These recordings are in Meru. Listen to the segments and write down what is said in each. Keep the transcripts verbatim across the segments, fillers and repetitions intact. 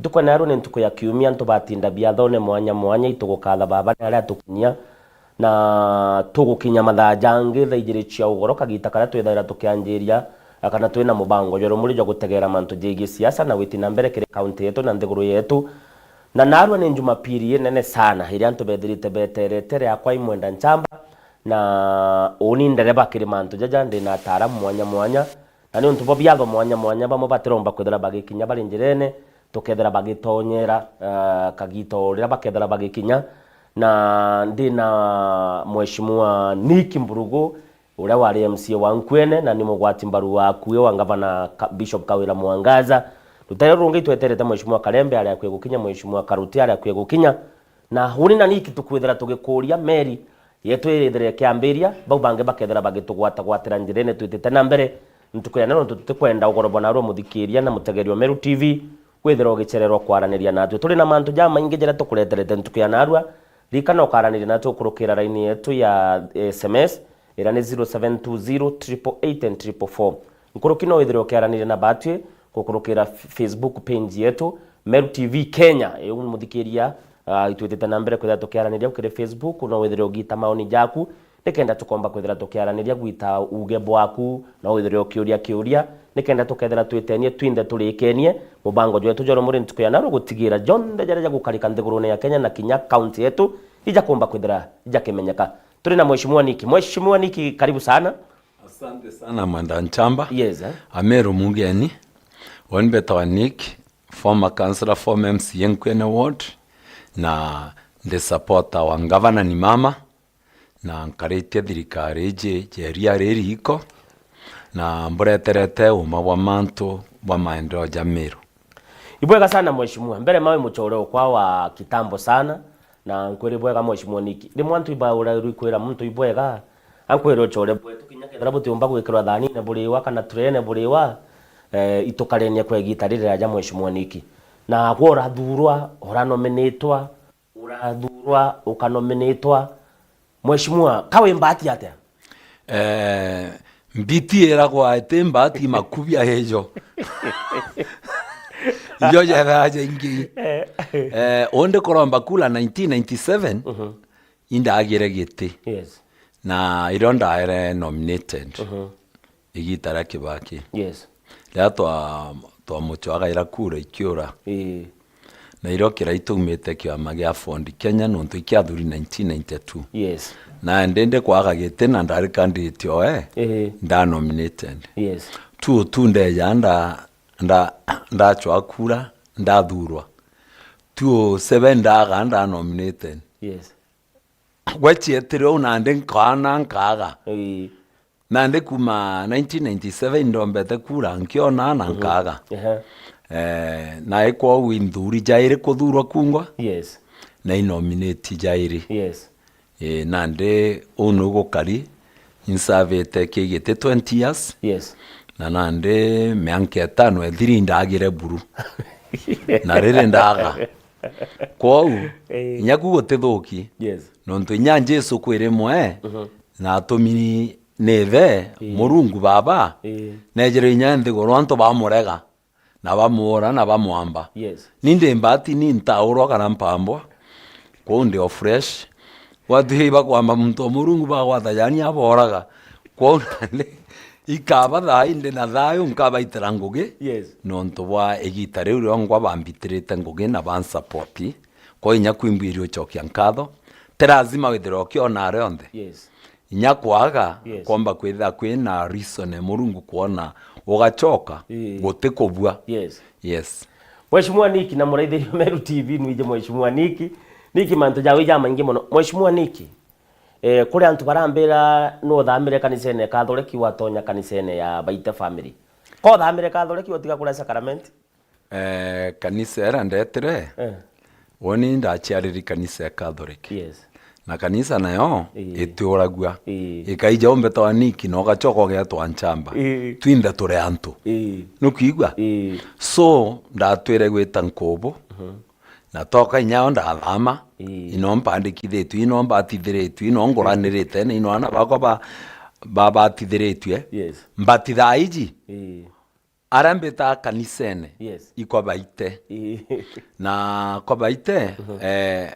Ntuku ya narua ni ntuku ya kiumia, antu batinda biathone mwanya mwanya, itugukatha Baba ni aria atukinyia, na tugukinya mathaa jangi thaa ijiri cia ugoro, kagita karia twithaira tukianjiria, kana twina mubango jwa rumuri jwa gutegera mantu jegii siasa na witi na mbere kiri kaunti yetu na nthiguru yetu. Na narua ni Jumapili inene sana, iria antu bethirite beterete riakwa imwenda nchamba, na uni ndereba kiri mantu jaja, ndina ataaramu mwanya mwanya, na niuntu bwa biatho mwanya mwanya, bamwe batiromba kwithira bagikinya bari njirene, tukethira bagitonyera, ah, kagita o riria bakethira bagikinya. Na ndina Mheshimiwa Nick Mburugu, uria wari M C A wa Nkwene na ni mugwati mbaru wa akui wa ngavana Ka-, Bishop Kawira Mwangaza. Rutare rungi itweterete Mheshimiwa Karembe ari akui gukinya, Mheshimiwa Karuti ari akui gukinya. Na uni na Nick tukwithira tugikuria meri yetu irithire ikiambiria, bau bangi bakethira bagitugwatagwatira njirene twitite na mbere. Ntuku ya nero nontu tutikwenda ugoro bwa narua muthikiria na mutegeri wa Meru T V kwithira ugicererwa kwaraniria natwe. Turi na mantu jamaingi jaria tukureterete ntuku ya narua. Ririkana ukaraniria natwe ukurukira raini yetu ya S M S, iria ni zero seven two zero triple eight and triple four. Nkuruki no withire ukiaraniria na batwi gukurukira f-, Facebook page yetu, Meru T V Kenya. Iu muthikiria, ah, itwitite na mbere kwithira tukiaraniria kiri Facebook, no withire ugita maoni jaku, nikenda tukomba kwithira tukiaraniria gwita uge bwaku, no withire ukiuria kiuria, nikenda tukethira twitenie twinthe turikenie mubango jwetu jwa rumuri ntuku ya narua gutigira jonthe jaria jagukarika nthigurune ya Kenya na kinya kaunti yetu ijakumba kwithira ijakimenyeka. Turi na Mheshimiwa Nick. Mheshimiwa Nick, karibu sana. Asante sana, Mwenda Nchamba. Yes, eh? Ameru mugeni. Uni mbetawa Nick, former councillor, former M C A Nkwene Ward, na ndi supporter wa ngavana ni mama, na nkaritie thirikari iji jeria riri iko, na mbureterete uma bwa mantu bwa maendeleo ja Meru. Ibwega sana mheshimiwa. Mbere mawe muchore ukwa wa kitambo sana, na nkwire bwega mheshimiwa Nick. Rimwe antu ibaura rikwira muntu ibwega, ankwire uchore bwetu kinya kethira butiumba gwikirwa thanine buriwa kana turene buriwa, eh, itukarenie kwa igita riri raja mheshimiwa Nick. Na gwe urathurwa, uranominitwa, urathurwa, ukanominitwa. Mheshimiwa, ka wi mbati atia? Eh, mbiti iragwa iti mbati makubia ejo. Ijo jethaa jaingi. Eh. Eh, undi kuromba kura nineteen ninety-seven, Mhm. indagire giti. Yes. Na irio ndaere nominated. Mhm. Igita ria Kibaki. Yes. Riria twa-, twamuchwagaira kura ikiura. Ii. Na irio kirai tuumite kiama gia Ford Kenya nontu ikiathuri nineteen ninety-two. Yes. Na ndindi kwaga giti na ndari candidate oe, Ii. nda nominated. Yes. Two oh two ndeja nda-, nda-, ndachwa kura, ndathurwa. Two oh seven ndaga nda nominated. Yes. Gwe chietire uu nandi nkaana nkaaga. Ii. Nandi kuuma nineteen ninety-seven ndombete kura nkiona na Mhm. nkaaga. Ehe. Eh, na ikwou inthuri jairi kuthurwa kungwa Yes. na inominate jairi. Yes. Eh, nandi uu nu gukari insavite kigiti twenty years. Yes. Na nandi mianka itano ethiri indagire buru. Na riri ndaga. Kwou, Eh. inya ku gutithuki. Yes. Nontu inya Jesu kwi rimwe, Mhm. na atumiri ni ithe, Ii. Murungu Baba, Ii. nejire inya nthiguru antu bamurega, na bamuura, na bamwamba. Yes. Ni ndi mbati, ni ntaurwa kana mpambwa, kwou ndi o fresh. Gwatuika ibakwamba muntu o Murungu bagwata jani abooraga. Kwou nandi ikaba thaa indi na thayu nkabaitira ngugi, Yes. nontu bwa igita riu riongwa bambitirite ngugi na bansapoti. Kwou inya kwimbwiria uchokia nkatho, ti lazima withirwe ukiona rionthe. Yes. Inya kwaga, Yes. kwomba kwithira kwina reason ya Murungu kwona ugachoka, Ii. guti kubua. Yes. Yes. Mheshimiwa Nick na muraithiria Meru T V, nwiji Mheshimiwa Nick. Nick, mantu jawe jamaingi mono. Mheshimiwa Nick, eh, kuri antu barambira nuthamire kanisene ya Catholic watonya kanisene ya Baite Family. Ko uthamire Catholic utiga kuria sacrament? Eh, kanisa iria ndetire, Eh. woni ndaciariri kanisa ya Catholic. Yes. Na kanisa nayo Ii. itiuragua. Ii. Ikaija umbetwa Nick na ugachoka ugetwa nchamba. Ii. Twinthe turi antu. Ii. Nukwigua? Ii. So, ndatwire gwita nkubu. Mhm. Na toka inyao ndathama. Ii. Ino mpandikithitue, ino mbatithiritue, ino nguranirite, na ino ana bakwa ba-, babatithiritue. Yes. But thaa iji, Ii. Aria mbitaa kanisene, yes, ikwa baite. Ii. Na kwa baite, mhm, eh,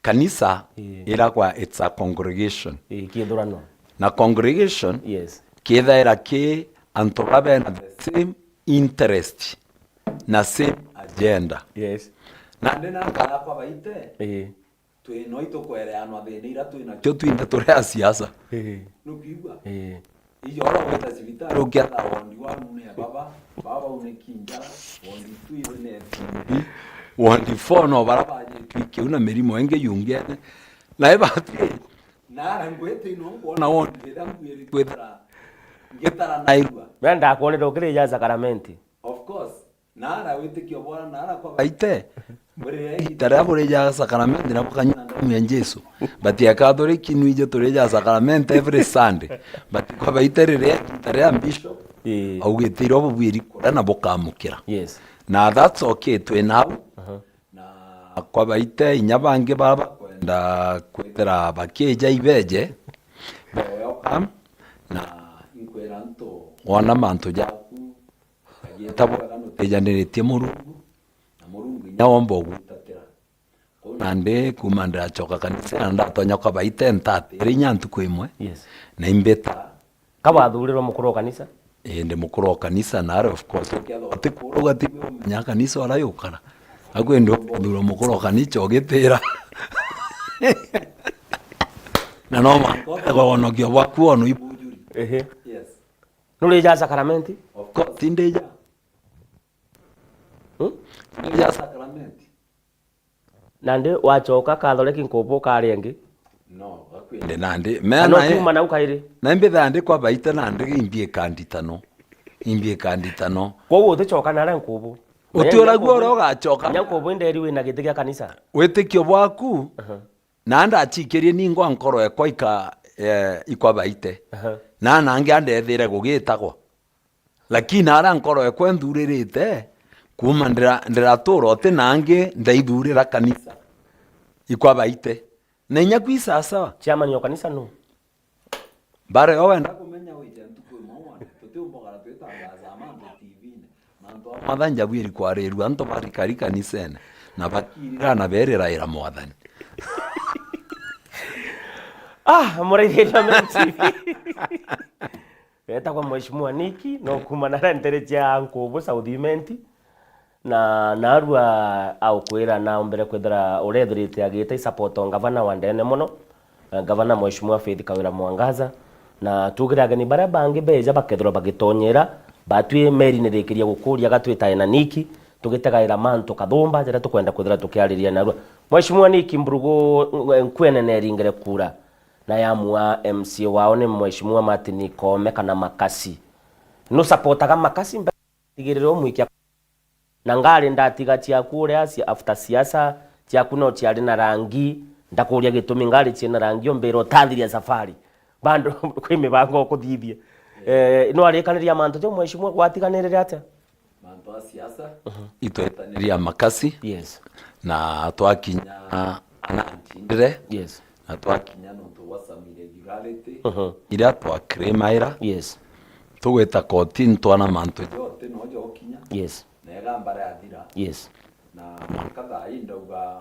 kanisa, ii, iragwa it's a congregation. Ii, kithurano. Na congregation, yes, kithaira ki antu baria bena the same interest na same agenda. Yes. Na ndi na nkara kwa baite, ii, twi no itukwereanwa thina iria twi nacio twinthe turi a siasa. Ii. Nukwigua? Ii. Ijo ora wita cibitari ukiatha wondi wa nune ya baba, baba une kinja, wondi tu ile ne F C B, wondi four no bara bajitwi kiu na mirimo ingi yungene. Na ibati, nara ngwiti no nkwona wondi iria mbwiri kwithira ngitara nairua. Mea ndakwonere ukirija sakaramenti. Of course. Nara witikio bwa nara kwa baite. Buriria igita riria burija sakaramenti na bukanyua ndamu ya Jesu. But ya Catholic nwije turija sakaramenti every Sunday. But kwa baite riria igita ria bishop, ii, augite irio bubwiri kuria na bukamukira. Yes. Na that's okay, twi nau. Aha. Na kwa baite inya bangi bara bakwenda kwithira bakija ibeje, be welcome. Na inkwira ntu wona mantu jaku, agiita bwega nutijaniritie Murungu, na Murungu inya womba ugutatira. Kou nandi kuma ndiracoka kanisa na ndatonya kwa baite ntatire inya ntuku imwe. Yes. Na imbita. Ka wathurirwe mukuru wa kanisa? Ii, ndi mukuru wa kanisa na ari of course. Ukethwa utikuru ugatibi umenya kanisa uria yukara. Akwi ndi uthura mukuru wa kanisa ugitira. Na no mwanka utegwa wonokio bwaku wono ibujuri. Ehe. Yes. Nurija sakaramenti? Of course, tindija. Hmm? Tindija sakaramenti. Nandi wacoka Catholic nkubu ukaria ingi? No, gakwende nandi. Mea kana nae, ukiuma nau kairi? Na imbithaa ndi kwa baita nandi imbi ikanditano. Imbi ikanditano. Kwou uticoka naria nkubu? Utiuragua uria ugacoka. Nya nkubu inderi wina giti gia kanisa? Witikio bwaku, aha, na ndacikirie ningwa nkoro ekwa ika, eh, ikwa baite. Aha. Na nangi andethire gugitagwa. Lakini aria nkoro ekwa inthuririte, kuma ndira-, ndiratura uti nangi ndaithurira kanisa. Ikwa baite. Na inya kwi sawasawa. Chairman wa kanisa nu? Mbara yo wenda kumenya wije ntuku imwe wone. Tutiumbogara twitangaza mantu T V-ini. Mantu a Mwathani jabwiri kwarirua antu barikarika kanisene. Na bakirira na beriraira Mwathani. Ah, muraithiria Meru T V. Etagwa Mheshimiwa Nick, no kuma na rentere cia Nkubu South Imenti, na narua aukwira naombere kwithira urethirite agita isupport o ngavana wa ndene mono, eh, ngavana Mheshimiwa Faith Kawira Mwangaza, na tugire ageni baria bangi beja bakethirwa bagitonyera, batwi meri nirikirie gukuria gatwitae na Nick, tugitegaira mantu kathumba jaria tukwenda kwithira tukiariria narua. Mheshimiwa Nick Mburugu, eh, nkwene neringere kura. Na yamua M C A wao ni Mheshimiwa Martin Koome kana Makasi. Nusapotaga Makasi mbe-, tigirire umwikia. Na ngari ndatiga ciaku uria cia-, after siasa ciaku no ciari na rangi, ndakuria gitumi ngari ciina rangi, umbira utathiria safari. Bado kwi mibango ukuthithia. Eh, no arikaniria mantu jau Mheshimiwa gwatiganirire atia? Mantu a siasa, mhm, itwetaniria Makasi, yes, na twakinya ana ntindire, yes, na twakinya nontu bwa some irregularity, mhm, iria twaclaimaira, yes, tugwita kotini twana mantu jonthe no jokinya, yes, na igamba riathira, yes, na mwanka thaa ii ndauga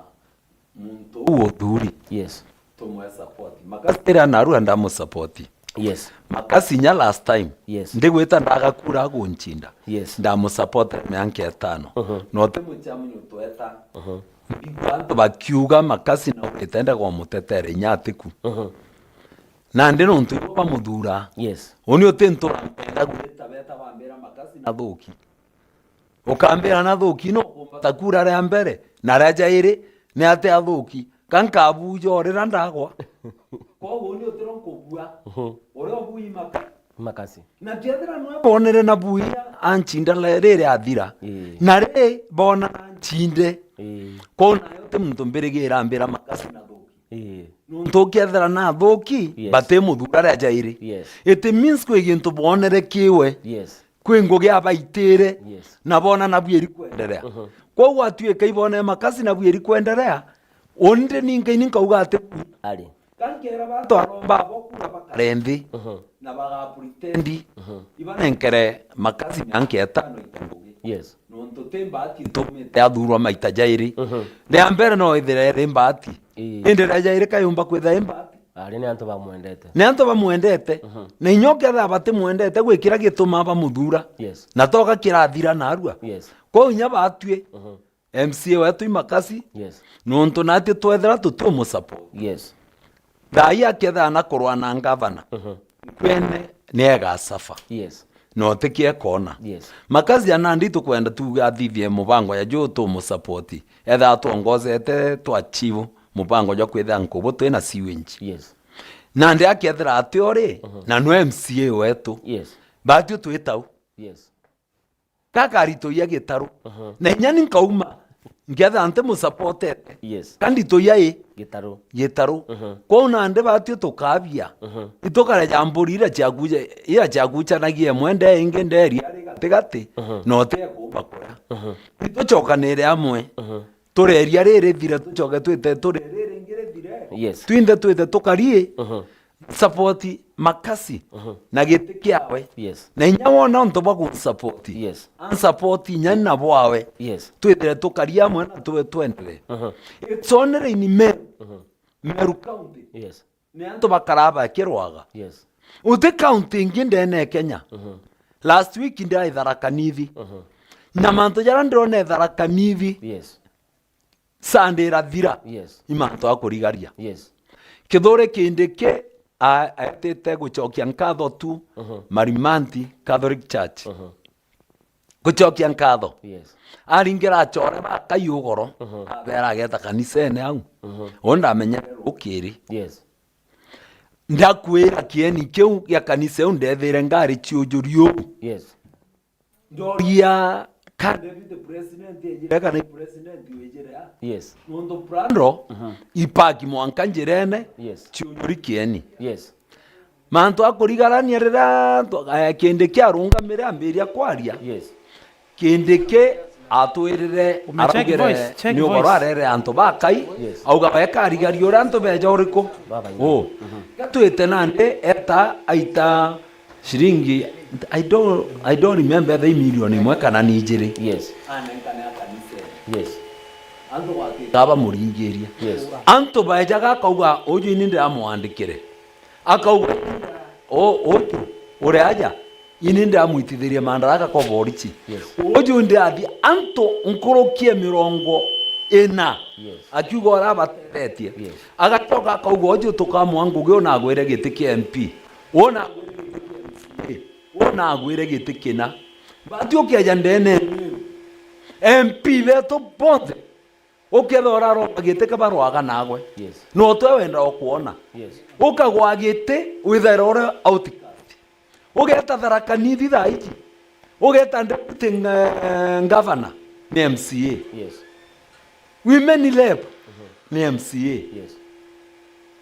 muntu uu uthuri. Yes. Tumwe support. Makasi ira narua ndamu support. Yes. Makasi nya last time. Yes. Ndigwita ndaga kura aguncinda. Yes. Ndamu support mianka itano. Mhm. No ti muchamu nyutweta. Mhm. Mbigua antu bakiuga Makasi na uritenda kwa mutetere inya atiku. Mhm. Nandi nontu ibo bamuthura. Yes. Uni uti ntura mpenda gwita beta bambira Makasi na thuki. Ukambira na thuki no kumbata kura ria mbere, na ria jairi, ni ati athuki. Ka nkabuja urira ndagwa. Koguo ni utiro nkubua. Mhm. Uria ubui Maka-, Makasi. Na kethira nwe bonere na buia ancinda le-, riri athira. Ii. Na ri bona na ncinde. Ii. Kwou nayo ti muntu mbirigira ambira Makasi na thuki. Ii. Nontu ukethira na thuki, yes, bati muthura ria jairi. Yes. It means kwi gintu bonere kiwe. Yes. Kwi ngugi abaitire, yes, na bona nabu iri kwenderea. Mhm. Kwou gwatuika ibone Makasi nabu iri kwenderea, undi ninka ini nkauga ati ku-, ari. Ka nkera bantu aromba abo kura bakare nthi. Mhm. na baga pretend, mhm, ibanenkere makasi mianka etano ita ngugi. Yes. Nontu ti mbati ntumite athurwa maita jairi. Mhm. Ria mbere no ithire ri mbati. Ii. Indi ria jairi kayumba kwithira i mbati. Ari ni antu bamwendete. Ni antu bamwendete. Mhm. Na inya ukethira batimwendete, gwi kiria gitumaa bamuthura. Yes. Na toga kirathira narua. Yes. Kwou inya batwi, mhm, M C A wetu i makasi, yes, nontu natwi twethira tutiumusupport. Yes. Thaa ii akethira na kurwa na ngavana, mhm, kwene ni egasuffer. Yes. Na utikie kona. Yes. Makasi ya Nandi tukwenda tuuge athithie mubango ya juu tumusupport. Ethira atwongozete twa achieve mubango jwa kwithira nkubu twina sewage. Yes. Nandi akethira atio ri, mhm, na nwe M C A wetu. Yes. Batwi twitau. Yes. Gakaritũia gĩtarũ. Mhm. Na inya ni nkauma, ngetha ntimusupportete. Yes. Ka nditũia ĩ? Gĩtarũ. Gĩtarũ. Mhm. Kwou nandi batwi tukabia. Mhm. Itukareja mburi ira ciakuja-, ira ciakucanagia imwe ndee ingi ndee ria ri gatigati, mhm, na utekuumba kuria. Mhm. Itucokanire amwe. Mhm. Tureria riri thire, tucoke twite, tureria riri ingi rithire. Yes. Twinthe twite tukari, mhm, support makasi, mhm, na giti kiawe. Yes. Na inya wona untu bwa kunsupport. Yes. Ansupport inya na bwawe. Yes. Twithire tukari amwe na twe twendere. Mhm. It's only in Meru. Mhm. Meru County. Yes. Ni antu bakaraa bakirwaga. Yes. Uti county ingi ndene ya Kenya. Mhm. Last week ndai Tharaka Nithi. Mhm. Na mantu jaria ndirona Tharaka Nithi, yes, Sunday irathira. Yes. I mantu a kurigaria. Yes. Kithure Kindiki a-, aetite gucokia nkatho tu, mhm, Marimanti Catholic Church. Mhm. Gucokia nkatho. Yes. Aringira acore ba Kai ugoro, mhm, abera ageta kanisene au. Mhm. U ndamenyere rukiri. Yes. Ndakwira kieni kiu gia kanisa iu ndethire ngari ciujuri uu. Yes. Ndoria ka deputy president ejire kana i president wijire a? Yes. Nontu Prado, mhm, ipaki mwanka njirene, yes, ciujuri kieni. Yes. Mantu a kurigarania riria antu, eh, Kindiki arungamire ambiria kwaria. Yes. Kindiki atwirire, ume check araugire voice, check ni ugoro voice. Arere antu ba Kai, yes, auga we karigaria uria antu beja uriku. Baba, oh. Mhm. Gatwite nandi eta aita ciringi, I don't, I don't remember the million imwe kana ni ijiri. Yes. Yes. Antu gwatuika bamuringiria. Yes. Antu baejaga akauga, "Uju ini ndiramwandikire." Akauga, "O, uju uri aja, ini ndiramwitithirie Madaraka kwa borichi." Yes. Uju ndiathi antu nkuruki ya mirongo ina. Yes. Akiuga urabatethetie. Yes. Agacoka akauga, "Uju tukamwa ngugi unagwire giti kia M P." Wona, wona agwire giti kina. Bati ukeja ndene, M P betu bonthe, ukethira uraromba giti ke barwaga nagwe. Yes. No twe wenda o kwona. Yes. Ukagwa giti, withaira uri outcast. Ugeta Tharaka Nithi thaa iji. Ugeta deputy, eh, governor ni M C A. Yes. Women rep, mhm, ni M C A. Yes.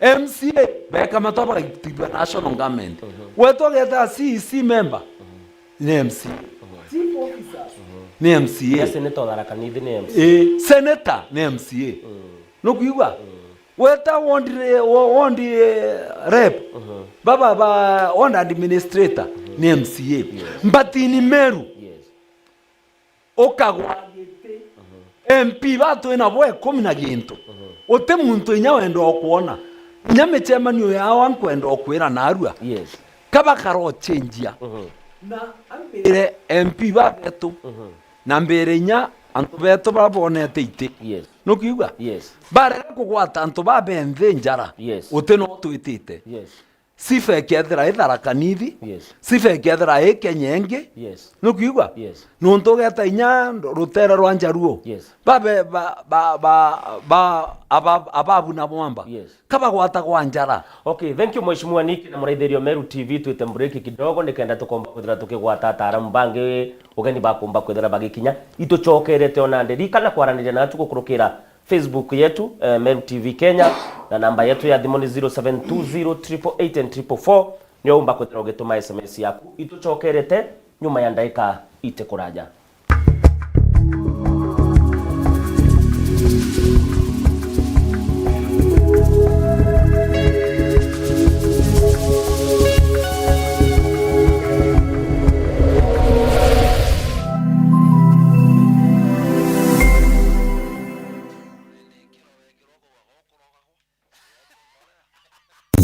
M C A beka matwa bagaitithua national government. Mhm. Wetu ugeta C E C member, mhm, ni M C A. Mhm. Chief officers, mhm, ni M C A. Ya senator Tharaka Nithi ni M C A. Eh, senator ni M C A. Mm. Nukwigua? Mm. Weta ward re-, wa-, ward, eh, rep. Mhm. Baba ba ward administrator, mhm, ni M C A. Yes. But in Meru, yes, ukagwa giti. Mhm. M P batu ina bo ikumi na gintu. Mhm. Uti muntu inya wenda okwona. Inya micemanio yao ankwenda okwira narua. Yes. Kaba karochenjia. Mhm. Na ambire M P babetu. Mhm. Na mbire inya antu betu bara bonete iti. Yes. Nukiuga? Yes. Barega kugwata antu babenthe njara. Yes. Uti no twitite. Yes. Sifa ikethira i Tharaka Nithi. Yes. Sifa ikethira i Kenya ingi. Yes. Nukiuga? Yes. Nontu ugeta inya rutere rwa Njaruo. Yes. Babe, ba, ba, ba, ba, aba-, ababu na mwamba. Yes. Kabagwatagwa njara. Okay, thank you, Mheshimiwa Nick na muraithirio Meru T V, twite break kidogo nikenda tukomba kwithira tukigwata ataaramu bangi ugeni bakumba kwithira bagikinya. Itucokerete ona ndirikana kwaraniria natu gukurukira Facebook yetu, eh, Meru T V Kenya, na namba yetu ya thimu ni zero seven two zero triple eight and triple four. Nio umba kwithira ugituma S M S yaku. Itucokerete nyuma ya ndaika ite kuraja.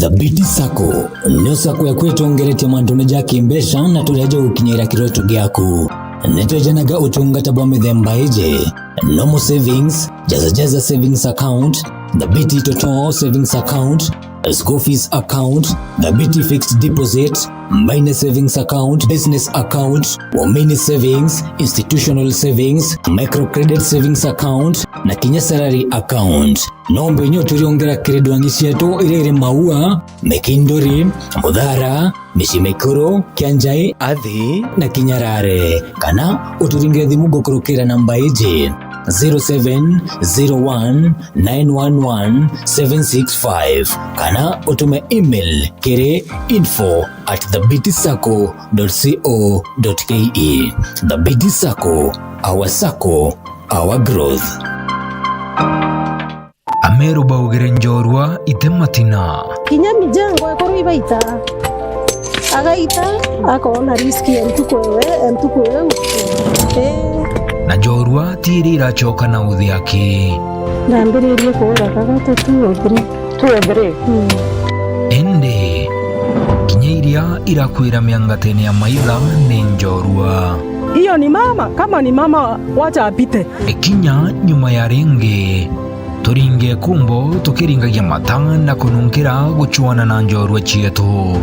Thabiti Sacco niyo sacco yaku itongeretie mantune ja kimbeca na turia jagukinyira kiroto giaku. Nitwejanaga utungata bwa mithemba iji: normal savings, jaza jaza savings account, Thabiti Toto savings account, school fees account, Thabiti fixed deposit, minor savings account, business account, Waumini savings, institutional savings, microcredit savings account, na kinya salary account. No mbenye uturiongera kiri ndwangi cietu iria iri Maua, Mikinduri, Muthara, Micii Mikuru, Kianjai, Athi na Kinyarare. Kana uturingire thimu gukurukira namba iji: zero seven zero one nine one one seven six five, kana utume email kiri info at thabiti sacco dot co dot ke. Thabiti Sacco, our sacco, our growth. Ameru baugire njorua ite matina. Kinya mijengo ekorwo ibaita, agaita, akoona risk ya ntuku ewe, ya ntuku eu. Ee. Na njorua ti iria iracoka na uthi aki. Ndambiririe kuura kaga tu two or three. Two or three. Mm. Indi, kinya iria irakwira miangatene ya maitha ni njorua. Hiyo ni mama, kama ni mama, wacha apite. Ikinya nyuma ya ringi, turinge kumbo tukiringagia mata na kununkira gucwana na njorua cietu.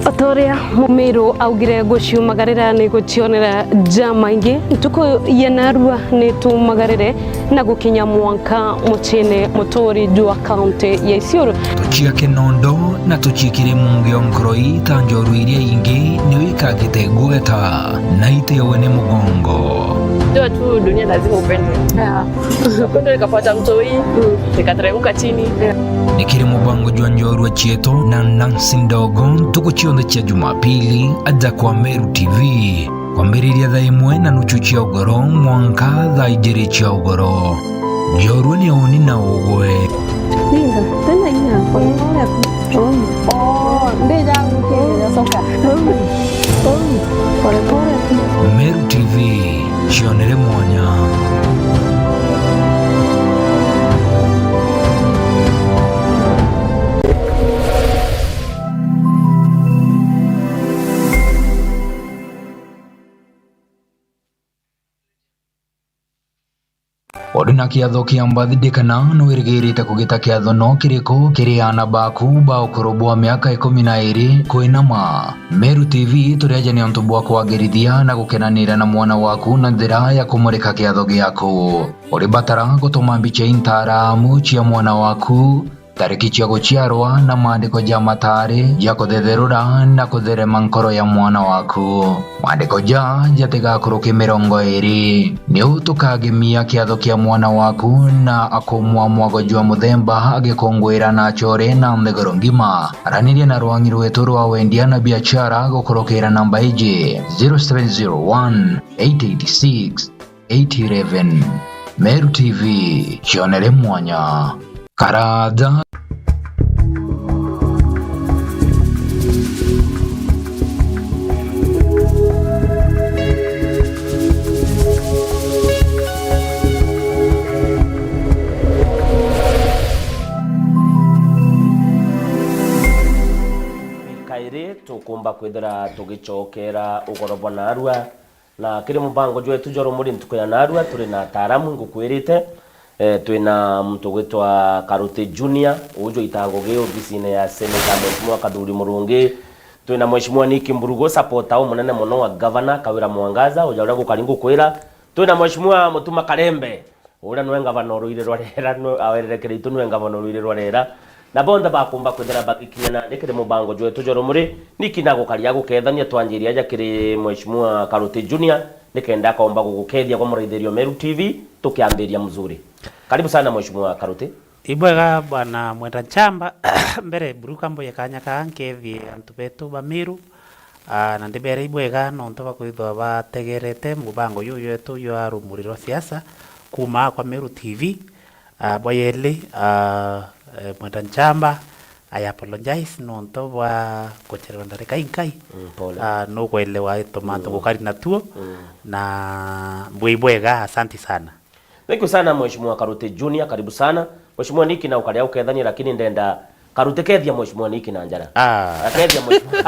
O ta uria Mumiru augire, guciumagarira ni gucionera ja maingi. Ntuku ya narua ni tumagarire na gukinya mwanka muciine muturi jwa kaunti ya Isiolo. Tuciake nondo na tuciikire mungi o nkoroi ta njorua iria ingi, niyo ikagite igweta na itewe ni mugongo. Jua tu dunia lazima upendwe. Yeah. Upendwe nikapata mtoi, nikateremka chini. Ni kiri mubango jwa njorua cietu na Nancy Ndogo, ntuku cionthe cia Jumapili, aja kwa Meru T V. Kwambiriria thaa imwe na nuchu cia ugoro mwanka thaa ijiri cia ugoro. Njorua ni uni na ugwe. Linda, tena ina, pole pole tu. Oh, ndija gukirira soka. Pole pole tu. Meru T V, cionere mwanya. Uri na kiatho kia mbathi ndikana, nwirigirite kugita kiatho no kiriku kiri aana baku ba ukuru bwa miaka ikumi na iiri kwinama? Meru T V turi aja ni untu bwa kwagirithia na gukenanira na mwana waku na njira ya kumurika kiatho giaku. Uri batara gutuma mbicha intaramu cia mwana waku, tariki cia guciarwa na maandiko ja mataari ja kuthetherura na kutherema nkoro ya mwana waku. Maandiko ja jatigakuruke mirongo iiri. Niu tukagemia kiatho kia mwana waku na akumwa mwago jwa muthemba agikunguira na achore na nthiguru ngima. Araniria na rwangi rwetu rwa wendia na biachara gukurukira namba iji: zero seven zero one eight eight six eight eleven. Meru T V, cionere mwanya. Karaja. Kairi tukumba kwithira tugicokera ugoro bwa narua. Na kiri mubango jwetu jwa rumuri ntuku ya narua, turi na ataaramu ngukwirite. Eh, twina muntu ugwitwa Karuti Junior, uju aitaga ngugi ofisine ya Senator Mheshimiwa Kathuri Murungi. Twina Mheshimiwa Nick Mburugu, supporter umunene mono wa Governor Kawira Mwangaza, uja uria gukari ngukwira. Twina Mheshimiwa Mutuma Karembe, uria nwe ngavana o ruiri rwa rera, nwe awerere kiri itu nwe ngavana o ruiri rwa rera. Na bonthe bakumba kwithira bagikinya nandi kiri mubango jwetu jwa rumuri, niki nagukaria gukethania twanjiria aja kiri Mheshimiwa Karuti Junior, nikenda akomba gugukethia kwa muraithirio Meru T V, tukiambiria mzuri. Karibu sana Mheshimiwa Karuti. Ibwega bwana Mwenda Nchamba, mbere buruka mbuye kanya kaa nkethie antu betu ba Meru, Aa, na ndibere ibwega nontu bwa kwithwa bategerete mubango juju jwetu jwa rumuri rwa siasa kuuma kwa Meru T V. Aa, bwa yeli, aa, eh, Mwenda Nchamba, I apologize nontu bwa kuchererwa ndarika inkai. Mm, pole. Aa, nukwelewa ituma antu ngukari natuo, na mbwi bwega, asanti sana. Thank you sana Mheshimiwa Karuti Junior, karibu sana. Mheshimiwa Nick, na ukaria ukethania, lakini ndenda Karuti, kethia Mheshimiwa Nick na njara. Ah. Na kethia Mheshimiwa.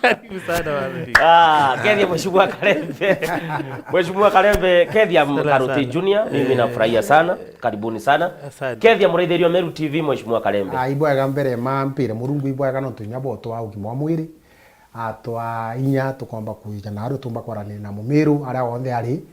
Karibu sana, Wathiri. Ah, kethia Mheshimiwa Karembe. Mheshimiwa Karembe, kethia Asante Karuti sana. Junior, mimi Eh. nafurahia sana. Karibuni sana. Asante. Kethia muraithirio Meru T V, Mheshimiwa Karembe. Ah, ibwega mbere ma mpire Murungu ibwega nontu inya botwa ugima wa mwiri. Atwa inya tukomba kwija na aria tumba kwaraniria na Mumiru aria wonthe ari.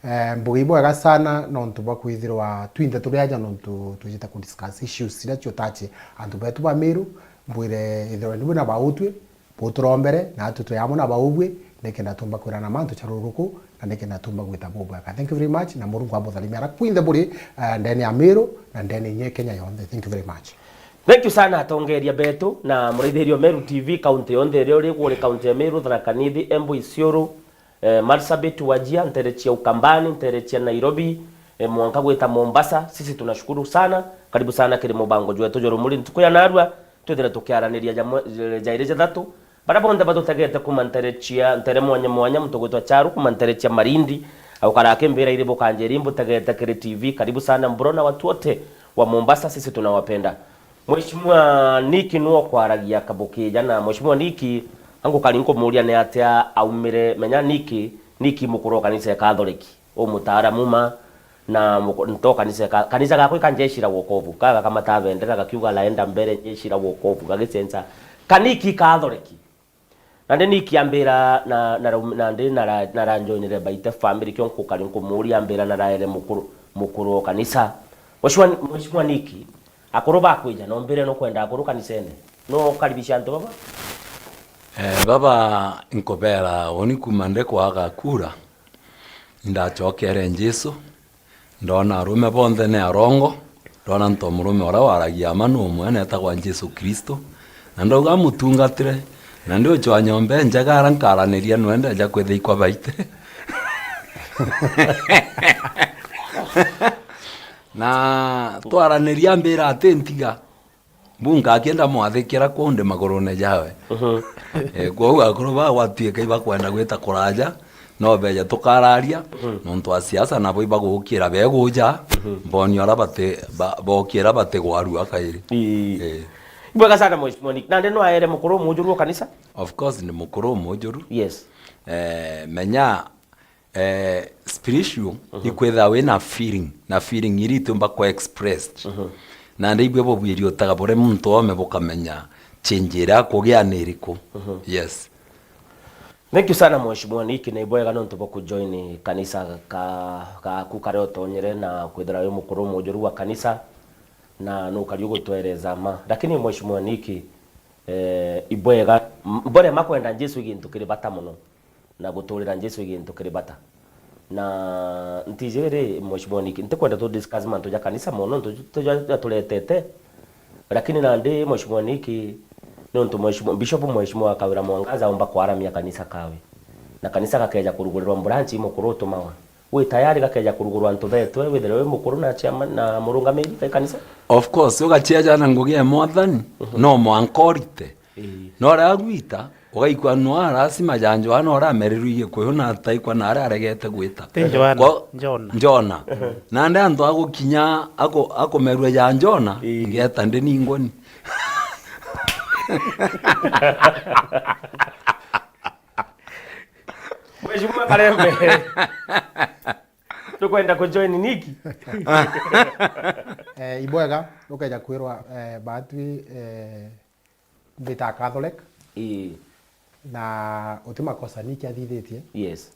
Eh, mbuge ibwega sana nontu bwa kwithirwa twinthe turi aja nontu twijite ku discuss issues iria ciutachi antu betu ba Miru. Mbwire ithirwa ni bwina bautwi, buturombere na atutwe amwe na baubwi, nikenda tumba kwirana mantu cha ruruku na nikenda tumba gwita bubwega. Thank you very much na Murungu amutharimia ara kwinthe buri, eh, ndene ya Miru na ndene inya Kenya yonthe. Thank you very much. Thank you sana atongeria betu na muraithirio Meru T V, kaunti yonthe iria uri, uri kaunti ya Meru, Tharaka Nithi, Embu, Isiolo, eh, Marsabit, Wajir, ntere cia Ukambani, ntere cia Nairobi, eh, mwanka gwita Mombasa. Sisi tunashukuru sana. Karibu sana kiri mubango jwetu jwa Rumuri ntuku ya narua, twithire tukiaraniria jamwe, jairi jathatu. Baria bonthe batutegete kuma ntere cia, ntere mwanya mwanya, muntu gwitwa Charu kuma ntere cia Marindi, au kara akimbira iri bukanjeri mbutegete kiri T V. Karibu sana bro na watu wote wa Mombasa, sisi tunawapenda. Mheshimiwa Nick nuo kwaragia kabukija, na Mheshimiwa Nick, angu kari nkumuria ni atia aumire, menya Nick, Nick mukuru wa kanisa ya Catholic, umutaaramu ma, na muku-, nto kanisa ka-, kanisa gakwa ikanjeshira wokovu, kaga kamata bendera gakiuga laenda mbere njeshira wokovu, gagicensa. Ka Nick Catholic. Nandi Nick ambira na, na, na, nandi nara-, naranjoinire Mbaite family, kio nkukari nkumuria, ambira naraere mukuru, mukuru o kanisa. Mheshimiwa, Mheshimiwa Nick, akuru bakwija, no mbire nukwenda akuru kanisene. No ukaribisha antu baba? Eh, baba, nkubera uni kuma ndi kwaga kura, indachokere Jesu. Ndona arume bonthe ni arongo, ndona nto murume uria waragia ma ni umwe, netagwa Jesu Kristo. Na ndauga, "Mutungatire, na ndi ucwa nyomba injega, ara nkaraniria nwende nja kwithikwa Mbaite." Na twaraniria, ambira ati ntiga. Mbu ngakienda mwathikira kuu ndi magurune jawe. Mhm. Eh, kwou akuru baa gwatuika ibakwenda gwita kuraja, no beja tukararia, mhm, nontu a siasa nabo ibagukira beguja, mhm, mboni ara bati-, ba-, bokira batigwarua kairi. Ii. Eh. Ibwega sana, Mheshimiwa Nick. Nandi no aere mukuru mujuru wa kanisa? Of course, ni mukuru mujuru. Yes. Eh, menya, eh, spiritual, mhm, ikwitha wina feeling, na feeling iri itumba ku expressed. Mhm. Na ndi ibwe bubwiri utaga bure muntu ome bukamenya change iria akugia ni iriku. Mhm. Yes. Thank you sana, Mheshimiwa Nick, na ibwega nontu bwa kujoin kanisa ka, gaku karia utonyere na kwithira wi mukuru mujuru wa kanisa, na nukari ugutwereza ma. Lakini Mheshimiwa Nick, eh, ibwega, m-, mbore makwenda Jesu igintu kiri bata muno. Na guturira Jesu igintu kiri bata. Na ntiji ri, Mheshimiwa Nick, ntikwenda tu discuss mantu ja kanisa mono, nontu tuja jaturetete. Lakini nandi, Mheshimiwa Nick, nontu Mheshimiwa, Bishop Mheshimiwa Kawira Mwangaza aumba kwaramia kanisa kawe. Na kanisa gakeja kurugurirwa branch mukuru utumawa. Wi tayari gakeja kurugurwa antu betwe, withire wi mukuru na chairman na murungamiri wa kanisa? Of course, ugachia jana ngugi ya Mwathani, mhm, no mwanka orite. Ii. Na uria agwita, ugaikua nwa lazima ja Johana uria amerirue Gikuyu na ataikwa na aria aregete gwita. Ti Johana, kwa Jona. Jona. Nandi antu agukinya aku-, akumerua ja Jona, ii, ngeta ndi ningoni. Mheshimiwa Karembe. Tukwenda kujoin Nick? Eh, ibwega, ukeja kwirwa, eh, batwi, eh, mbita Catholic. Ii. Na uti makosa Nick athithitie. Yes.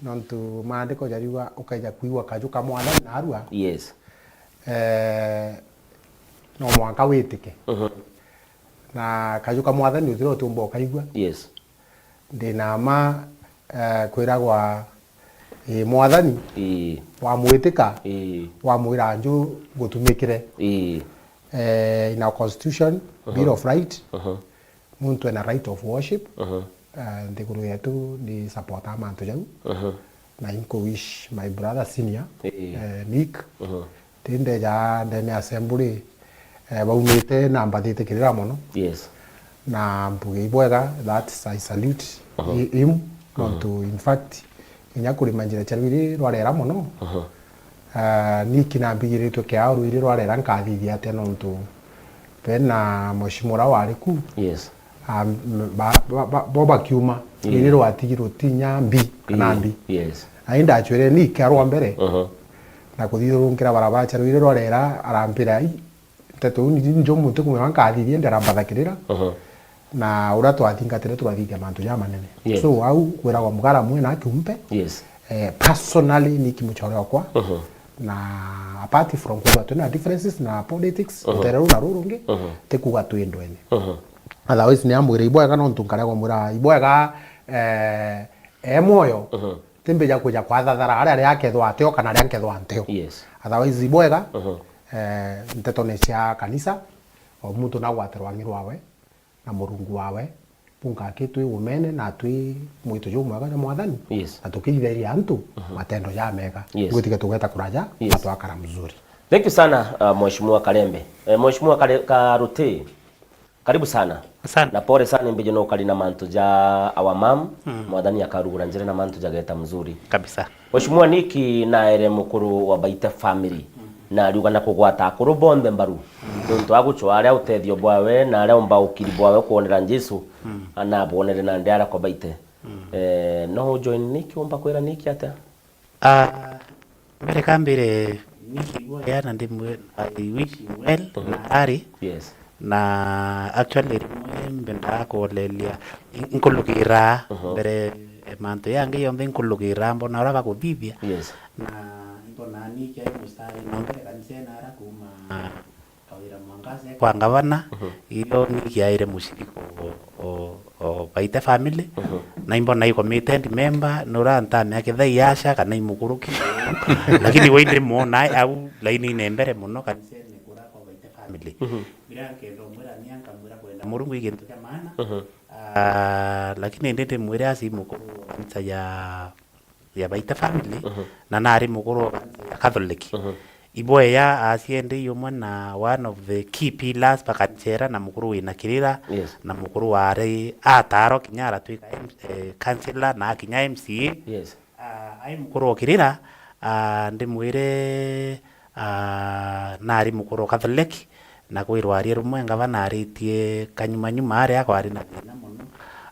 Nontu maandiko jariuga ukeja kwigua kaju ka Mwathani narua. Yes. Eh, no mwanka witike. Mhm. Na kaju ka Mwathani utira utumba ukaigua. Yes. Ndina ma, eh, kwiragwa, eh, Mwathani, ii, wamwitika, ii, wamwira, "Nju ngutumikire." Ii. Eh, in our constitution, mhm, Bill of Right, mhm, muntu ena right of worship. Mhm. Eh, nthiguru yetu ni support mantu jau. Mhm. Na inko wish my brother senior, ii, eh, Nick, mhm, tindeja ndene assembly, eh, baumite na mbathite kirira mono. Yes. Na mbuge ibwega that I salute, aha, hi-, him, aha, nontu in fact, inya kurima njira cia rwiri rwarera mono. Aha. Ah, niki nambigiritwe kiao rwiri rwa rera nkathithia atia nontu bena mheshimiwa uria wari ku? Yes. Ah, m-, ba, ba, ba, bo bakiuma, mm, rwiri rwatigirwe ti nya mbi kana, mm, mbi. Yes. Na indachwire niki arwa mbere, uh-huh, na kuthithurunkira barabara cia rwiri rwa rera arambira, "Ai, nteto iu ni njumu, ntikumenya nkathithia, ndi arambathakirira." Uh-huh. Na uria twathingatire turathithia mantu jamanene. Yes. So, au kwiragwa mugara mwena kiumpe. Yes. Eh, personally, niki muchore okwa. Uh-huh. Na apart from kwithirwa twina differences na politics, uh-huh, rutere ruu na ruu rungi, uh-huh, tikuga twi ndwene. Uh-huh. Otherwise, ni ambwire ibwega nontu nkaregwa mwira ibwega, eh, e mwoyo, uh-huh, timbija kuja kwathathara aria, aria akethwa ateo kana aria nkethwa nteo. Yes. Otherwise, ibwega, uh-huh, eh, nteto ni cia kanisa, o muntu nagwate rwang'i rwawe na Murungu wawe, bunka aki twi umene na twi mwito jumwega jwa Mwathani, yes, na tukithithagia antu, mhm, matendo jamega. Yes. Ngwitikia tugeta kuraja, yes, na twakara mzuri. Thank you sana, uh, Mheshimiwa Karembe. Eh, Mheshimiwa Kare-, Karuti, karibu sana. Asante. Na pole sana, imbiji no kari na mantu ja our mom, mm, Mwathani akarugura njira na mantu jageta mzuri. Kabisa. Mheshimiwa Nick naere mukuru wa Baite family, na ariuga na kugwata akuru bonthe mbaru, nontu agucwa aria utethio bwawe na aria umba ukiri bwawe kwonera Jesu, mm, anabwonere nandi aria kwa Baite. Mm. Eh, no ujoin Nick, umba kwira Nick atia? Ah, mbere kambire Nick igwa ya na ndimwe, I wish you well, mhm, na ari. Yes. Na actually, rimwe mbendaa kuolelia, in-, nkulukiraa, mhm, mbere, eh, mantu yangi yonthe nkulukiraa, mbona uria bakuthithia. Yes. Na mbona Nick ai mustari na mbere kanisene ara kuma Kawira Mwangaza kwa ngavana, mhm, iyo Nick aire muciriko o, o, o Baite family, mhm, na imbona i committed member, nura ntamea kethai yasha kana imukuruki. Lakini we ndimwona au laini-ini mbere muno kanisene kura kwa Baite family. Mhm. Biria nkenda umwira, nia nkamwira kwenda Murungu i gintu kia maana. Mhm. Ah, lakini indi ndimwire asi mukuru wa kanisa ya, ya Baite family, mhm, na nari mukuru wa kanisa ya Catholic. Mhm. Iboya aciende umwe na one of the key pillars ba kanisa era, na mukuru wina kirira, yes, na mukuru wari ataro kinya aratwika M-, eh, councillor na akinya M C A. Yes. Ah, ai mukuru o kirira, ah, ndimwire, ah, nari mukuru o Catholic, na kwirwa aria rumwe ngavana aritie kanyuma nyuma aria kwari na thina muno,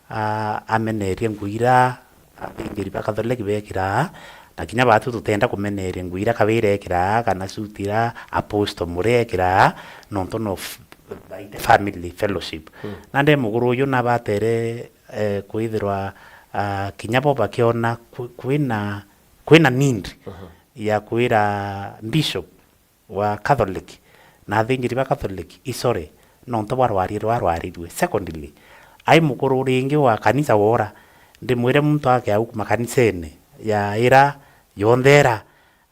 ah, amenerie nguo ira athinjiri ba Catholic bekiraa, na kinya batu tutenda kumeneria nguo ira Kawira ekiraa, kana suit ira Apostle Mure ekiraa, nontu no f-, Baite family fellowship. Mm. Na nde mukuru uyu nabatere eh, kwithirwa, ah, kinya bo bakiona kwi-, kwina, kwina need, mhm, ya kwira bishop wa Catholic na athinjiri ba Catholic, i sorry, nontu bwa rwari rwa rwarirue. Secondly, ai mukuru ringi wa kanisa wora, ndimwire muntu ake aukuma kanisene ya ira yonthe ira,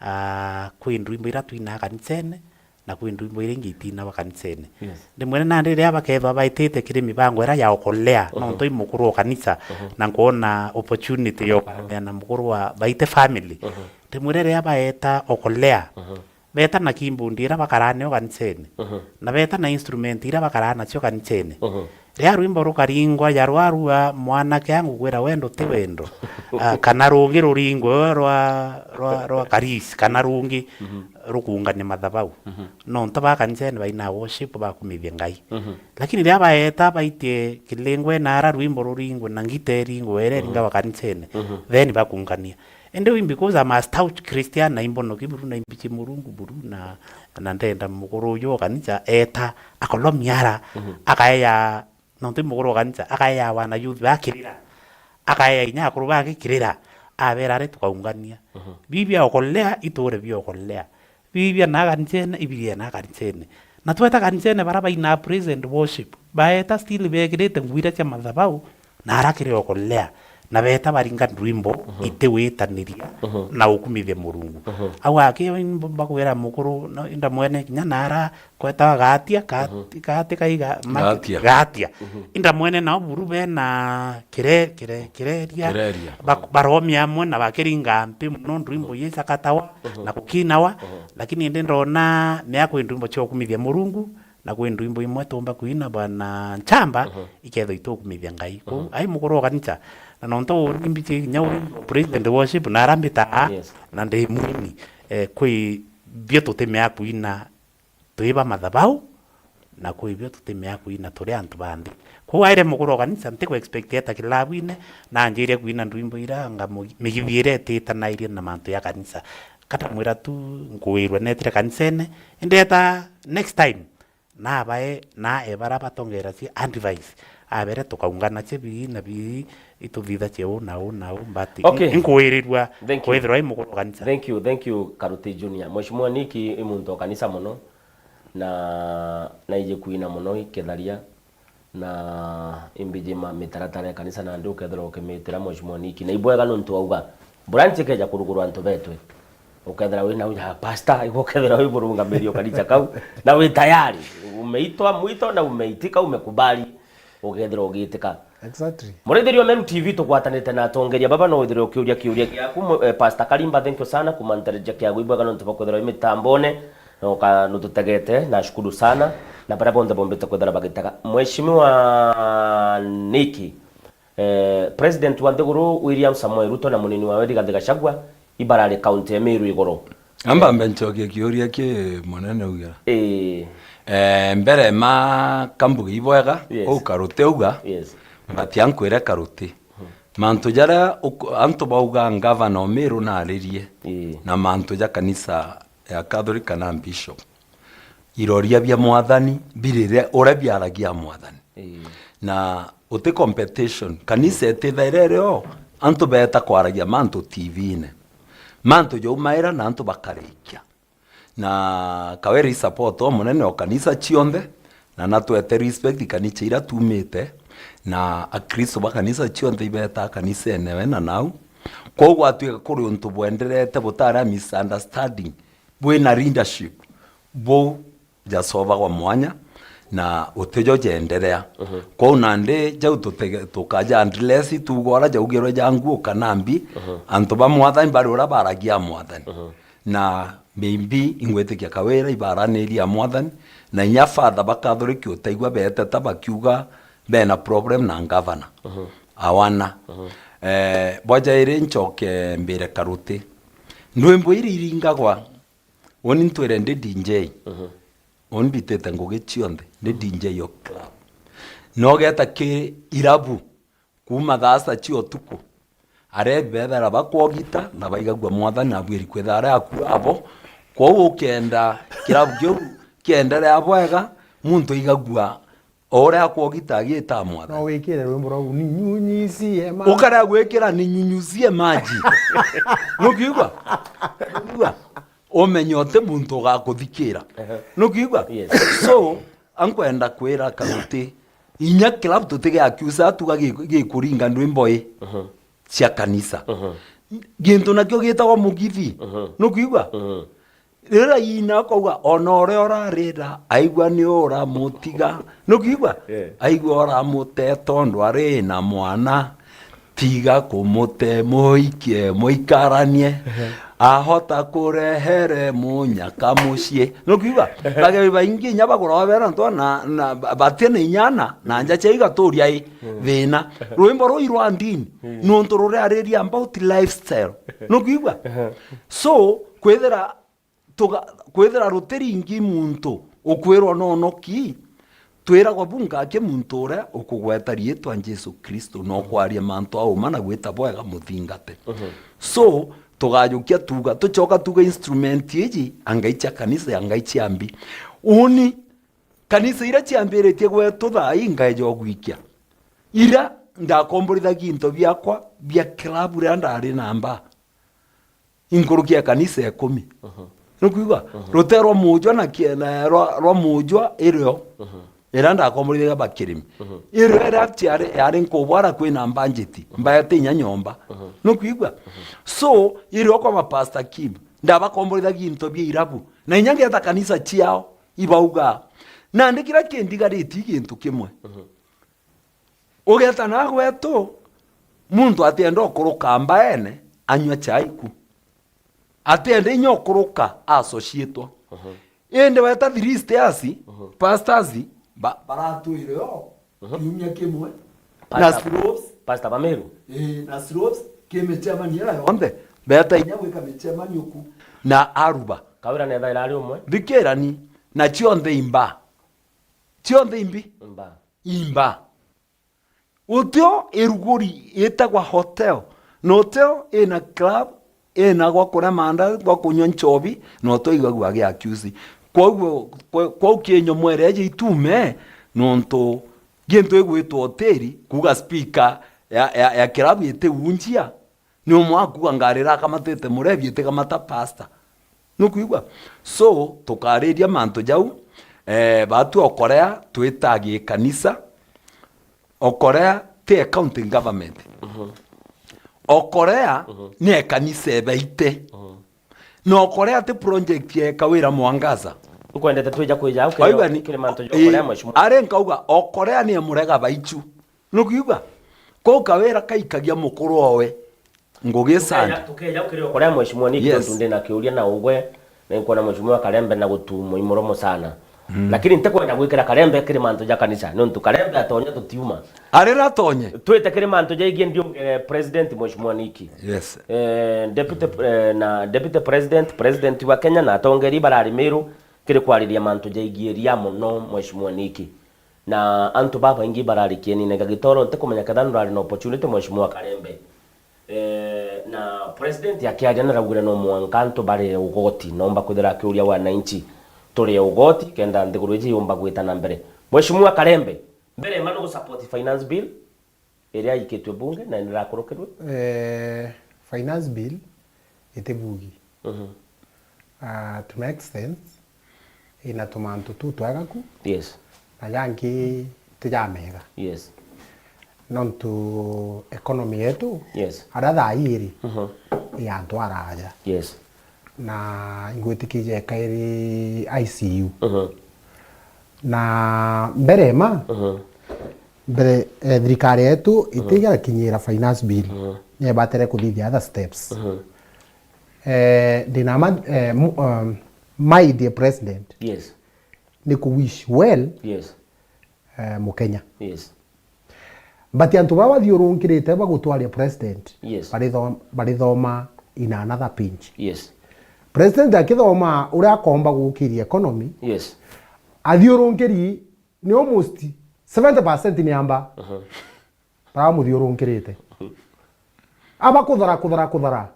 ah, kwi ndwimbo ira twinaa kanisene, na kwi ndwimbo iria ingi itinagwa kanisene. Yes. Ndimwire nandi riria bakethwa baitite kiri mibango iria ya okolea, mhm, nontu i mukuru wa kanisa, mhm, na nkwona opportunity ya okolea na mukuru wa Baite family. Mhm. Ndimwire riria baeta okolea, mhm, beta na keyboard iria bakaraa nayo kanisene, mhm, na beta na instrument iria bakaraa nacio kanisene. Mhm. Riria rwimbo rukaringwa, ya rwarua, mwanake angukwira wendo ti wendo. Ah, kana rungi ruringwe rwa, rwa, rwa karisi, kana rungi, mhm, rukungania mathabau. Mhm. Nontu ba kanisene baina worship bakumithia Ngai. Mhm. Lakini riria baeta baitie kilingwe na ara rwimbo ruringwe na ngita iringwe, ere, mhm, ringa wa kanisene, mhm, then bakungania. Indi wi because I'm a staunch Christian, na imbonoki buru, na imbichi Murungu buru, na, na ndenda mukuru uyu wa kanisa eta, akolomia ara, mhm, akaeya, nontu i mukuru wa kanisa, akaeya wana youth bakirira, akaeya inya akuru bagikirira, abera ari tukaungania. Mhm. Bibia okolea, iture bia okolea. Bibia na kanisene, ibirie na kanisene. Na tweta kanisene, bara baina praise and worship, baeta still bekirite nguo iria cia mathabau, na ara kiri okolea, na beta baringa ndwimbo, mhm, itiwitaniria, mhm, na ukumithia Murungu. Mhm. Au aki bakwira mukuru, no, inda mwene kinya na ara kwetawa gatia, ka-, mhm, gati kaiga, ma-, gatia. Gatia. Mhm. Inda mwene nao buru bena kire-, kire-, kireria. Kireria. Bak-, mhm, baromia amwe na bakiringa mpi muno ndwimbo, mhm, yesakatawa, mhm, na kukinawa, mhm, lakini indi ndona mea kwi ndwimbo cia ukumithia Murungu, na kwi ndwimbo imwe tumba kuina bwana Nchamba, mhm, ikethwa itukumithia Ngai. Kou, mhm, ai mukuru wa kanisa, na nontu uu ni mbichi kinya uu praise and worship, na ara mbitaa, yes, na ndi mwini. Eh, kwi bio tutimea kuina twi ba mathabau, na kwi bio tutimea kuina turi antu ba nthi. Kwou aire muguru wa kanisa, ntiku expect eta kilabuine, na anjirie kuina ndwimbo ira anga mu-, migithie iria ititanairie na mantu ya kanisa. Kata mwira tu nkuirwe netire kanisene, indi eta next time, na abae, na ebara batongera cia advice. Abere tukaungana cia bii na bii, ituthithacie uu na uu na uu, but Okay. inkuirirua Thank you. kwithirwa i muguru wa kanisa. Thank you, thank you, Karuti Junior. Mheshimiwa Nick i muntu wa kanisa mono, na naiji kuina mono iketharia, na imbiji ma mitaratara ya kanisa, nandi ukethirwa ukimitira Mheshimiwa Nick. Na ibwega nontu wauga, branch ikeja kurugurwa antu betwe, ukethira wi nau ya pastor, igwe ukethira wi murungamiri o kanisa kau, na wi tayari, umeitwa mwito na umeitika, umekubali, ukethira ugitika. Exactly. Muraithiria wa Meru T V, tugwatanite na atongeria baba, no withire ukiuria kiuria giaku. Mu-, eh, Pastor Kalimba, thank you sana kumantareja kiagu ibwega nontu bwa kwithirwa i mitambone, na uka-, nututegete, nashukuru sana, na baria bonthe bombite kwithira bagitega. Mheshimiwa Nick, eh, President wa nthiguru William Samoei Ruto na munini wawe Rigathi Gachagua ibarari kaunti ya Meru igoro. Amba mbe ncokie kiuria ki munene ugira. Ii. Eh, mbere ma kambuge ibwega, Yes. uu Karuti auga, Yes. but ankwire Karuti. Mantu jaria uk-, antu bauga ngavana o Meru naririe, Ii. na mantu ja kanisa ya Catholic kana Bishop. Iroria bia Mwathani birire uria biaragia Mwathani. Ii. Na uti competition. Kanisa itithaire irio antu beeta kwaragia mantu T V-ine. Mantu jaumaira na antu bakarikia. Na Kawere i support o munene o kanisa cionthe, na natwete respect kanisa iria tumite, na Akristo ba kanisa cionthe ibetaa kanisene we na nau. Kwou gwatuika kuri untu bwenderete butari a misunderstanding, bwina leadership, buu jasovagwa mwanya, na utijo jenderea. Mhm. Kwou nandi jau tutege-, tukaja address tuuga uria jaugirwe ja nguo kana mbi, Mhm. antu ba Mwathani bari uria baragia Mwathani. Mhm. Na maybe ingwitikia Kawira ibaraniria Mwathani, na inya father ba Catholic utaigua beeteta bakiuga bena problem na ngavana. Mhm. Awana. Mhm. Eh, bwa jairi ncoke mbire Karuti. Ndwimbo iri iringagwa, uni ntwire ndi D J. Mhm. Uni mbitite ngugi cionthe, ndi D J o club. Na ugeta ki irabu, kuuma thaa sita cia utuku, arebi bethera bakwogita na baigagua Mwathani abwiri kwithira ari aku abo. Kwou ukenda kirabu kiu kienderea bwega, muntu aigagua o uria akwogita agiita Mwathani. No wikire rwimbo rwau, "Ninyunyizie ma-" Ukarea gwikira, "Ninyunyuzie maji." Nukiigua? Nukiigua? Umenye uti muntu ugakuthikira. Ehe. Nukiigua? Yes. So, ankwenda kwira Karuti, inya club tutigiakiusa tuga gi-, gikuringa ndwimbo i Mhm. cia kanisa. Mhm. Gintu nakio gitagwa mugithi. Mhm. Nukiigua? Mhm. Rira ina ukauga, "Ona uria urarira, aigua ni uramutiga." Nukiigua? Yeah. "Aigua uramute tondu ari na mwana." Tiga kumute muikie muikaranie. Ehe. Ahota kurehere munyaka mucii. Nukiigua? Ehe. Bageni baingi inya bagura wabera ntwa na, na ba-, batina inyana, na nja cia igaturia i Mm. thina. Ehe. Rwimbo ruu i rwa ndini, Mm. nontu rurariria about lifestyle. Nukiigua? Ehe. So, kwithira tuga-, kwithira rutiringi muntu ukwirwa nonoki, twiragwa bu ngaki muntu uria ukugweta riitwa Jesu Kristo na ukwaria mantu a uma na gwita bwega muthingate. Mhm. So, tugajukia tuga, tucoka tuga instrument iji, angai cia kanisa, angai cia mbi. Uni, kanisa iria ciambiritie gwetu thaa ii ngaeja ugwikia. Iria ndakomborithagia into biakwa bia club riria ndari na mbaa. Inkuruki ya kanisa ikumi. Mhm. Nukwigua? Mhm. Rute rwa mujwa na kie-, na rwa, rwa mujwa irio. Mhm. Iria ndakomborithagia bakirimi. Mhm. Irio iria ciari, yari nkubwara kwina mbanjeti. Mhm. Mbaete inya nyomba. Mhm. Nukwigua? Mhm. So, irio kwa ba Pastor Kim, ndabakomborithagia into bia irabu. Na inya ngieta kanisa ciao, ibauga. Nandi kiria kindigaritie gintu kimwe. Mhm. Ugeta na gwetu, muntu atienda ukuruka mbaene, anyua chai ku. Atienda inya ukuruka, asociitwa. Mhm. Indi weta three stairs, Mhm. pastors, ba-, baratwire o, Mhm. kiumia kimwe. Pastor, na slopes. Pastor Bamiru. Ii, na slopes, ki micemanio ira yonthe. Beta inya gwika micemanio ku. na aruba. Kawira na ethaira ari umwe. Thikirani, na cionthe imba. Cionthe imbi? Imba. Imba. Utio iruguri itagwa hotel, na utio ina club, ina gwa kuria maanda, gwa kunywa nchobi, na utio igagua gi accuse. Kwou, kwe-, kwou kienyo mwereje itume, nontu gintu igwitwa hoteli, kuuga speaker ya, ya, ya kirabu itiunjia, ni umwe akuuga ngari irakamatite murebi itikamata pastor. Nukwigua? So, tukariria mantu jau, eh, batu okorea twitagie kanisa, okorea ti a county government. Mhm. Okorea Mhm. ni ekanisa ebaite. Mhm. Na okorea ti project ya Kawira Mwangaza. Ukwendete twija kwija au Waigua kiri, ni? kiri mantu ja Ii, okorea mheshimiwa. Ari nkauga, okorea ni emurega baichu. Nukwigua? Kou Kawira kaikagia mukuru owe. Ngugi sana. Tukeja, tukeja ukiri okorea mheshimiwa Nick, Yes. tontu ndina kiuria na ugwe, na nkwona mheshimiwa Karembe na gutumwa imoromo sana. Mm. Lakini ntikwenda gwikira Karembe kiri mantu ja kanisa, nontu Karembe atonya tutiuma. Arira atonye. Twite kiri mantu jaigie ndiungere president mheshimiwa Nick. Yes. Eh, deputy, eh, na deputy president, president wa Kenya na atongeri barari Meru kiri kwariria mantu jaigie ria mono mheshimiwa Nick. Na antu babaingi barari kienine gia gitoro, ntikumenya ketha nurari na opportunity mheshimiwa Karembe. Eh, na president akiaria naraugire no mwanka antu barie ugoti, nomba kwithira akiuria wananchi turie ugoti kenda nthiguru iji yumba gwita na mbere. Mheshimiwa Karembe, mbere ma nugu support finance bill iria ikitwe bunge na nirakurukirwe? Eh, finance bill itibugi. Mhm. Ah, to make sense, ina tumantu tutwega ku, Yes. na jangi ti jamega. Yes. Nontu economy yetu, Yes. aria thaa ii iri, Mhm. i antu araja. Yes. Na ingwitikija ikairi I C U. Mhm. Na mbere ma, Mhm. mbere, eh, thirikari yetu Mhm. itigarakinyira finance bill. Mhm. Niebatere kuthithia other steps. Mhm. Eh, ndina ma, eh, mu-, um, my dear president, Yes. ni ku wish well, Yes. eh, Mukenya. Yes. But antu baba bathiurunkirite bagutwaria president, Yes. barithom-, barithoma in another pinch. Yes. President akithoma uria akomba gukiria economy, Yes. athiurunkiri ni almost seventy percent ni amba Mhm. baramuthiurunkirite. Aba kuthara, kuthara, kuthara.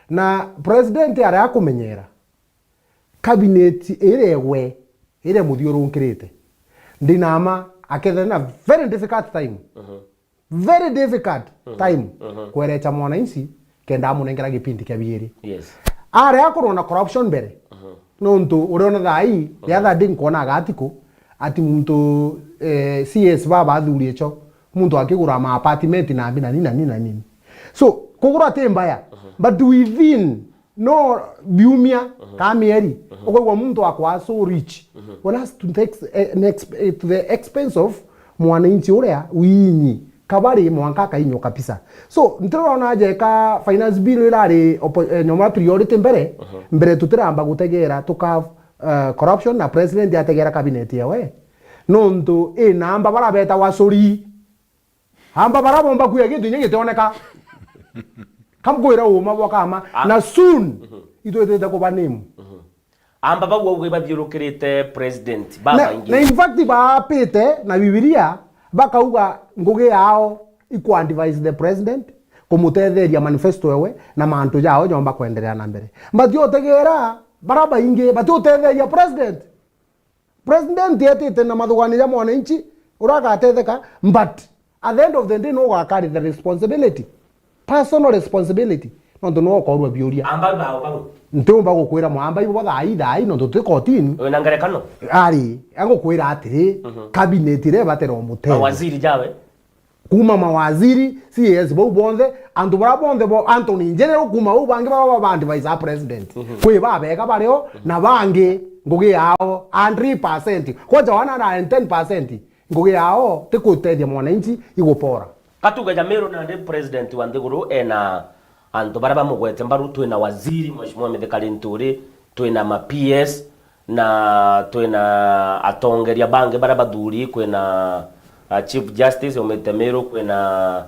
Na president aria akumenyera, cabinet iria igwe, iria muthiurunkirite, ndinama akethira na very difficult time. Mhm. Very difficult Mhm. time Mhm. kwerecha mwananchi kenda amunengera gipindi kia biiri. Yes. Aria akorwa na corruption mbere, Mhm. nontu uriona thaa ii, the other day nkwona agatiku, ati muntu, eh, C S baba athuri echo, muntu akigura ma apartment na mbi na nini na nini na nini. So, kugura ti mbaya, Mhm. but within no biumia Mhm. ka mieri, Mhm. ukaigua muntu akwa so rich. Mhm. Well, has to take ex-, eh, next, eh, to the expense of mwananchi uria winyi kabari mwanka akainywa kabisa. So, ntirona aja eka finance bill irari oppo-, eh, nyoma priority mbere, Mhm. mbere tutiramba gutegera tuka, eh, corruption na president ategera cabinet yawe. Nontu i namba bara betagwa curi. Amba bara bomba kuya gintu inya giteoneka. Kamkwira uma bwa kama. Ah. Na soon, Mhm. itwitite kuba name. Mhm. Amba bau auga ibathiurukirite president, na, babaingi. Na in fact, baapite na Bibilia, bakauga ngugi yao iku advise the president, kumutetheria manifesto ewe, na mantu jao jomba kwenderea na mbere. Batiotegera, bara baingi, batiotetheria president. President etite na mathugani ja mwananchi, uria agatetheka, but at the end of the day, no ugakari the responsibility. Personal responsibility. Nontu no ukorua biuria. Amba bao bau. Ntiumba gukwira mwamba ibo thaa ii, thaa ii, nontu twi kotini. Wina ngerekano? Ari, agukwira atiri, Mhm. cabinet iria ibatera umuteethia. Mawaziri jawe? Kuma mawaziri, C A S bau bonthe, antu bara bonthe bo, Anthony General, kuma bau bangi bara ba, ba advisor a president. Mhm. Kwi babega bario, Mhm. na bangi ngugi yao hundred percent. Kwanja one hundred and ten percent. Ngugi yao ti kutethia mwananchi, igupora. Katuge Jamiru nandi president wa nthiguru ena antu baria bamugwete mbaru, twina waziri, Mheshimiwa Mithika Linturi, twina ma P S, na twina atongeria bangi baria bathuri, kwina, uh, Chief Justice umite Miru, kwina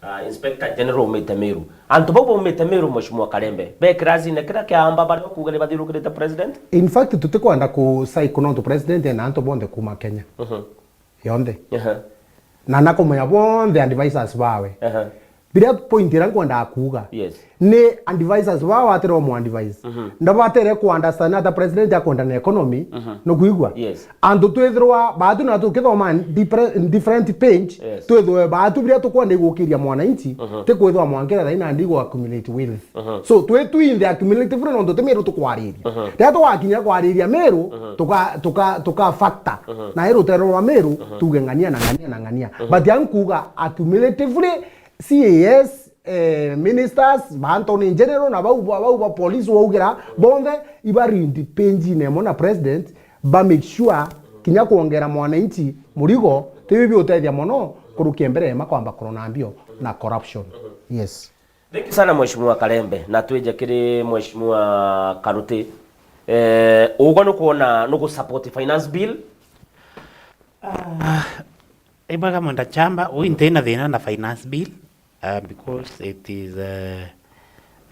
Ah, Inspector General umite Meru. Antu bau baumite Meru, Mheshimiwa Kalembe, be kirasine kiria kiamba baria ukuuga ni bathiurukirite president? In fact, tutikwenda ku psycho nontu president ena antu bonthe kuma Kenya. Mhm. Yonthe. Aha. Na nakumenya bonthe advisors bawe. Aha. Biria point iria nkwendaga kuuga. Yes. Ni advisors bawe atira umu advise. Mhm. Ndabatere ku understand ata president akwenda na economy. Mhm. Nukwigua? Yes. Antu twithirwa baatu na tukithoma in dipre-, in different page, yes, twithwe baatu biria tukwenda igukiria mwananchi, mhm, ti kwithwa mwankira thaina ndi gu accumulate wealth. Mhm. So, twi twinthe accumulatively nontu ti Meru tukwariria. Mhm. Riria tugakinya kwariria Meru, mhm, tuka, tuka, tuka factor. Mhm. Na i rutere rwa Meru, mhm, tuge ng'ania na ng'ania na ng'ania. Mhm. But ankuuga accumulatively, C A S, eh, ministers, ba attorney general na bau, bau ba police waugira, bonthe iba read page-ine imwe na president, ba make sure kinya kwongera mwananchi murigo, ti bibi utethia mono kurukia mbere ema kwamba kurona mbio na corruption. Yes. Thank you sana, Mheshimiwa Kalembe, na twije kiri Mheshimiwa Karuti. Eh, ugwe nukwona nuku support finance bill? Ah, ibwega Mwenda Chamba, ui ntina thina na finance bill, uh, because it is, uh,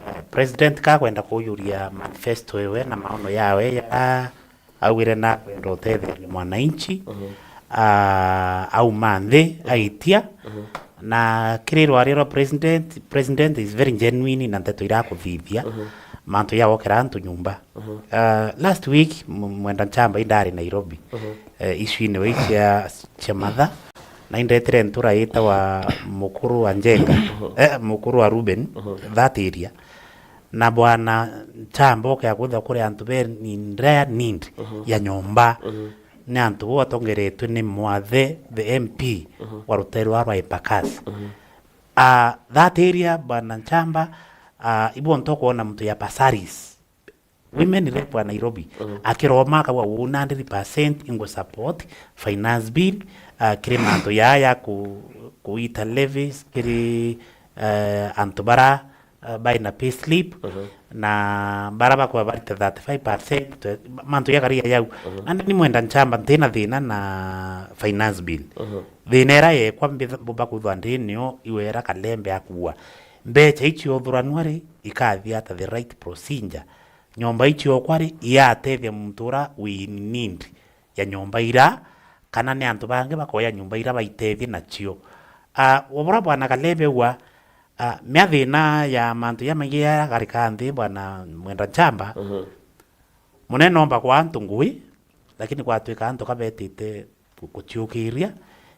uh, president kakwenda kuyuria manifesto iwe na maono yawe ya augire nakwenda utetheria mwananchi, mhm, ah, auma nthi, mhm, aitia. Mhm. Na kiri rwaria rwa president, president is very genuine na nteto irakuthithia, mhm, mantu ya gwokera antu nyumba. Mhm. Ah, last week, m-, Mwenda Nchamba indari Nairobi, mhm, eh, issue-ini wei cia, cia matha, na indetire ntura yitawa Mukuru wa Njenga, mhm, eh, Mukuru wa Ruben, mhm, that area. Na bwana Nchamba ukea kwithwa kuri antu be in dire need, mhm, ya nyomba. Mhm. Ni antu bo batongeretwe ni Mwathe, the M P, mhm, wa rutere rwa Embakasi. Mhm. Ah, that area, bwana Nchamba, ah, ibo nto kuona mtu ya Pasaris, women rep wa Nairobi, mhm, akiroma akauga, "Uu na hundred percent ingu support finance bill, ah, kiri mantu yaa ya ku-, kuita levies kiri, eh, antu bara, eh, baina payslip, mhm, na bara bakwa barita thirty-five percent, twe-, mantu ya karia yau." Mhm. Nandi ni Mwenda Nchamba ntina thina na finance bill. Mhm. Thina ira yekwa mbitha-, mbumba kwithwa ndi nio iwera Kalembe akua. Mbecha icio uthuranua ri, ikathia ata the right procedure? Nyomba icio okwa ri, iatethia muntu ura wi in need ya nyomba ira, kana ni antu bangi bakoya nyomba ira baitethie nacio? Ah, obura bwana Kalembe augua, ah, mia thina ya mantu jamaingi jaria garika nthi, bwana Mwenda Nchamba, mhm, munene omba kwa antu ngui, lakini gwatwika antu kabetite gu-, guciukiria.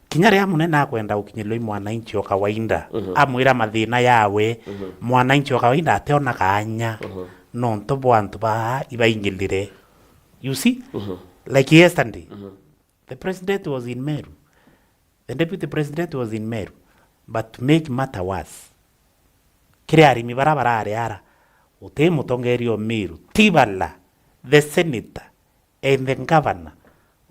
Kinya riria munene akwenda gukinyirwa i mwananchi o kawaida, mhm, amwira mathina yawe, mhm, mwananchi o kawaida ateona kaanya, mhm, nontu bwa antu baa ibaingilire. You see? Mhm. Like yesterday, mhm, the president was in Meru. The deputy president was in Meru. But to make matter worse, kiri arimi bara barari ara, guti mutongeria o Meru, ti bala, the senator, and the governor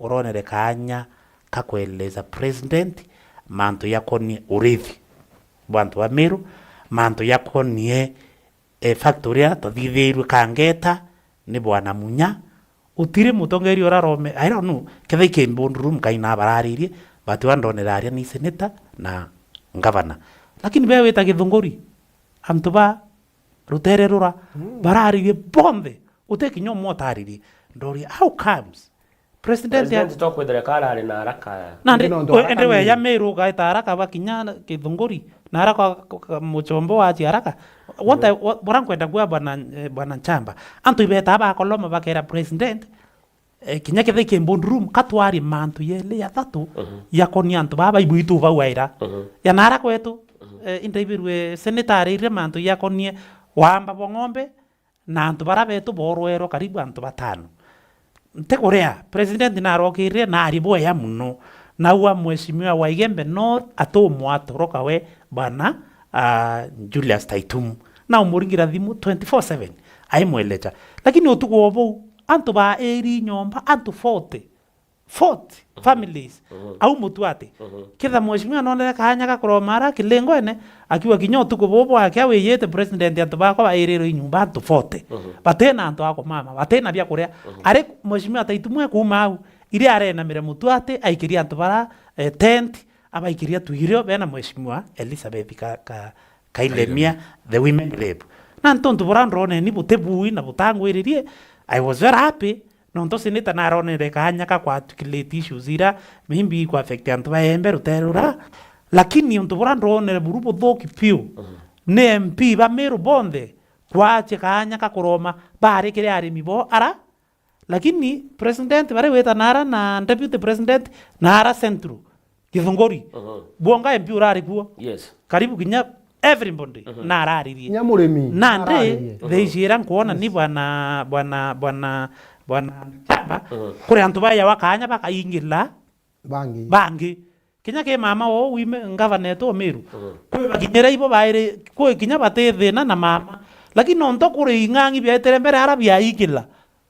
uronere kaanya ka kueleza president mantu jakonie urithi bwa antu ba Meru, mantu jakonie, eh, factory iria twathithiirue Kangeta ni bwana Munya. Utiri mutongeria uria arome, I don't know, kethira i Kimbundu Room kaina bararirie, but wa ndonera aria ni senator na governor. Lakini be wita Githunguri, antu ba rutere rura, mm, bararirie bonthe, uti kinya umwe utaririe. Ndoria, how comes? President ya- President tokwithira karari na haraka. Nandi, indi nontu we-, haraka indi we ni- ya Meru ugaita haraka bakinya Githunguri, na haraka ka-, ka-, muchombo wachi haraka. What I, wa-, bora nkwenda kuuga bwana, eh, bwana Nchamba. Antu ibetaa bakoloma bakera president, eh, kinya kethira i Kimbundu Room, katwari mantu yeli ya thatu, mhm, yakonie antu baba ibu itu bau aira. Mhm. Ya nara kwetu, mhm, eh, indaibirwe senator arire mantu yakonie wamba bwa ng'ombe, na antu bara betu borwerwa karibu antu batano. Ntikuria, president narokirire na ari bwea muno. Naua Mheshimiwa Waigembe North atumwa atoroka we bwana, ah, Julius Taitumu. Na umuringira thimu twenty-four seven, aimwelecha. Lakini utuku o bau, antu ba eri nyomba, antu forty, forty, mhm, families, mhm, au mutuate. Mhm. Ketha mheshimiwa nonere kaanya ga kuroma ara kilingwene, akiuga kinya utuku bubu bwake awiyite president antu bakwa bairirwe i nyumba antu forty. Mhm. Batina antu a kumama, batina bia kuria. Mhm. Ari mheshimiwa Taitumwe kuuma au, iria arenamire mutuate, aikirie antu bara, eh, tent, abaikiria twirio bena Mheshimiwa Elizabeth Ka-, Ka-, Kailemia, the women rep. Na ntontu bura ndroneni butibui na butangwiririe, I was very happy, nontu sinita naronere kaanya ka ku articulate issues ira maybe iku affect antu ba Embe rutere rura. Lakini untu bura ndronere buru buthuki piu, ni M P ba Meru bonthe kwache kaanya ka kuroma bari kiri arimi bo ara. Lakini president bari wita nara na deputy president nara central, Githunguri. Bwonga M P urari kuo. Yes. Karibu kinya everybody nararirie. Kinya murimi nandi araririe. Thaa ici ira nkwona ni bwana, bwana, bwana, bwana Chamba, kuri antu bayawa kaanya bakaingila bangi. Bangi. Kinya ki mama o wime ngavana etu o Meru. Kwi bakinyira ibo bairi, kwi kinya bati thina na mama. Lakini nontu kuri ing'ang'i biaitire mbere ara biaikila,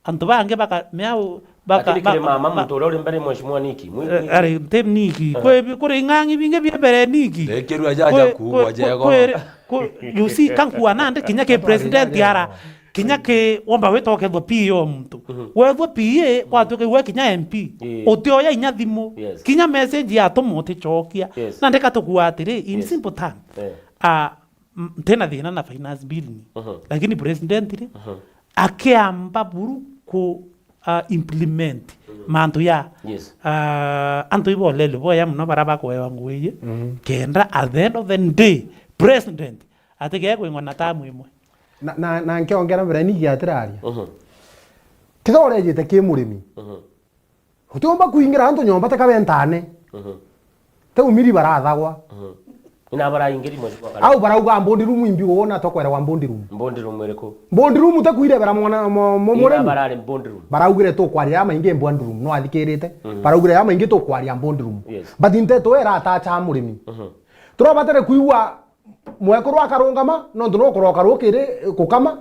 antu bangi baka, miau, baka, lakini kiri ba-, mama ba-, muntu uria uri mbere, Mheshimiwa Niki. Mwi-, eh, mwi-, ari, nti Niki. Kwi, kuri ing'ang'i bingi bia mbere Niki. Ekirua jaja kwi, kuugwa kwi, jegoro. Kwi, kwi, you see, kankua nandi kinya ki president ara. Kinya ki womba wita ukethwa P A o muntu. Wethwa P A, kwatuika iwe kinya M P. Utioya inya thimu. Yes. Kinya message yatuma uticokia. Yes. Nandi katukua atiri, in simple term. Eh. Ah, m-, ntina thina na finance bill ni. Lakini president ri, akiamba buru ku, ah, implement mantu ya, yes, ah, antu ibolele boya muno bara bakwewa ngugi iji, kenda at the end of the day, president atige kwing'wa na tamu imwe. Na, na, na nkiongera mbere ni giatiraria. Kitha urejite ki murimi. Utiumba kuingira antu nyomba teka bentane. Teumiri barathagwa. Ina baraingiri mwe kwa kare. Au barauga mbondi room imbi wona tokwerewa mbondi room. Mbondi room iriku? Mbondi room te kuirebera mwana mo-, mo-, ina murimi. Barari mbondi room. Baraugire tukwaria ya maingi mbondi room. No athikirite. Baraugire ya maingi tukwaria mbondi room. Yes. But nteto era atacha murimi. Turabatare kuigua mwekuru akarungama, nontu no kuroka rukiri, eh, kukama,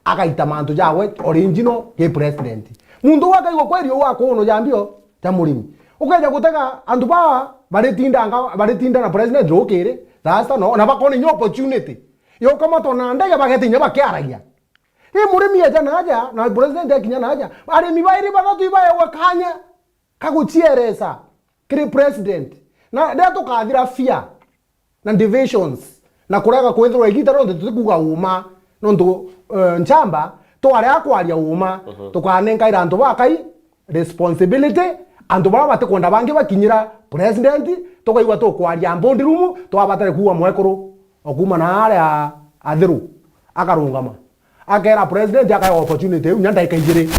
agaita mantu jawe original ki president. Muntu uu akaigua kweri uu akuno ja mbio ja murimi. Ukeja gutega antu baa baritindanga, baritinda na president rukiri, rasta no, na bakona inya opportunity ya ukamatwa na ndege bagete inya bakiaragia. I murimi eja naja, na president akinya naja, arimi bairi bathatu ibaewa kanya ka gucieresa kiri president. Na riria tukathira fear, na divisions, na kurega kwithirwa igita rionthe tutikuuga uuma, nontu, eh, Nchamba, twaria kwaria uuma, tukanenkaira antu bakai responsibility, antu baria batikwenda bangi bakinyira president, tukaigua tukwaria mbondi room, twabatare kuuga mwekuru, o kuuma na aria athiru, akarungama. Akera president, akaewa opportunity iu, nya ndaika ijiri,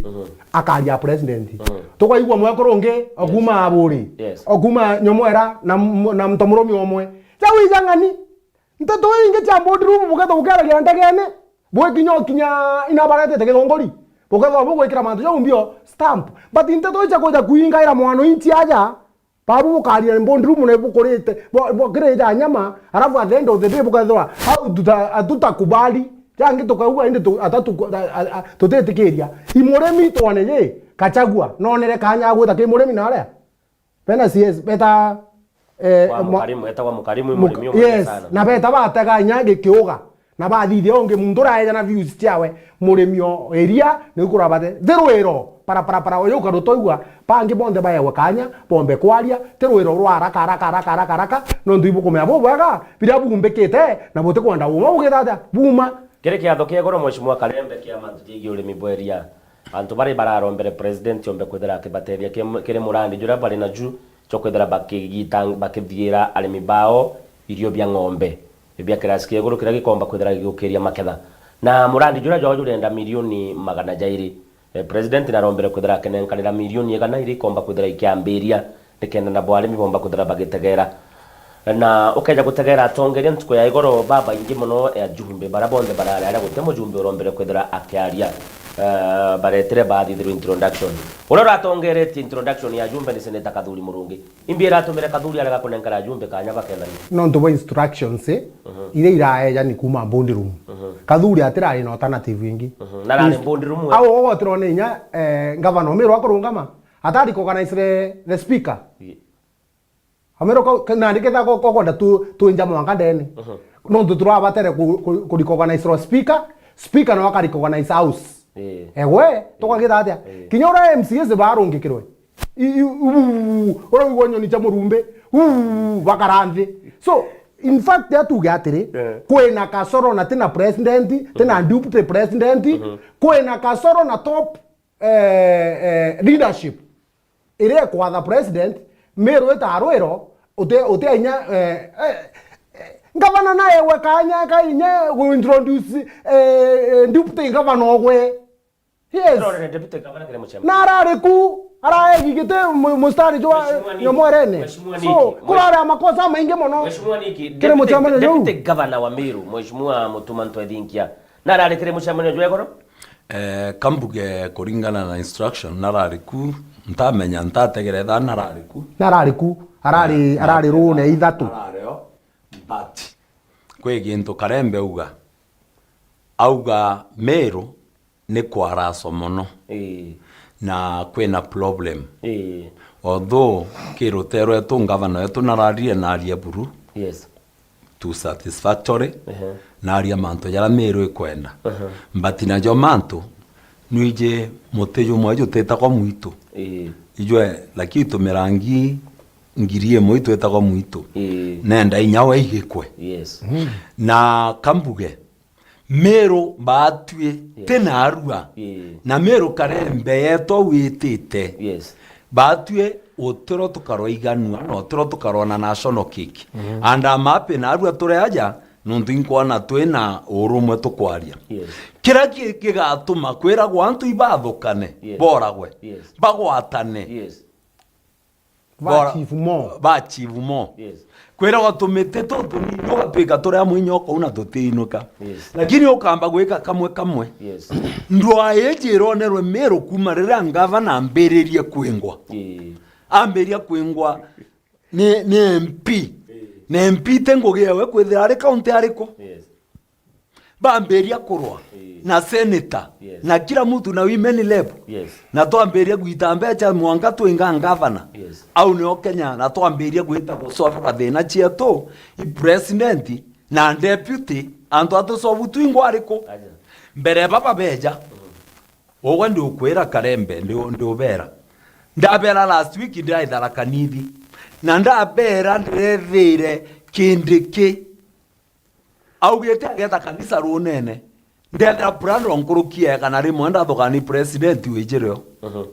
akaria president. Tukaigua mwekuru ungi, o kuuma Aburi, yes, o kuuma Nyomwera, na m-, na mtomurume umwe. Jau ijang'ani. Nteto ingi cia boardroom, bukethwa bukeragia ndegene, bwikinya ukinya ina baretete Githunguri, bukethwa bugwikira mantu jau mbio stamp. But nteto icia kuja kuingaira mwana inchi aja, Babu bukaria boardroom na bukurite, bu-, bukirija nyama, alafu at the end of the day bukethirwa, hau tuta-, hatutakubali. Jangi tukauga indi tu-, atatu-, a-, a-, a-, tutitikiria. I murimi twone ji, Gachagua, nonere kanya agwita ki murimi na aria? Bena C S, beta, eh, kwa mo-, Mukarimu, etagwa Mukarimu, i muk-, murimi umwe yes, sana. Na beta batega inya gikiuga. Na bathithia ungi muntu uraeja na views ciawe, murimi o iria, niu kurabate. Thi rwiro, para, para, para, uyu ukarutoigua, bangi bonthe baewe kanya, bombe kwaria, ti rwiro rwa haraka, haraka, haraka, haraka, haraka, nontu ibukumenya bubwega, biria bumbikite, na butikwenda uuma, bugita atia? Buuma. Kiri kiatho kia igoro, Mheshimiwa Karembe, kia mantu jegie urimi bwa iria, antu bari bararombere president ombe kwithira akibatethia ki-, kiri murandi juria bari naju, jwa kwithira bakigita-, bakithiira arimi bao irio bia ng'ombe bia kirasi kia iguru kiria gikomba kwithira gigiukiria maketha. Na murandi juria jwao jurenda milioni magana jairi. Eh, president narombere kwithira akinenkanira milioni igana iria ikomba kwithira ikiambiria, nikenda nabo arimi bomba kwithira bagitegera. Na ukeja gutegera atongeria ntuku ya igoro babaingi mono ya jumbe, baria bonthe barari aria guti mujumbe urombere kwithira akiaria. Eh, baretire bathithirwe introduction. Uria uratongeretie introduction ya jumbe ni Senator Kathuri Murungi. Imbi iratumire Kathuri arega kunenkera ajumbe kanya bakethania? Nontu bwa instructions, eh, iria iraejani kuuma boardroom. Kathuri atirari na alternative ingi. Na arari boardroom we. Au ugotirwo ni inya, eh, ngavana Omiru akurungama, ata recognize the, the speaker. Ye- Omiru ko-, ke-, nandi ketha ko-, kokwenda tu-, twinja mwanka ndene. Nontu turabatere ku-, ku-, ku recognize ro speaker, speaker no aka recognize house. Ye. Egwe, tukagita atia? Ye. Kinya uria M C As barungikirwe. I, i, u, u, u, uria wigua nyoni cia murumbi, u, u, u, bakara nthi. So, in fact, atuge atiri, Eh. kwina kasoro na tina president, tina deputy president, kwina kasoro na top, eh, eh, leadership. Iria ikwatha president, Meru ita Rwiro, uti, uti inya, eh, eh, eh, ngavana naewe kanya ka inya gu introduce, eh, eh, deputy ngavana ogwe. Yes. Rorere deputy governor kiri mucemania. Na arari ku, araegi giti mu-, mustari jwa Mheshimiwa Niki, Nyomorene. Mheshimiwa So, Niki, kurari amakosa maingi mono. Mheshimiwa Niki, kiri deputy, mucemania juu. Deputy governor wa Meru, Mheshimiwa Mutuma Ntwethinkia, na arari kiri mucemania jwa igoro? Eh, kambuge kuringana na instruction, narari ku, ntamenya, ntategeretha narari ku. Narari ku, arari, Na, arari na, rune ithatu. Arari o, but kwi gintu Karembe auga. Auga Meru ni kwaraso mono. Ii. Na kwina problem. Ii. Although ki rutero etu ngavana wetu nararire naria buru Yes. to satisfactory, Ehe. naria mantu jaria Meru ikwenda. Ehe. But najo mantu, nwiji muti jumwe jutitagwa mwitu. Ii. Ijwe, lakini tumirangi ngiri imwe itwitagwa mwitu. Ii. Nenda inya we igikwe. Yes. Na kambuge, Meru batwi Yes. ti narua. Ii. Na Meru Karembe yeto witite. Yes. Batwi utiro tukarwa iganua, na utiro tukarwa na national cake. Mhm. And I'm happy narua turi aja, nontu inkwona twina urumwe tukwaria. Yes. Kiria ki-, kigatuma kwiragwa antu ibathukane, Yes. boragwe, Yes. bagwatane. Yes. Ba Bora- achieve more. Ba achieve more. Yes. Kwiragwa tumiti tutunini, ugatwika turi amwe inya ukauna tutiinuka. Yes. Lakini ukamba gwika kamwe kamwe. Yes. Ndwaa iji ironerwe Meru kuma riria ngavana ambiririe kwingwa. Ii. Ambiria kwingwa ni, ni M P. Ii. Na M P ti ngugi ewe kwithira ari kaunti ariku. Yes. Bambiria kurwa Ii. na senator, Yes. na kila mtu na women rep. Yes. Na twambiria gwita mbeca mwanka twinga ngavana. Yes. Au nio Kenya, na twambiria gwita gusolve thina cietu, i president na deputy, antu atusolve twingwa ariku? Aja. Mbere baba beja, Mm. ugwe ndiukwira Karembe, ndi-, ndiubera. Ndabera last week ndiraithara kanithi. Na ndabera ndirethire Kindiki. Augite ageta kanisa runene. Ndethira Brandon nkuruki ega na rimwe ndathugani president wijire o. Mhm.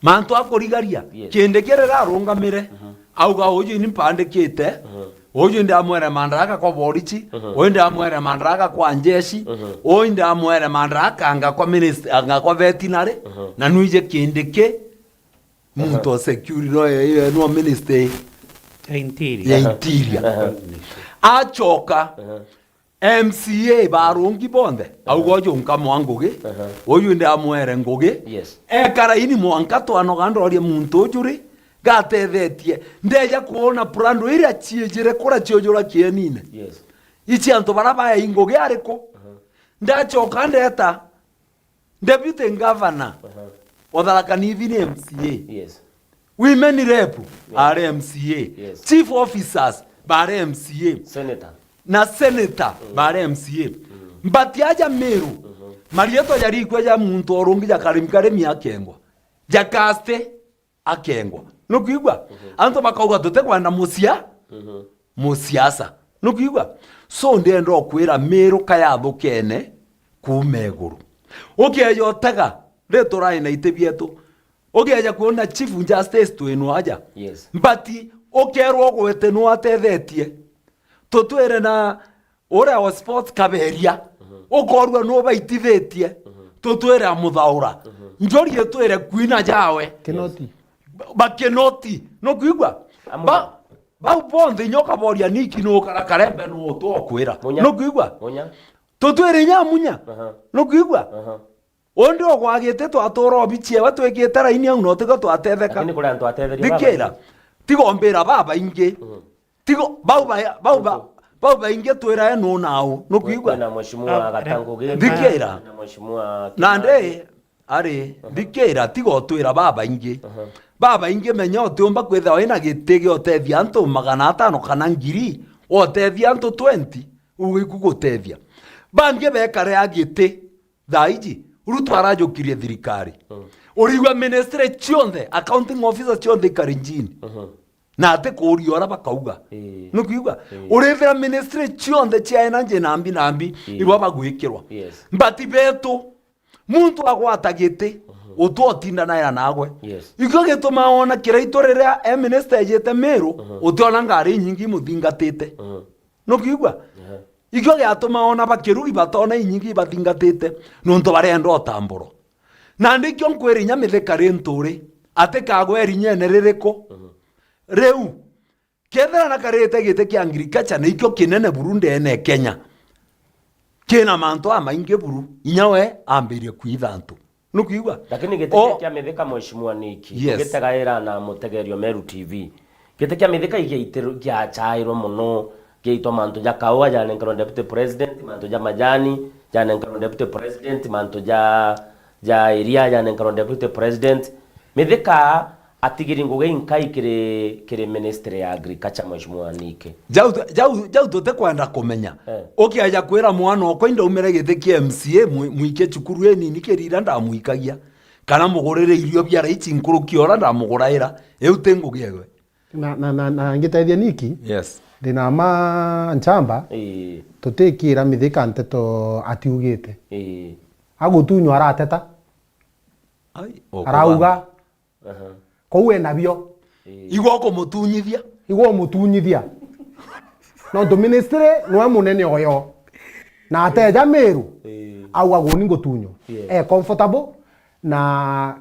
Mantu akurigaria, Yes. Kindiki riria arungamire, Mhm. auga, "Uju ni mpandikite, Mhm. uju ndamwere mandaraka kwa borichi, Mhm. uyu ndamwere mandaraka kwa njeshi, Mhm. uyu ndamwere mandaraka anga kwa minist-, anga kwa veterinary, Mhm. na nwije Kindiki, muntu Aha. o security, no, eh, eh, no ministry Ya interior. ya Aha. interior." Aha. Acoka, Aha. M C A barungi bonthe, auga uju nkamwa ngugi, Aha. uyu ndamwere ngugi. Yes. Ekara ini mwanka twanoga ndorie muntu uju ri, gatethetie. Ndeja kuona brand iria ciijire kura ciujura kienine. Yes. Ici antu bara bae ngugi ariku? Aha. Ndacoka ndeta Deputy Governor, Aha. o Tharaka Nithi ni M C A. Yes. Women rep, Yes. are M C A. Yes. Chief officers, bare M C A. Senator. Na senator, Mm. bare M C A. Mm. But aja Meru, Mhm. marietwa jarikwe ja muntu orungi ja Karimi Karimi akengwa. Ja Kaste akengwa. Nukwigua? Mhm. Antu bakauga tutikwenda mucia. Mhm. Musiasa. Nukwigua? So, ndienda ukwira Meru kayathukene kuuma iguru. Ukeeja utega, ri turai na iti bietu. Ukeeja kuona Chief Justice twinwa aja. Yes. But ukerwa ugwete nu atethetie. Tutwire na uria wa sports Kaberia. Mhm. Ukorwa nu baitithitie. Mhm. Tutwire a Muthaura. Mhm. Njori itwire kwina jawe. Kinoti. Ba-, ba Kinoti. Nukwigua? Amwe. Ba-, Bau bonthe inya ukaboria niki nu ukara Karembe nu utwokwira. Munya. Nukwigua? Munya. Tutwire inya munya. Aha. Nukwigua? Aha. Undi ugwagite twatura obici ewe twikite raini au no tiga twateetheka. Lakini kuri antu ateetheria baba. Thikira. Tiga umbira babaingi. Mhm. Tiga bau ba-, bau ba-, Utu. bau baingi twirae nu nau. Nukwigua? Kwina Mheshimiwa Ah, Gatangu Githu. Thikira. Kwina Mheshimiwa Na Kimani. ndi Ari, thikira, tiga utwira babaingi. Aha. Babaingi menya utiumba kwithirwa wina giti gia utethia antu magana atano kana ngiri, utethia antu twenty, ugiku gutethia. Bangi bekare a giti, thaa iji, Ruto arajukirie thirikari. Mm. Urigua ministry cionthe, accounting officer cionthe ikari njini. Mhm. Na ati kuuria uria bakauga. Ii. Nukwigua? Ii. Urithira ministry cionthe cia energy na mbi na mbi, ii, ibo bagwikirwa. Yes. But betu, muntu agwata giti, mhm, utwa utindanaira nagwe. Yes. Ikio gitumaa wona Kiraitu riria e minister ejite Meru, mhm, utiona ngari inyingi imuthingatite. Mhm. Nukwigua? Aha. Ikio giatuma ona bakirugi batona inyingi ibathingatite, nontu barenda utamburo. Na ndikio nkwira inya Mithika ri nturi, atikagwe irinyene ririku. Mhm. Riu, kethira nakarite giti kia agriculture, na ikio kinene buru ndene Kenya, kina mantu amaingi buru, inya we ambirie kwitha antu. Nukwigua? Lakini giti kia Mithika, Mheshimiwa Nick, yes, ugitegaira na mutegerio Meru T V. Giti kia Mithika igiaitiru-, giachairwe mono, giaitwa mantu ja kaua janenkerwa deputy president, mantu ja majani janenkerwa deputy president, mantu ja, ja iria janenkerwa deputy president. Mithika atigiri ngugi inkai kiri, kiri ministry ya agriculture, Mheshimiwa Nick? Jau, jau, jau tutikwenda kumenya. Eh. Ukiaja kwira mwana okwa indaumire giti kia M C A, mwi-, mwike cukuru inini kirira ndamwikagia, kana mugurire irio bia raichi nkuruki ora ndamuguraira, iu ti ngugi ewe. Na, na, na, na ngitethia Niki, yes, ndina ma nchamba, ii, tutikira Mithika nteto atiugite. Ii. Agutunywa arateta. Ai, arauga. Aha. Kou enabio. Ii. Igwa ukumutunyithia. Igwa umutunyithia. Nontu ministry nwe munene oyo. Na ateja Meru, ii, auga guni ngutunywa. Yes. E comfortable na,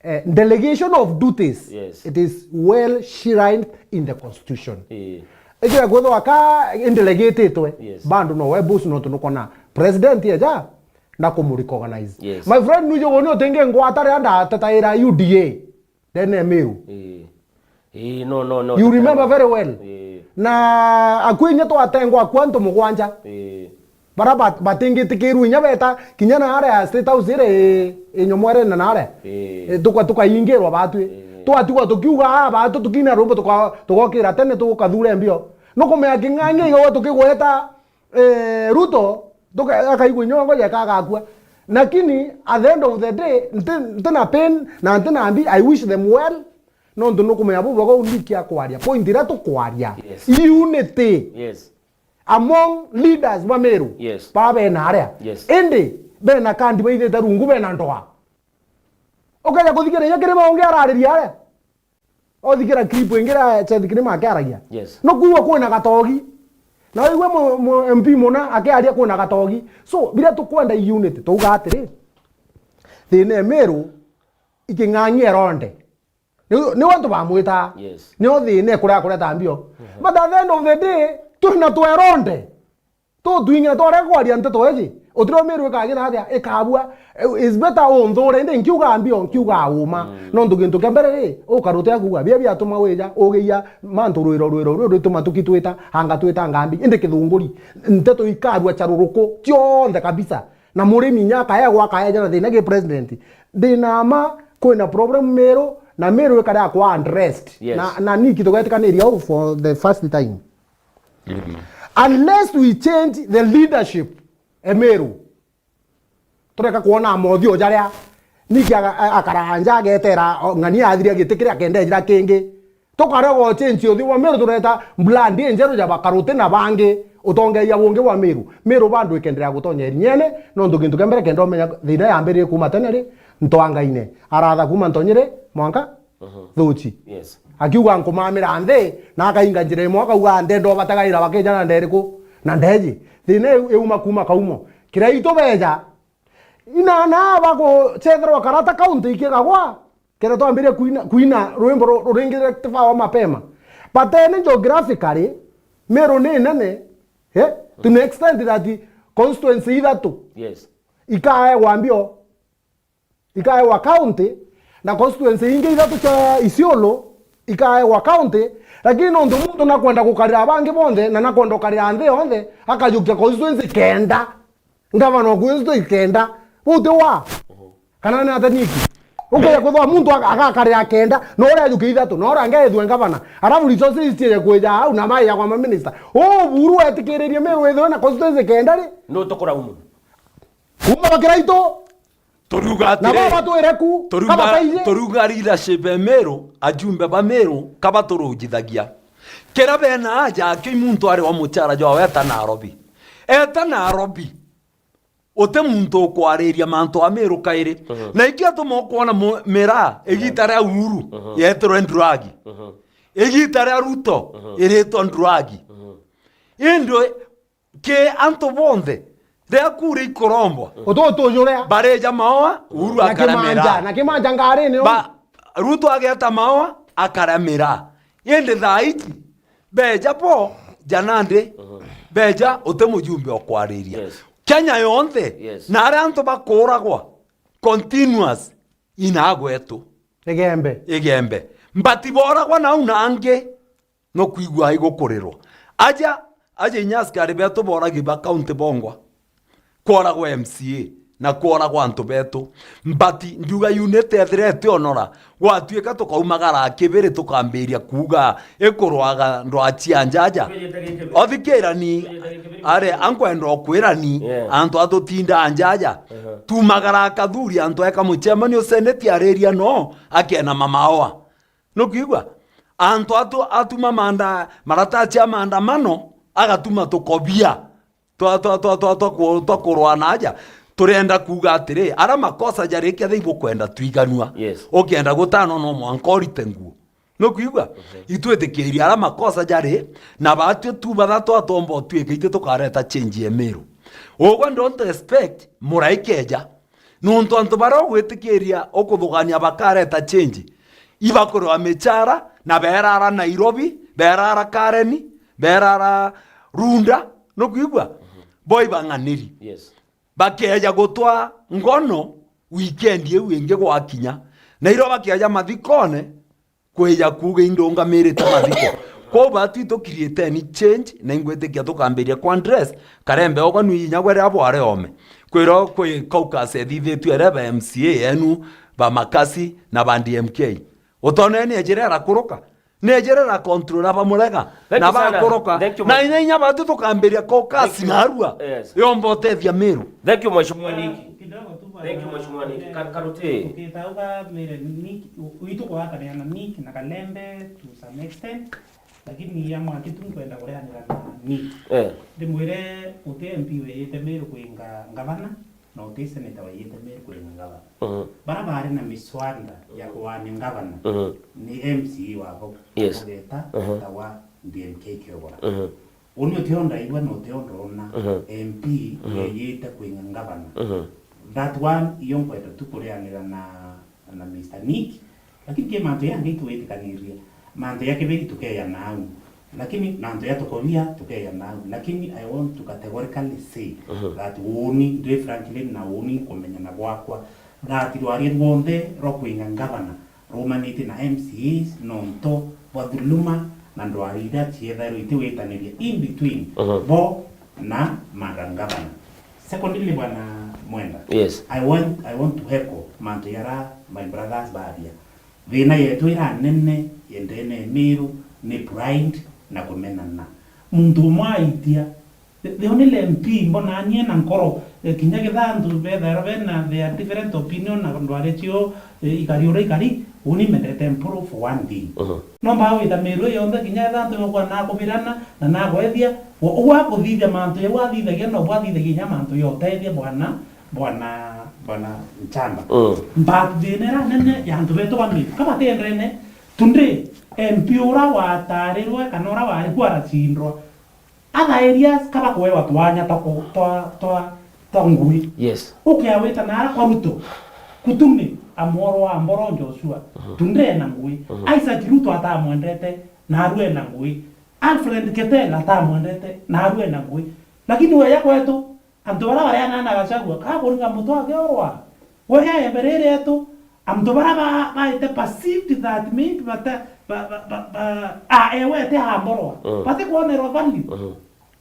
eh, delegation of duties, yes, it is well shrined in the constitution. Ii. Ikira kwithwa ka indelegatitwe, yes, bado no we boss, nontu nukona president eja na kumurecognize. Yes. My friend, nujo guni utingi ngwata riria ndatetaira U D A ndene ya Meru. Ii. Ii, no, no, no, you remember very well. Ii. Na akwi inya twatengwa akwa antu mugwanja. Ii. Bara bat-, batingitikirwe inya beta kinya na aria State House iri i-, inyomwere na aria. Ii. I, tuka-, tukaingirwa batwi. Ii. Twatigwa tukiuga, "Ah, batu tukina rumbo tuka-, tugokira tene tukathure mbio." Nukumenya king'ang'i igagwa tukigweta, eh, Ruto, tuka-, akaigua inyongo jeka agakua. Lakini at the end of the day, nti-, ntina pain na ntina mbi, I wish them well. Nontu nukumenya bubu bwega uu niki akwaria. Point iria tukwaria. Yes. Unity. Yes. Among leaders ba Meru. Yes. Ba bena aria. Yes. Indi bena kandi baithite rungu bena ndoa. Ukeja kuthikira inya kiri baungi arariria aria. Othikira clip ingi iria Seth Kirima akiaragia. Yes. No kuigua kwina gatogi. Na waigua mu-, mu-, M P muna akiaria kwina gatogi. So, biria tukwenda i unity, tuuga atiri, thina e Meru, iking'ang'i eronde. Ni, ni antu bamwita. Yes. Nio thina ikuria kureta mbio. Mhm. But at the end of the day, twina tweronde. Tutwingi na twarega kwaria nteto iji. Utiro Meru ikagira atia? Ikabua. Eh, is better unthure, indi nkiuga mbio, nkiuga uma. Mm. Nontu gintu kia mbere ri, ukarute akuuga, bia biatuma wija, ugeia mantu rwiro, rwiro, rwiro, rwituma tukitwita, anga twita ngambi. Indi kithunguri, nteto ikarua charuruku, cionthe kabisa. Na murimi inya akaegwa, akaeja na thina gi president. Ndina ma, kwina problem Meru, na Meru ikarea kwa addressed. Yes. Na, na niki tugetikaniria uu for the first time. Mm. Unless we change the leadership e Meru, tureka kwona mothio jaria niki aga-, a-, akaranja agetera, o, ng'ania athiria giti kiria akenda ejira kingi. Tukarega uchenchi uthi bwa Meru, tureta brand injeru ja bakaruti na bangi, utongeria bungi bwa Meru. Meru bado ikenderea gutonya irinyene, nontu gintu kia mbere kenda umenya thina yambiririe kuma tene ri, ntwangaine. Aratha kuma ntonyire mwanka, mhm, thuchi. Yes. Akiuga, "Nkumamira nthi," na akainga njira imwe, akauga, "Ndenda ubategaira bakijana nderiku na ndeji." Thina iu iuma kuma kaumo. Kiraitu beja, inana bagucetherwa karata kaunti ikigagwa. Kenda twambirie kuina, kuina rwimbo ru-, ruringi rectify wa mapema. But then geographically, Meru ni nene, eh, to an extent that constituency ithatu, yes, ikaegwa mbio, ikaegwa county, na constituency ingi ithatu cia Isiolo ikaegwa county, lakini nontu muntu nakwenda gukarira bangi bonthe, na nakwenda gukarira nthi yonthe, akajukia constituency kenda. Ngavana o kwithitwe ikenda. Buu ti wa? Kana ni ata niki? Ukeja kwithwa muntu aga-, agakarira kenda, na uria ajukia ithatu, na uria angi ethwe ngavana. Alafu resources cieje kwija au, na maija kwa maminista. Uu Uhuru etikiririe Meru ithwe na constituency kenda ri? Nuu tukura umu? Kuma bakira itu. Turiuga Na atiri, baba twire ku, turiuga, kaba taiji. Turiuga leadership e Meru, ajumbe ba Meru, kaba turujithagia. Kira bena aja, aki muntu ari wa muchara jwawe eta Nairobi. Eta Nairobi. Uti muntu ukwariria mantu a Meru kairi. Mhm. Na iki atuma ukwona mu-, miraa, igita ria Uhuru, Mhm. yetirwe nduragi. Mhm. Igita ria Ruto, Mhm. iritwa nduragi. Mhm. Indi ki antu bonthe, riria kura ikurombwa, Utu utujuria. Barija maoa, Uhuru Na akaremera. Kimanja, na Kimanja ngarine. Ba-, Ruto ageta maoa, akaremera. Indi thaa iji, beja bo, ja nandi, Mhm. beja uti mujumbe o kwariria. Yes. Kenya yonthe, Yes. na aria antu bakuragwa, continuous, ina gwetu. Igembe. Igembe. But boragwa nau na angi, no kwigua igukurirwa. Aja, aja inya askari betu boragi ba county bongwa. Kworagwa M C A, na kworagwa antu betu. But ndiuga unity ethire tionora, gwatuika tukaumagara kibiri tukambiria kuuga ikurwaga ndwa cia njaja. Othikirani, are, ankwenda ukwirani, Yeah. antu atutinda njaja. Uh-huh. Tumagara kathuri antu eka mucemanio seneti ariria no, akena mamaoa. Nukwigua? Antu atu-, atuma manda-, marataci a maandamano, agatuma tukobia twa, twa, twa, twa, twa ku-, twa kurwana aja. Turenda kuuga atiri, ara makosa jari, kethira ibukwenda twiganua. Yes. Ukenda gutano no mwanka urite nguo. Nukwigua? Mhm. Itwitikiria ara makosa jari, na batwi tu batha twatomba utwike itwi tukareta change ya Meru. Ugwe don't expect muraikeja. Nontu antu baria ugwitikiria ukuthugania bakareta change, ibakurwa michara, na berara Nairobi, berara Kareni, berara Runda, nukwigua? Bo ibang'aniri. Yes. Bakeja gutwa ngono weekend iu ingi gwakinya. Na irio bakeja mathikone, kwija kuuga indungamirite mathiko. Kwou batwi tukirieteni change, na ingwitikia tukambiria kwa dress, karembe oga nu inya gwe ria bware ome. Kwiro kwi caucus ethithitue ere ba M C A yenu, ba Makasi, na ba D M K. Utoneni ejira irakuruka, ni ejira irakontrola bamurega, Thank na you sana. Bakuruka. Thank you, na Mheshimiwa. Inya inya batwi tukambiria caucus Thank you. Narua, Yes. Yomba utethia Miru. Thank you, Mheshimiwa Niki. Kidogo tu bwana. Thank you, Mheshimiwa Nick. Ka-, Karuti. Ukitauga mire Nick, u-, uitu kugwatania na Nick na Kalembe to some extent, lakini ya mwaki tu nkwenda kurianira na Nick. Eh. Ndimwire uti M P wiyite Meru kuinga ngavana, na uti senator wiyite Meru kuinga ngavana. Mhm. Bara bari na miswanda ya kuwania ngavana Mhm. ni M C A wabo. Yes. Ugeta Mhm. tawa D M K Kiobora. Mhm. Uni utio ndaigua na utio ndona Mhm. M P Mhm. yeyite kwinga ngavana. Mhm. That one, iyo nkwenda tu kurianira na, na Mister Nick. Lakini ki mantu yangi itwitikanirie. Mantu ya kibiri tukeya nau. Lakini mantu ya tukobia tukeya nau. Lakini I want to categorically say Mhm. that uni, ndwi Franklin na uni kumenyana gwakwa, that rwari rwonthe rwa kwinga ngavana rumanite na M C As nonto bwa thuluma na ndwari iria ciethairwo itiwitaniria in between Mhm. bo na madam governor. Secondly, bwana Mwenda, Yes. I want, I want to echo mantu yara my brothers baria. Thina yetu ira nene yendene Miru ni pride na kumenana. Muntu umwe aitia The, the only M P mbonaa nie na nkoro, eh, kinya kethira antu bethairwa bena their different opinion na ndwari cio, eh, ikari uria ikari, uni mendete Mpuru for one day. Mhm. No mbaa wita Miru yonthe, kinya kethira antu bakwa nakubirana na nagwethia, wo-, uu akuthithia mantu jau athithagia, no bwathithagia kinya mantu ya utethia bwana, bwana, bwana Nchamba. Mm. But thina ira nene ya antu betu ba Miru, ka batiendene, tundi M P ura watarirwe kana ura wari ku aracindwa, Other areas kaba kwewa twanya twa ku-, twa, twa, twa ngui. Yes. Ukea wita nara kwa Ruto. Kutumi, Amworo wa Mboro Joshua. Mhm. Tundena ngui. Mhm. Isaac Ruto atamwendete, narue na ngui. Alfred Ketel atamwendete, narue na ngui. Lakini weya kwetu, antu bara bareana na Gachagua, kakuringa mutwe akeorwa. Weya embere iri yetu, antu bara ba-, baite perceived that maybe bata-, ba-, ba-, ba-, ba-, ah, ewe ete amborwa. Mm. Bate kwonerwa value. Mhm.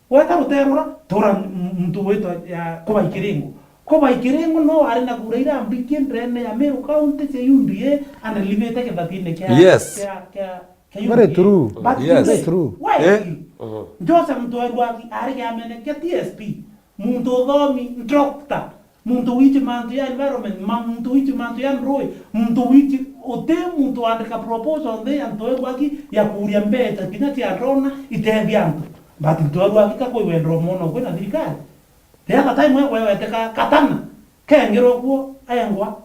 Weta ruterura, tura m-, muntu witwa ya Kubai Kiringo. Kubai Kiringo no ari na kura ira mbiki ndene ya Meru County cia U D A, and livete kithatine kia, Yes. kia, kia, kia Very U D A. True. But Yes. Very true. Why? Eh? Mhm. Joseph Mtwerwaki ari kiamene kia T S P. Muntu uthomi, doctor. Muntu wiji mantu ya environment, ma-, muntu wiji mantu ya nrui, muntu wiji, uti muntu waandika proposal nthi ya ntoe gwaki ya kuuria mbeca kinya cia ndona itethia antu. But ntoe gwaki ka kwi wendo mwono kwina thirikari. The other time we weteka katana, kengerwa kuo, engwa.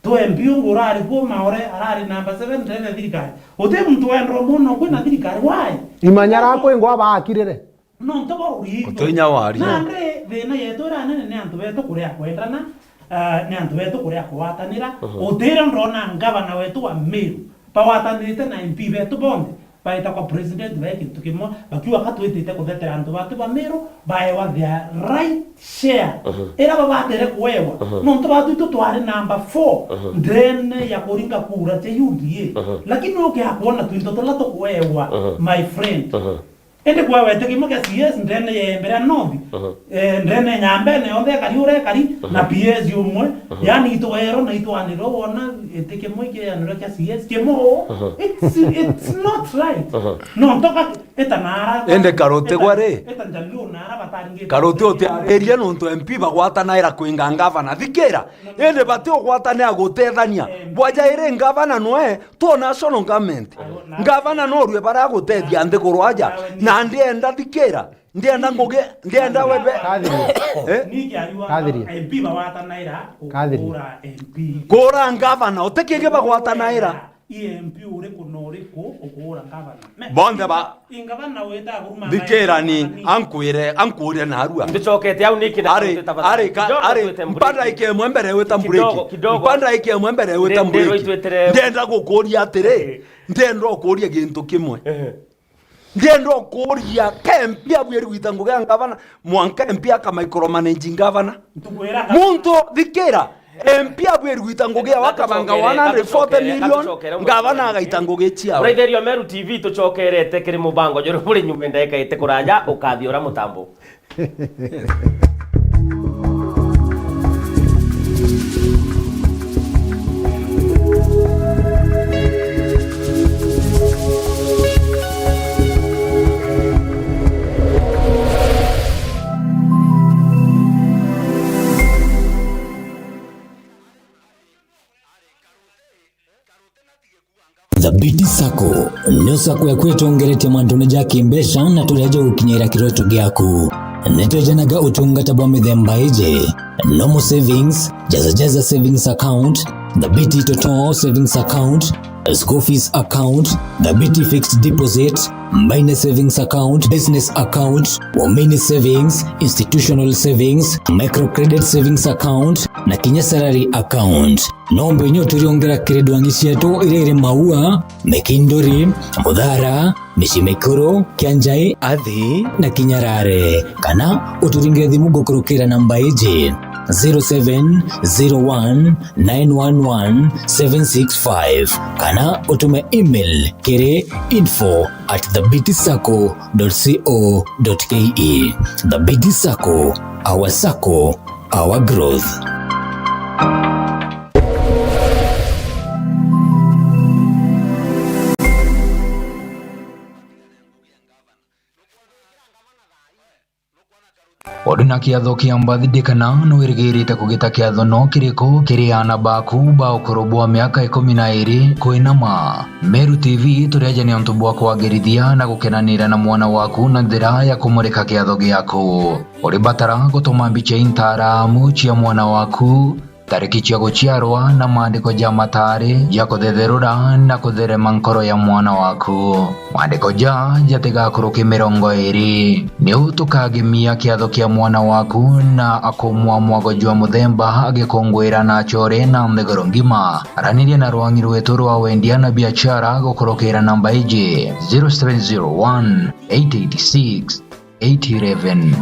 Tu M P ungi urari kuo Maore, arari number seven ndene thirikari. Uti muntu wendo mwono kwina thirikari. Why? Imanya rakwingwa baakirire. Nontu bwa uriitho. Utuinya waria. Nandi thina yetu iria nene ni antu betu kuria kwendana, ah, ni antu betu kuria kugwatanira. Mhm. Utire ndona ngavana wetu wa Meru bagwatanirite na M P betu bonthe, baita kwa president bai kintu kimwe, bakiuga ka twitite kuthetera antu batu ba Meru, baewa their right share. Mhm. Ira babatire kuewa. Mhm. Nontu batu itu twari number four, mhm, ndene ya kuringa kura cia U D A. Mhm. Lakini ukia kwona twinto turia tukuewa, mhm, my friend. Mhm. Indi kwa wete kimwe kia C S ndene ya Embu North, mhm, eh, ndene ya Nyambene yonthe ekari uria ekari, mhm, na P S umwe, mhm, yani itwero na itwaniro wona iti kimwe kianiro kia C S kimwe. Mhm. It's, it's not right. Mhm. No ntoka eta nara. Indi Karuti eta, gwa ri? Eta Njaluo nara bataringi. Karuti utiaririe nontu M P bagwatanaira kwinga ngavana. Thikira, indi bati ugwatanira gutethania. Eh, bwaja iri ngavana noe, to national government. Ayo, na ngavana no rue bara gutethia nthiguru aja. Nawe ni na ndienda thikira. Ndienda ngugi, ndienda webe. Kathiria. Eh? Ni kiariwa Kathiria. M P bagwatanaira ku-, Kathiria. Kura M P. Kura ngavana, utikige bagwatanaira. I M P uriku na uriku ukuura ngavana. Me-, bonthe ba-, i ngavana wita kuruma thikirani, ngavana ni ankwire, ankwire narua. Nducokete au niki na ari, tafadhali. Ari, ka-, kidogo ari, twite break. Mpanda ike imwe mbere wita break. Kidogo, kidogo. Mpanda ike imwe mbere wita break. Ndero itwetire. Ndenda gukuria atiri, eh, ndenda ukuria gintu kimwe. Eh. Ndienda ukuria, ka M P abwiri gwita ngugi ya ngavana, mwanka M P aka micromanage ngavana. Ntukwira ngavana. Muntu thikira, M P abwiri gwita ngugi ya wakabanga one hundred forty million, ngavana agaita ngugi ciao. Muraitheria Meru T V tucokerete kiri mubango juru buri nyuma ndagika iti kuraja, ukathia ura mutambo. Thabiti Sacco nio sacco yaku itongeretie mantune ja kimbeca na turia jagukinyira kiroto giaku. Nitwejanaga utungata bwa mithemba iji: normal savings, Jaza Jaza savings account, Thabiti Toto savings account, school fees account, Thabiti fixed deposit, Mbaine savings account, business account, Wamini savings, institutional savings, microcredit savings account, na kinya salary account. No mbenye uturiongera kiri ndwang'i cietu iria iri Maua, Mikinduri, Muthara, Micii Mikuru, Kianjai, Athi na Kinyarare. Kana uturingire thimu gukurukira namba iji, zero seven zero one nine one one seven six five, kana utume email kiri info at thabiti sacco dot co dot ke. Thabiti Sacco, our sacco, our growth. Uri na kiatho kia birthday kana nwirigirite kugita kiatho no kiriku kiri aana baku ba ukuru bwa miaka ikumi na iri kwinama? Meru T V turi aja ni untu bwa kwagirithia na gukenanira na mwana waku na njira ya kumurika kiatho giaku. Uri batara gutuma mbicha intaramu cia mwana waku, tariki cia guciarwa na maandiko ja matari ja kuthetherura na kutherema nkoro ya mwana waku. Maandiko ja jatigakuruke mirongo iri. Niu tukagemia kiatho kia mwana waku na akumwa mwago jwa muthemba agikunguira na achore na nthiguru ngima. Araniria na rwang'i rwetu rwa wendia na biashara gukurukira namba iji, zero seven zero one eight eight six eight eleven.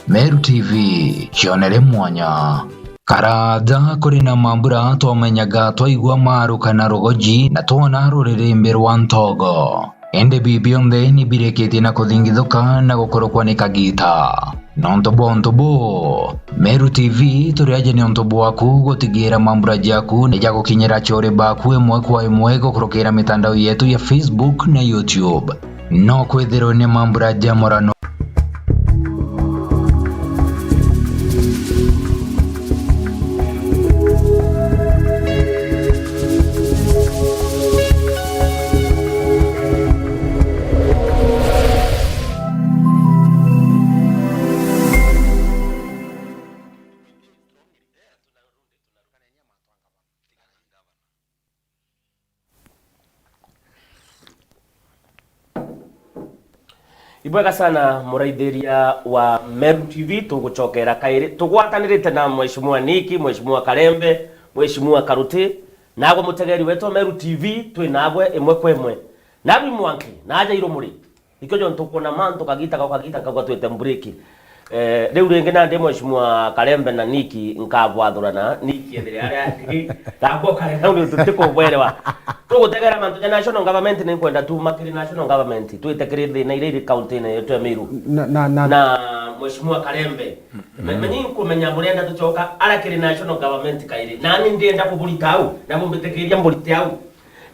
Meru T V, cionere mwanya. Karaja kuri na mambura twamenyaga twaigua maruka na rugoji na twona ruririmbi rwa ntogo. Indi bi bionthe ni birikitie na kuthingithuka na gukurukwa ni kagita. Nontu bwa untu buu, Meru T V turi aja ni untu bwaku gutigira mambura jaku ni jagukinyira achore baku imwe kwa imwe gukurukira mitandao yetu ya Facebook na YouTube. No kwithirwe ni mambura ja murano. Ibwega sana, muraithiria wa Meru T V, tugucokera kairi. Tugwatanirite na Mheshimiwa Niki, Mheshimiwa Karembe, Mheshimiwa Karuti, nagwe mutegeri wetu wa Meru T V, twi nagwe imwe kwa imwe. Nabi mwanki, naja irumuri. Ikio jo ntukwona mantu kagita gwa kagita nkagwa twite mburiki. Eh, riu ringi nandi Mheshimiwa Karembe na Niki nkabwathurana, Niki ethire aria ndigi, gakwa kare na undu tutikubwerewa. Tugutegera mantu ja national government, ni nkwenda tuuma kiri national government, twite kiri thina iria iri county-ini yetu ya Meru. Na, na, na, Na Mheshimiwa Karembe, me-, menyi nkumenya murenda tucoka ara kiri national government kairi. Nani ndienda kuburita au, na mumbitikiria mburite au.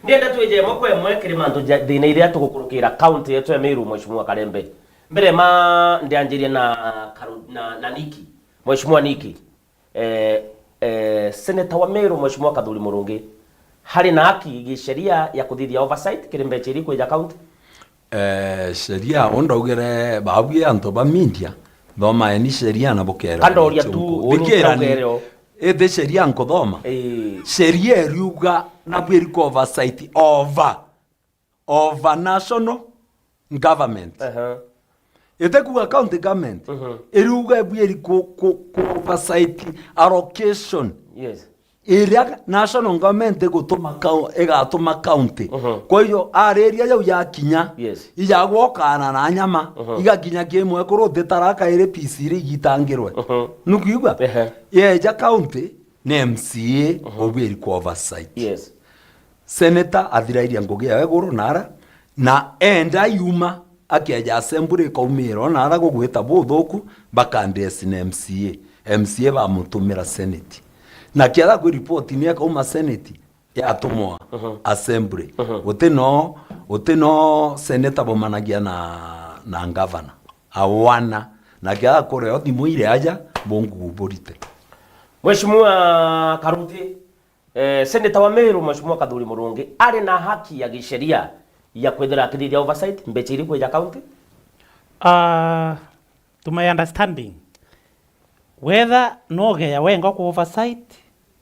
Ndienda twije imwe kwa imwe kiri mantu ja thina iria tugukurukira county yetu ya Meru, Mheshimiwa Karembe. Mbere ma ndianjirie na Karu-, na, na Niki. Mheshimiwa Niki. Eh, eh, Senator wa Meru, Mheshimiwa Kathuri Murungi, hari na haki gisheria ya kuthithia oversight kiri mbecha iria ikwija county? Eh, sheria, undaugire babwi antu ba media, thomaeni sheria na bukerewa. Kandoria tu, thikirani, iti sheria nkuthoma. Eh. Sheria iriuga na bwiri ku oversight over, over national government. Aha. Ite kuuga county government, mhm, iriuga bwiri ku, ku, ku oversight allocation. Yes. Iria national government igutuma kau-, igatuma county. Mhm. Kwa hiyo, ariria jau yakinya, yes, ijagwokana na nyama, mhm, igakinya kimwe kuru utitara kairi P C iria igitangirwe. Mhm. Nukiigua? Ehe. Yeja county, ni M C A, mhm, ubwiri ku oversight. Yes. Senator athirairie ngugi yawe iguru nara, na enda yuma, akeja assembly ikaumira o nara gugwita buthuku, bakandesi na M C A. M C A bamutumira senate. Na kiaga kwi report ni akauma senate, yatumwa, mhm, assembly. Mhm. Guti no, guti no senator bumanagia na, na governor. Awana. Na kiaga kuria o thimu ire aja, bungu burite. Mheshimiwa Karuti, Eh, Senator wa Meru, Mheshimiwa Kathuri Murungi, ari na haki ya gisheria ya kwithira akithithia oversight mbecha iria ikwija county? Ah, to my understanding, whether no geya wenga ku oversight,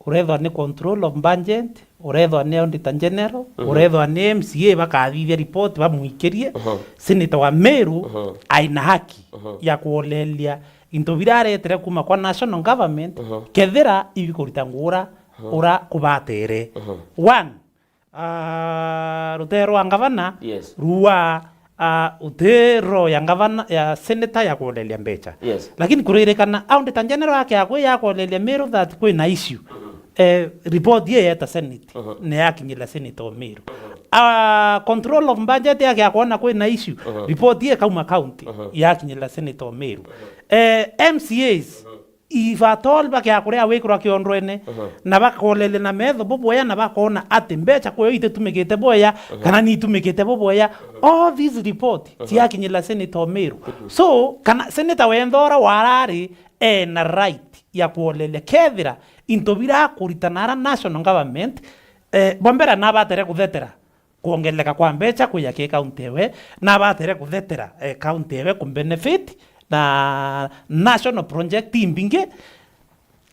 urethwa ni control of budget, urethwa ni Auditor General, mhm, urethwa ni M C A bakathithia report bamwikirie, mhm, Senator wa Meru, mhm, aina haki, mhm, ya kuoleria into biraretire kuma kwa national government, mhm, kethira ibikurita ngura, mhm, ura kubatere. Mhm. One, ah, rutere rwa ngavana, yes, rua, ah, uti roho ya ngavana, ya senator ya kuoleria mbecha. Yes. Lakini kuririkana, Auditor General yake yakwe ya kuoleria Meru that kwina issue. Mhm. Eh, report ye yeta senate, mhm, ni yakinyira senator o Meru. Mhm. Ah, control of budget yake akoona kwina issue, mhm, report ye kauma county, mhm, yakinyira senator o Meru. Mhm. Eh, M C As, mhm, if at all bakeakuria wikirwa kiondwene, mhm, na bakoleria na metho bubwea na bakoona ati mbecha kwio ititumikite bwea, mhm, kana niitumikite bubwea, mhm, all these report, mhm, ciakinyira senator o Meru. Mhm. So, kana senator wenthe ura warari ena right ya kuoleria kethira into birakuritana ara national government, eh, bwa mbere nabatere kuthetera kwongerereka kwa mbecha kwija ki county ewe, nabatere kuthetera, eh, county ewe ku benefit na national project imbingi.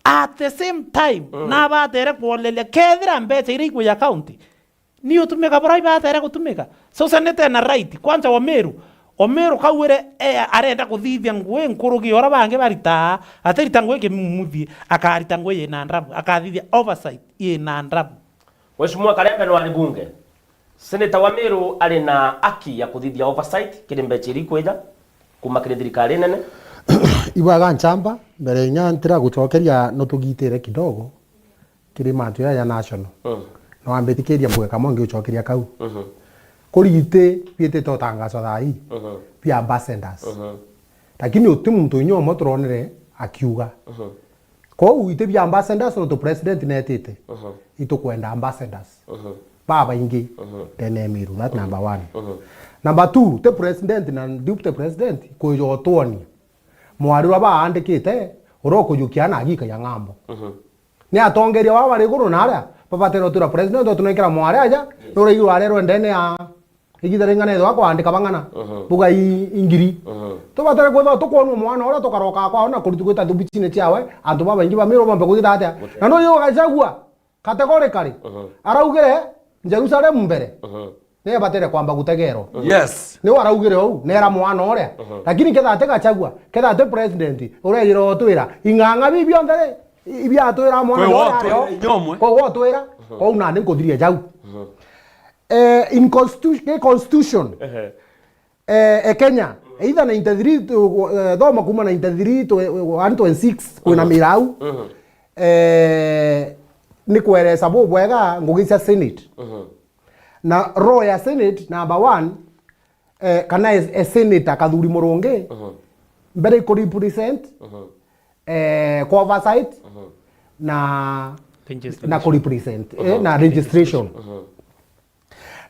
At the same time, mm, nabatere kuoleria kethira mbecha iria ikwija county ni utumika bura ibatere gutumika. So, senator ena right, kwanza Omeru, Omeru kauire, eh, arenda kuthithia ngui nkurugi ura bangi baritaa, atirita ngui kimumuthi, akarita ngui yina ndrabu, akathithia oversight yina ndrabu. Mheshimiwa Karembe no ari bunge. Senator wa Meru ari na haki ya kuthithia oversight kiri mbecha iria ikwija kuma kiri thirikari nene. Ibwega nchamba, mbere inya ntira gucokeria no tugitire kidogo kiri mantu ya, ya national. Mm. No ambitikiria mbwe kamwe ngiucokeria kau. Mhm. Kuri iti biitite utangazo thaa ii, mhm, bia ambassadors. Mhm. Lakini uti muntu inya umwe turonere akiuga. Mhm. Kwou iti bia ambassadors, no tu president netite. Mhm. Itukwenda ambassadors. Mhm. Babaingi, mhm, ndene ya Meru, that, mhm, number one. Mhm. Number two, ti president na deputy president kuja utwonia. Mwarirwa baandikite, uria ukujukia na agikagia ng'ambo. Mhm. Ni atongeria baba bari iguru na aria, babatene utwira president, utunekera mwari aja, yes, ni uraigirwa arerwe ndene ya Igita ring'ana ethwa kwandika bang'ana, mhm, buga i-, ingiri. Mhm. Tubatare kwithwa tukwonwa mwana uria tukaroka kwao na kuritu gwita thubichine ciawe, antu babaingi ba Meru bambe kwigita atia? Guti. Na nuyu Gachagua, categorically, mhm, araugire Jerusalem mbere. Mhm. Ni abatere kwamba gutegerwa. Yes. Ni waraugire ou, nera mwana uria. Lakini ketha ati Gachagua, ketha ati president, urejire utwira, ing'ang'a bi bionthe ri, ibiatwira mwana uria ari o. Kwou wotwira, kwou nandi nkuthiria jau. Eh, in constitu-, ki constitution, eh, e Kenya, either ninety-three to, eh, thoma kuma ninety-three to, eh, one twenty-six, kwina mirau. Eh, ni kweresa bubwega ngugi cia Senate. Na role ya Senate, number one, eh, kana e, e senator Kathuri Murungi, mbere iku represent, eh, kwa oversight, na, na ku represent, eh, na registration.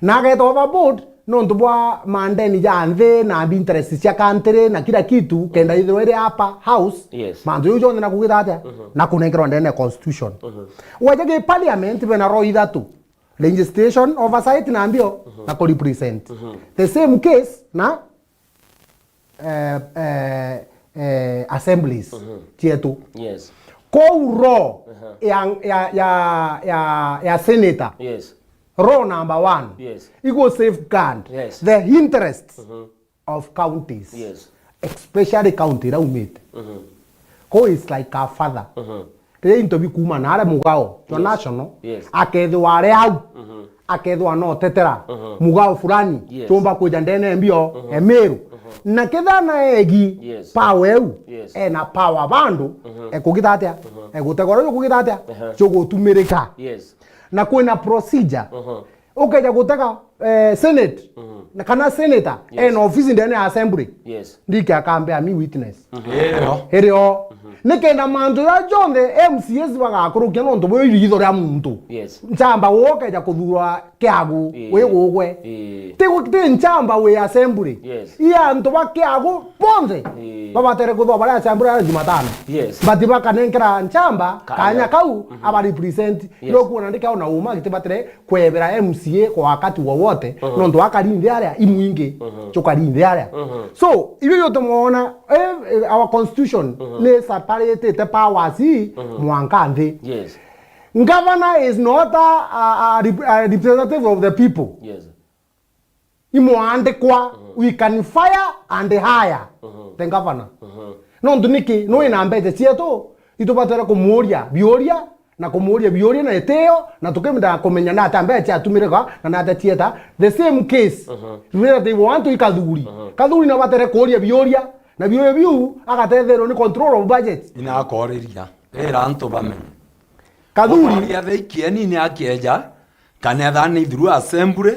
Na ageta overboard nontu bwa mandeni ja nthi na interest cia country na kila kitu, kenda ithirwa iri upper house, yes, mantu jau jonthe na kugita atia, na kunenkerwa ndene ya constitution. Weja gi parliament bena role ithatu, registration, oversight na mbio, na ku represent. The same case na, eh, eh, eh, assemblies cietu. Yes. Kou role ya, ya, ya, ya, ya senator. Yes. Rule number one, yes, igu safeguard, yes, the interests of counties, yes, especially county ira umite. Ko is like a father. Riria into bikuma nare mugao jwa, yes, national, yes, akethwa ari au, akethwa no tetera mugao fulani, yes, tumba kuja ndene mbio Emiru. Na ketha na egi, yes, power eu, yes, ena power bandu, ekugita atia? Egutegwa ru kugita atia? Chugutumirika. Yes. Na kwina procedure. Ukeja gutega, eh, Senate, na kana senator, yes, ena office ndene ya assembly. Yes. Ndike akambe ami witness. Irio. Irio. Nikenda mantu ja jonthe M C As bagakurukia nontu bwi iritho ria muntu. Yes. Nchamba wokeja kuthurwa kiagu, wi gugwe. Ti gu-, ti nchamba wi assembly. Yes. I antu ba kiagu bonthe babatere kuthwa bari assembly ya Jumatano. Yes. But bakanenkera nchamba kanya kau aba represent. Yes. Ndio kuona ndikao na uma gitibatere kwebera M C A kwa wakati wowote, nontu akari nthi aria, imwingi, chukari nthi aria. So, ibio biote mwona, eh, eh, our constitution ni separate powers mwanka nthi. Yes. Governor is not a, a, a rep-, a representative of the people. Yes. Imwandikwa, we can fire and hire the governor. Nontu niki? Nwi na mbeca cietu, itubatere kumuuria biuria, na kumuuria biuria na itio, na tukimenda kumenya nata mbeca ciatumire ga, na nata cieta. The same case, relative wantu i Kathuri. Kathuri no batere kuuria biuria, na biuria biu agatetherwa ni control of budget. Ina akoriria, era antu bamenye. Kathuri. Okoria the ikieni ni akieja, kana ethani through assembly,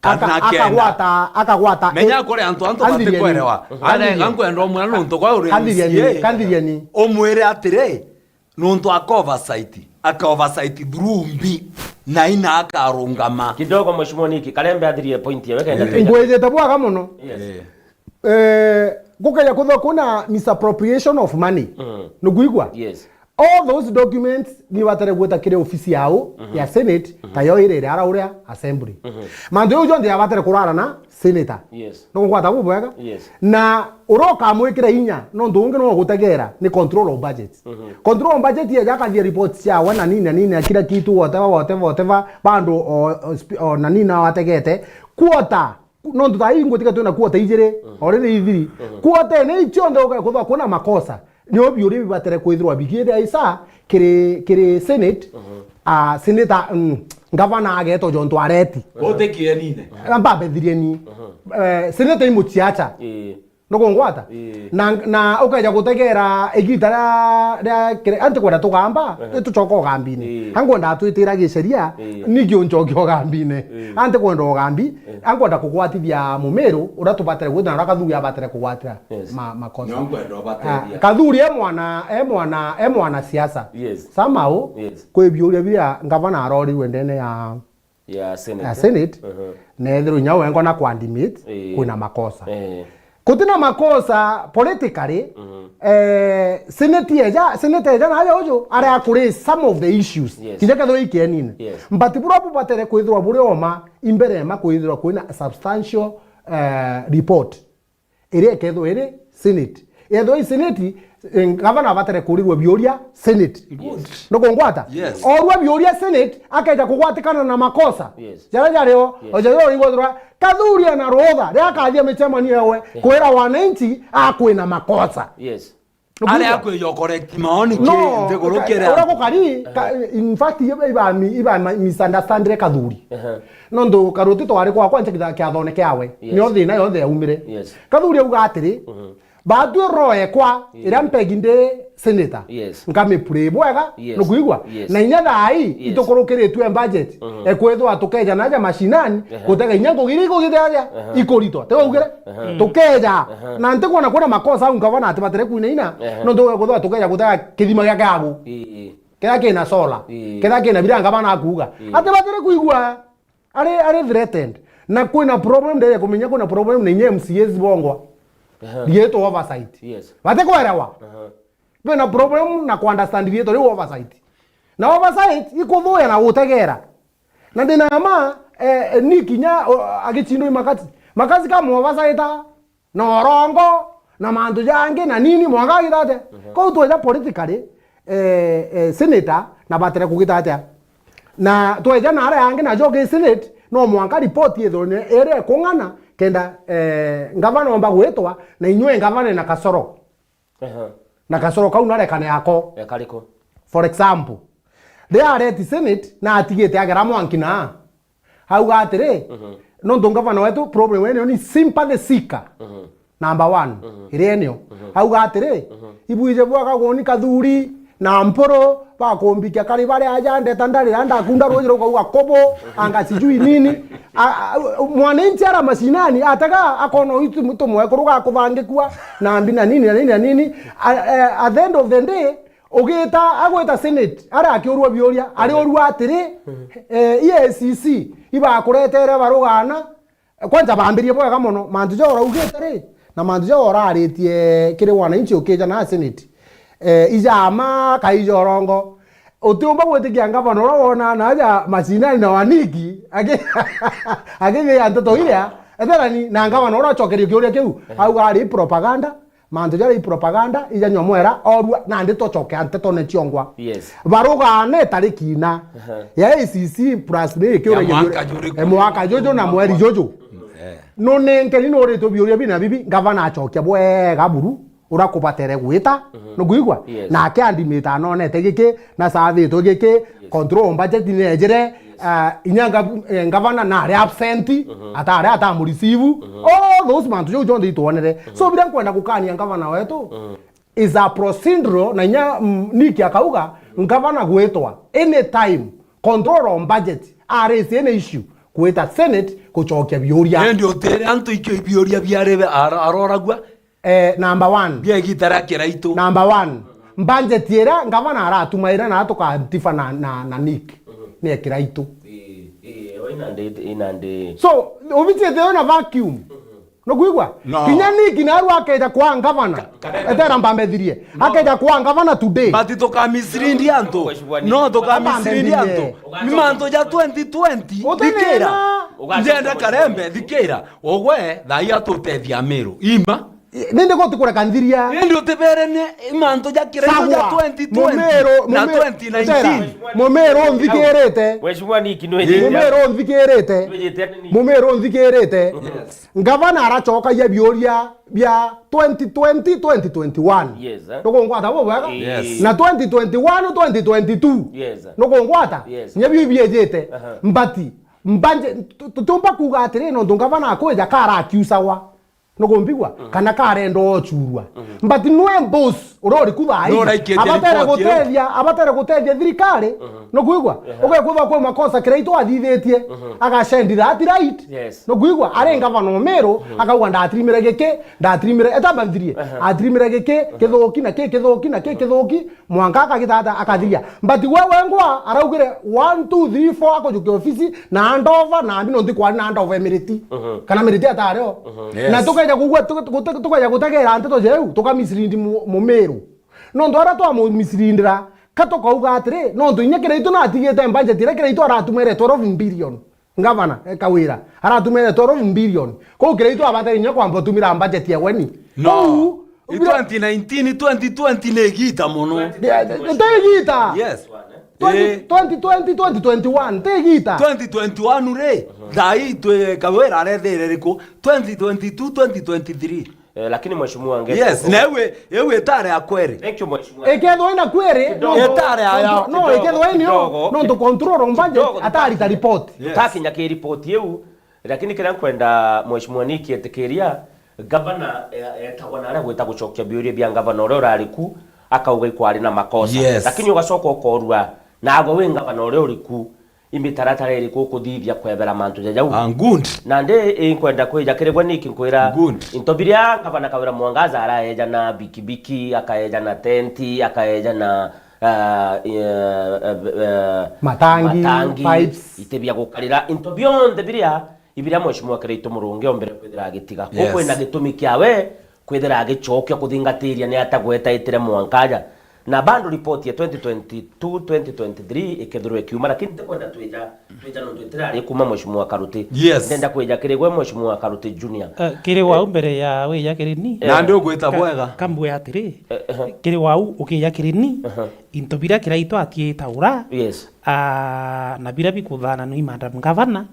kana akenda. Akagwata, akagwata, menya kuri antu, antu batikwerewa. Arega nkwenda umwira nontu kwa uri M C A. Kanthirieni. Umwire atiri, nontu aka oversight, aka oversight through mbi, na ina akarungama. Kidogo, Mheshimiwa Niki, Karembe athirie point yawe, kenda twende. Ngwijite bwaga muno. Yes. Eh, gukeja kuthwa kuna misappropriation of money. Nukuigua? Yes. All those documents ni batere gwita kiri ofisi yao ya Senate, tayo iri iri ara uria assembly. Mantu jau jonthe yabatere kurara na senator. Yes. No kugwata bubwega? Yes. Na uria ukamwikira inya, nontu ungi no gutegera ni control of budget. Control of budget yeja akathia reports ciawe na nini na nini na kila kitu, whatever, whatever, whatever, bandu o, o, sp-, o na nini awategete. Quarter, nontu thaa ii ngwitikia twina quarter ijiri, o riri ithiri. Quarter ene icionthe ugakuthwa kwina makosa. Nio biuria bibatere kwithirwa bigiire aisa kiri, kiri Senate, a, senator, mm, ngavana ageto jontu areti. Guti kienine. Amba mbethirieni. Eh, senator imuciacha. Ii. Nukungwata? Ii. Na, na ukeja gutegera igita ria, ria kire-, anti kwenda tugamba, nitucoka ugambine. Ii. Angwenda atwitira giceria, ii, niki uncokia ugambine. Ii. Anti kwenda ugambi, ii, angwenda kugwatithia Mumiru, uria tubatere gwita na uria Kathuri abatere kugwatira. Yes. Ma-, makosa. Nio nkwenda ubateria. Ah, Kathuri e mwana, e mwana, e mwana siasa. Yes. Somehow, yes, kwi biuria biria ngavana arorirwe ndene ya, ya Senate, ya Senate, na ethirwa inya wengwa na kwandimit, ii, kwina makosa. Ii. Kutina makosa politically, eh, Senate eja, Senate eja nayo uju, aria akuri some of the issues. Yes. Kinya kethirwa ikienine. Yes. But buria bubatere kwithirwa buri oma, imbere ema kwithirwa kwina substantial, eh, report. Iria ikethirwa iri Senate, Yethwa i Senate, eh, ngavana abatere kurirwa biuria Senate. Good. Nukungwata? Yes. Orua biuria Senate, akeja kugwatikana na makosa. Yes. Jaria jario, yes, oja yo igwa thura, Kathuri ana rutha, ria akathia micemanio yawe, yes, kwira wananchi akwina makosa. Yes. Nukungwata? Aria akwijo correct maoni ki, no, nthiguru ka-, kiria. Uria gukari, ka-, in fact, iba, iba mi-, iba ma-, misunderstandire Kathuri. Aha. Nontu karuti twari kwa kwanja kitha-, kiathone kiawe. Yes. Nio thina yonthe yaumire. Yes. Kathuri auga atiri, mhm. Batwi roekwa, mm, iria mpegi ndi senator. Yes. Nkamipure bwega, yes, nukuigua? Yes. Na inya thaa ii, yes, itukurukiritue budget. Mhm. Ekwithwa tukeja naja mashinani, ehe, gutega inya ngugi iria igugitethia, ehe, ikuritwa. Tiwaugire? Ehe. Tukeja. Ehe. Na ntikwona kwina makosa au ngavana ati batire kwinaina, ehe, nontu ekwithwa tukeja gutega kithima gia kiagu. Ii, ii. Kiria kina solar. Ii. Kiria kina biria ngavana akuuga. Ii. Ati batire kuigua. Ari, ari threatened. Na kwina problem, ndere kumenya kwina problem na inya M C As bongwa. Aha. Rietwa oversight. Yes. Bate kwerewa. Aha. Bena problem na ku understand rietwa riu oversight. Na oversight ikuthuya na gutegera. Na ndina ma, eh, eh, ni kinya, o, agicindwa i makati. Makati kama oversight a, na orongo, na mantu jangi, na nini, mwanka agitha atia? Mhm. Kou tweja politically, eh, eh, senator, na batire kugita atia? Na tweja na aria angi, najo gi senate, no mwanka report ithone iria ikung'ana, kenda, eh, ngavana omba gwitwa, na inywe ngavana na kasoro. Aha. Na kasoro kau narekane ako. Ekariku? For example, riria areti senate, na atigite agera mwanki na, auga atiri, mhm, nontu ngavana wetu problem ene ni sympathy seeker. Mhm. Number one, mhm, iria enio. Mhm. Auga atiri, mhm, ibwije bwega guni Kathuri na Mpuru bakumbikia kari baria aja ndeta ndarira ndakunda ruji rukauga kubu, anga sijui nini. A, a, mwananchi ara mashinani, atega akona uyu tu-, tumwekuru gakuthangikua, na mbi na nini na nini na nini. A, a, at the end of the day, ugita, agwita senate, ara akiurua biuria, ari urua atiri, eh, E A C C, ibakuretere barugana, kwanja bambirie bwega mono, mantu jau uraugite ri, na mantu jau uraritie kiri wananchi ukija na senate. Eh, ijama, kai jorongo. Utiumba gwitikia ngavana uria wona na aja mashinani na waniki, aki-, akigia nteto iria, etherani, na ngavana uria ucokerie kiuria kiu, auga ari propaganda, mantu jaria i propaganda, ija nyomwera, orua, nandi tucokea ntetone ciongwa. Yes. Barugane tariki ina. Aha. Ya A C C plus ni ikiuragia mwaka juri, eh, mwaka juju na mweri juju. Eh. Nunenkeni nuritwe biuria bina bibi, ngavana acokia bwega buru, uria kubatere gwita, mhm, nukuigua? Yes. Nake andimite anonete giki, na savitwe giki, yes, control budget nejire, yes, ah, inya nga-, eh, ngavana nari absent, mhm, atari atamureceive. Mhm. All those mantu jau jonthe itwonere. Mhm. So, biria nkwenda gukania ngavana wetu, mhm, is a procedural, na inya, mm, Nick akauga, ngavana gwitwa anytime, control of budget, are is any issue, gwita senate gucokia biuria. Indi utire antu ikio biuria biari ara-, aroragua? Eh, number one. Bia igita ria Kiraitu. Number one. Budget iria ngavana aratumaira na tukantifa na, na, na Nick. Mhm. Ni ya Kiraitu. Ii, ii, ina ndi, ina ndi. So, obici itheo na vacuum. Mhm. Nukuigua? No. Kinya Nick naru akeja kwa ngavana. Ka-, Karembe. Etera mbambethirie. No. Akeja kwa ngavana today. But tukamisirindi antu. Mheshimiwa Nick. No, tukamisirindi antu. Mbambethirie. Ni mantu ja twenty twenty. Uti thikira. Thina. Njenda Karembe, thikira. Ugwe, thai atutethia Miru. Ima. Nindi gutikureka nthiria. Indi utibere ni mantu ja Kiraitu ja Sagwa, twenty twenty Mumiru, na Mumiru, twenty nineteen. Utera, Mumiru nthikirite. Mheshimiwa Nick, nwi Mumiru nthikirite. Nwi Mumiru nthikirite. Yes. Ngavana aracokagia biuria bia twenty twenty, twenty twenty-one. Yes, eh. Nukungwata bubwega? Yes. Na twenty twenty-one, twenty twenty-two. Yes. Nukungwata? Yes. Nyabio ibiejite. Aha. Mbati. Mbanje, tu-, tutiumba kuuga atiri, nontu ngavana akwija kara akiusagwa. Nukumbigua? Mhm. Kana karenda ocurua. Mhm. But nwe boss, uria uri ku thaa ii, abatere gutethia, abatere gutethia thirikari. Mhm. Nukuigua? Ehe. Ugekwithwa kwi makosa Kiraitu athithitie, mhm, agacendi that right. Yes. Nukuigua? Ari ngavana o Miru, mhm, akauga, "Ndatirimire giki, ndatirimire," eta mbanthirie, ehe, "Atirimire giki, mhm, kithuki, na ki kithuki, na ki, mhm, kithuki," mwanka akagitata, akathiria. But we wengwa araugire one, two, three, four, akujukia ofisi, na handova, na mbi nontu kwari na handova emiriti. Mhm. Kana miriti atari o. Mhm. Yes. Na tukeja kugua, tuke-, tuke-, tukeja gutegera nteto jeu, tukamisirindi mu-, Mumiru. Nontu aria twamumisirindira, ka tukauga atiri, nontu inya Kiraitu natigite budget iria Kiraitu aratumire twelve billion. Ngavana, e, Kawira, aratumire twelve billion. Kou Kiraitu abatari inya kwamba utumira budget ya weni. No. Kou, Twenty nineteen, twenty twenty ni igita mono. Nti igita. Yes. Twenty, Eh. twenty twenty, twenty twenty-one, nti igita. Twenty twenty-one ri, thaa ii twi Kawira arethiire riku? Twenty twenty-two, twenty twenty-three. Eh, lakini mheshimiwa Ngeta Yes, uko- na iu, iu itare ya kweri. Thank you, mheshimiwa. Ikethwa ina kweri, Kidogo. no, Itare ya, no, Kidogo, ikethwa inio, kidogo. no, to control budget, Kidogo, atarita report. Yes. Tutakinya ki report iu, lakini kiria nkwenda mheshimiwa Nick etikiria, gavana, eh, etagwa na aria gwita gucokia biuria bia gavana uria urari ku, akauga ikwari na makosa. Yes. Lakini ugacoka ukorua, naagwe wi gavana uria uri ku, imitaratara iriku ukuthithia kwebera mantu ja jau? Ah, good. Nandi inkwenda kwija kiri gwe Nick nkwira Good. into biria gavana Kawira Mwangaza araeja na bikibiki, akaeja na tenti, akaeja na, ah, eh, eh, eh, Matangi, matangi, pipes. iti bia gukarira, into bionthe biria ibiria mheshimiwa Kiraitu Murungi ombere kwithira agitiga. Yes. Kukwina gitumi kiawe kwithira agicokia kuthingatiria ni ata gwetaitire mwanka aja. Na bado report ya twenty twenty-two, twenty twenty-three ikethirwa ikiuma, lakini ntikwenda twija, twija nontu itirari kuma mheshimiwa Karuti. Yes. Ndenda kwija kiri gwe mheshimiwa Karuti Junior. Eh, kiri wau mbere ya wija kiri ni. Eh. Nandi ugwita Ka-, bwega. Kambwe atiri, Eh, eh. kiri wau ukija kiri ni, Aha. into biria Kiraitu atiita ura, Yes. ah, na biria bikuthananua i madam governor,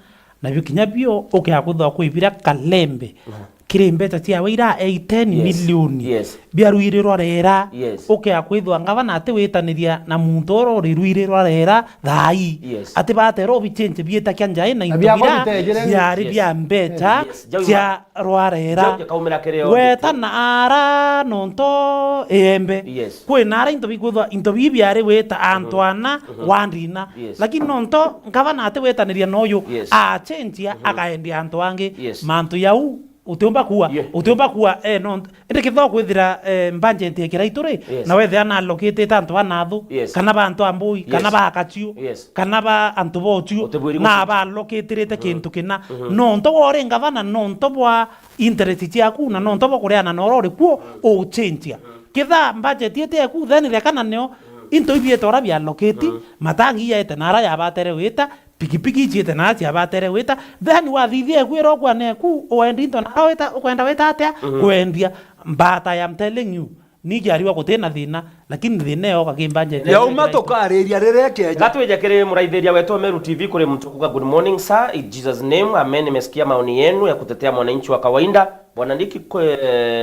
nabio kinya bio ukea kwithwa kwi biria Kalembe, Aha. kiri mbeca ciawe ira eight ten Yes. million, Yes. bia rwiri rwa rera, Yes. ukea kwithwa ngavana ati witaniria na muntu ura uri rwiri rwa rera thaa ii. Yes. Ati batera ubichenche biita kia njai na Na into biakwa bira bitegere ni biari Yes. bia mbeca Yes. Jau cia rwa rera. Jau jakaumira kiri o Weta na ara nonto iembe. Yes. Kwina ara into bikwithwa, into bii biari wita antu ana Mhm. wandina. Yes. Lakini nonto ngavana ati witaniria na uyu Yes. achenchia Mhm. akaendia antu angi. Yes. Mantu jau utiumba kuwa, Yeah. utiumba kuwa, eh, no, indi kithoo kwithira, eh, budget ya Kiraitu ri, Yes. na wethira na allocate antu ba nathu, Yes. kana ba antu a mbui, kana Yes. ba akaciu, Yes. kana ba antu ba uciu, Utibwiri na gucunjia. ba allocate kintu kina. Mhm. Nonto bwa uri ngavana, nonto bwa interest ciaku, na nonto bwa kuriana na ura uri kuo, uchenchia. Kitha budget iti eku, then rekana nio, into ibiete ura bia allocate, matangi yaete na ara yabatere wita, pikipiki iciite na ciabatere wita, then wathithia ekwira ukwane ku, uendi into na wita, ukwenda wita atia? Mhm. Kwendia. But I am telling you, ni kiariwa guti na thina, lakini thina iyo ukagimbanja. Yauma tukariria riria keja. Gatwije kiri muraithiria wetu wa Meru T V, kuri muntu kuga, "Good morning, sir. In Jesus' name, amen. Nimesikia maoni yenu ya kutetea mwananchi wa kawaida. Bwana Ndiki kwe,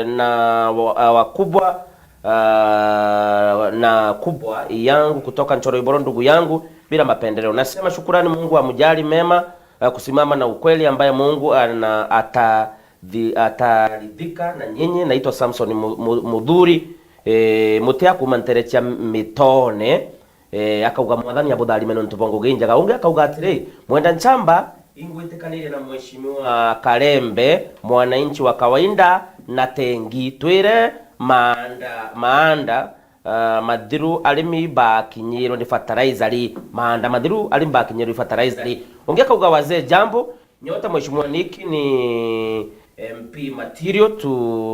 na wa-, wakubwa, ah, na kubwa yangu kutoka Nchoro Iboro, ndugu yangu, bila mapendeleo. Nasema shukurani, Mungu amjali mema, ah, kusimama na ukweli ambaye Mungu ana-, ata-, dhi-, ataridhika na nyinyi." Naitwa Samson Mu-, Mu-, Muthuri, eh, Mutia kuma ntere cia Mitone. Eh, akauga, "Mwathani abutharime nontu bwa ngugi injega." Ungi akauga atiri, "Mwenda Nchamba, ingwitikanirie na Mheshimiwa Karembe, mwananchi wa kawaida na tengi, twire maanda, maanda, ah, mathiru arimi bakinyirwe ni fertilizer ri, maanda mathiru arimi bakinyirwe ni fertilizer ri." Ungi akauga, "Wazee jambo, nyota Mheshimiwa Nick ni M P material to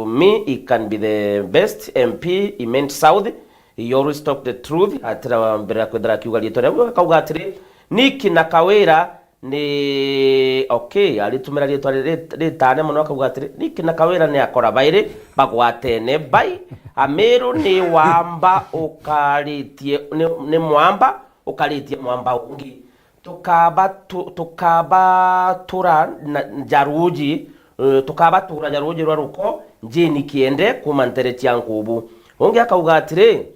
me, he can be the best M P, he meant South, he always talk the truth." Atira mbere ya kwithira akiuga riitwa riu, akauga atiri, "Nick na Kawira ni," okay, aritumira riitwa ri-, ri-, ritane mono, akauga atiri, "Nick na Kawira ni akora bairi bagwatene bai, Amiru ni wamba ukaritie, ni, ni mwamba ukaritie mwamba ungi. Tukaba tu-, tukaba tura na, nja ruuji, eh, tukaba tura nja ruuji rwa ruko, Jane Kiende, kuma ntere cia Nkubu." Ungi akauga atiri,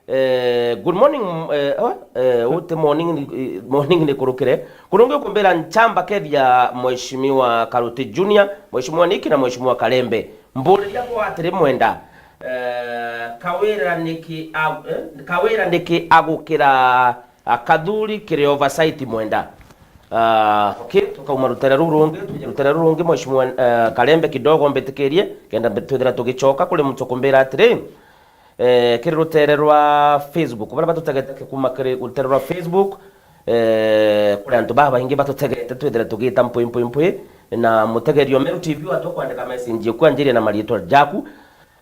eh, "Good morning, eh, oh, eh, uti morning ni, eh, morning ni kurukire. Kuna ungi ukumbira Nchamba kethia Mheshimiwa Karuti Junior, Mheshimiwa Nick na Mheshimiwa Karembe. Mburiria kwa atiri, Mwenda, eh, Kawira niki ag-, eh, Kawira niki agukira Akathuri kiri oversight Mwenda." Ah, okay, tukauma rutere ruu rungi, twije rutere ruu rungi, Mheshimiwa, eh, Karembe kidogo mbitikirie, kenda mbi-, twithira tugicoka kuri muntu kumbira atiri, eh, kiri rutere rwa Facebook, baria batutegete kuma kiri rutere rwa Facebook, eh, kuri antu babaingi batutegete, twithire tugita mpwi, mpwi, mpwi, na mutegeri o Meru T V watu kwandika message, ukwanjiria na mariitwa jaku.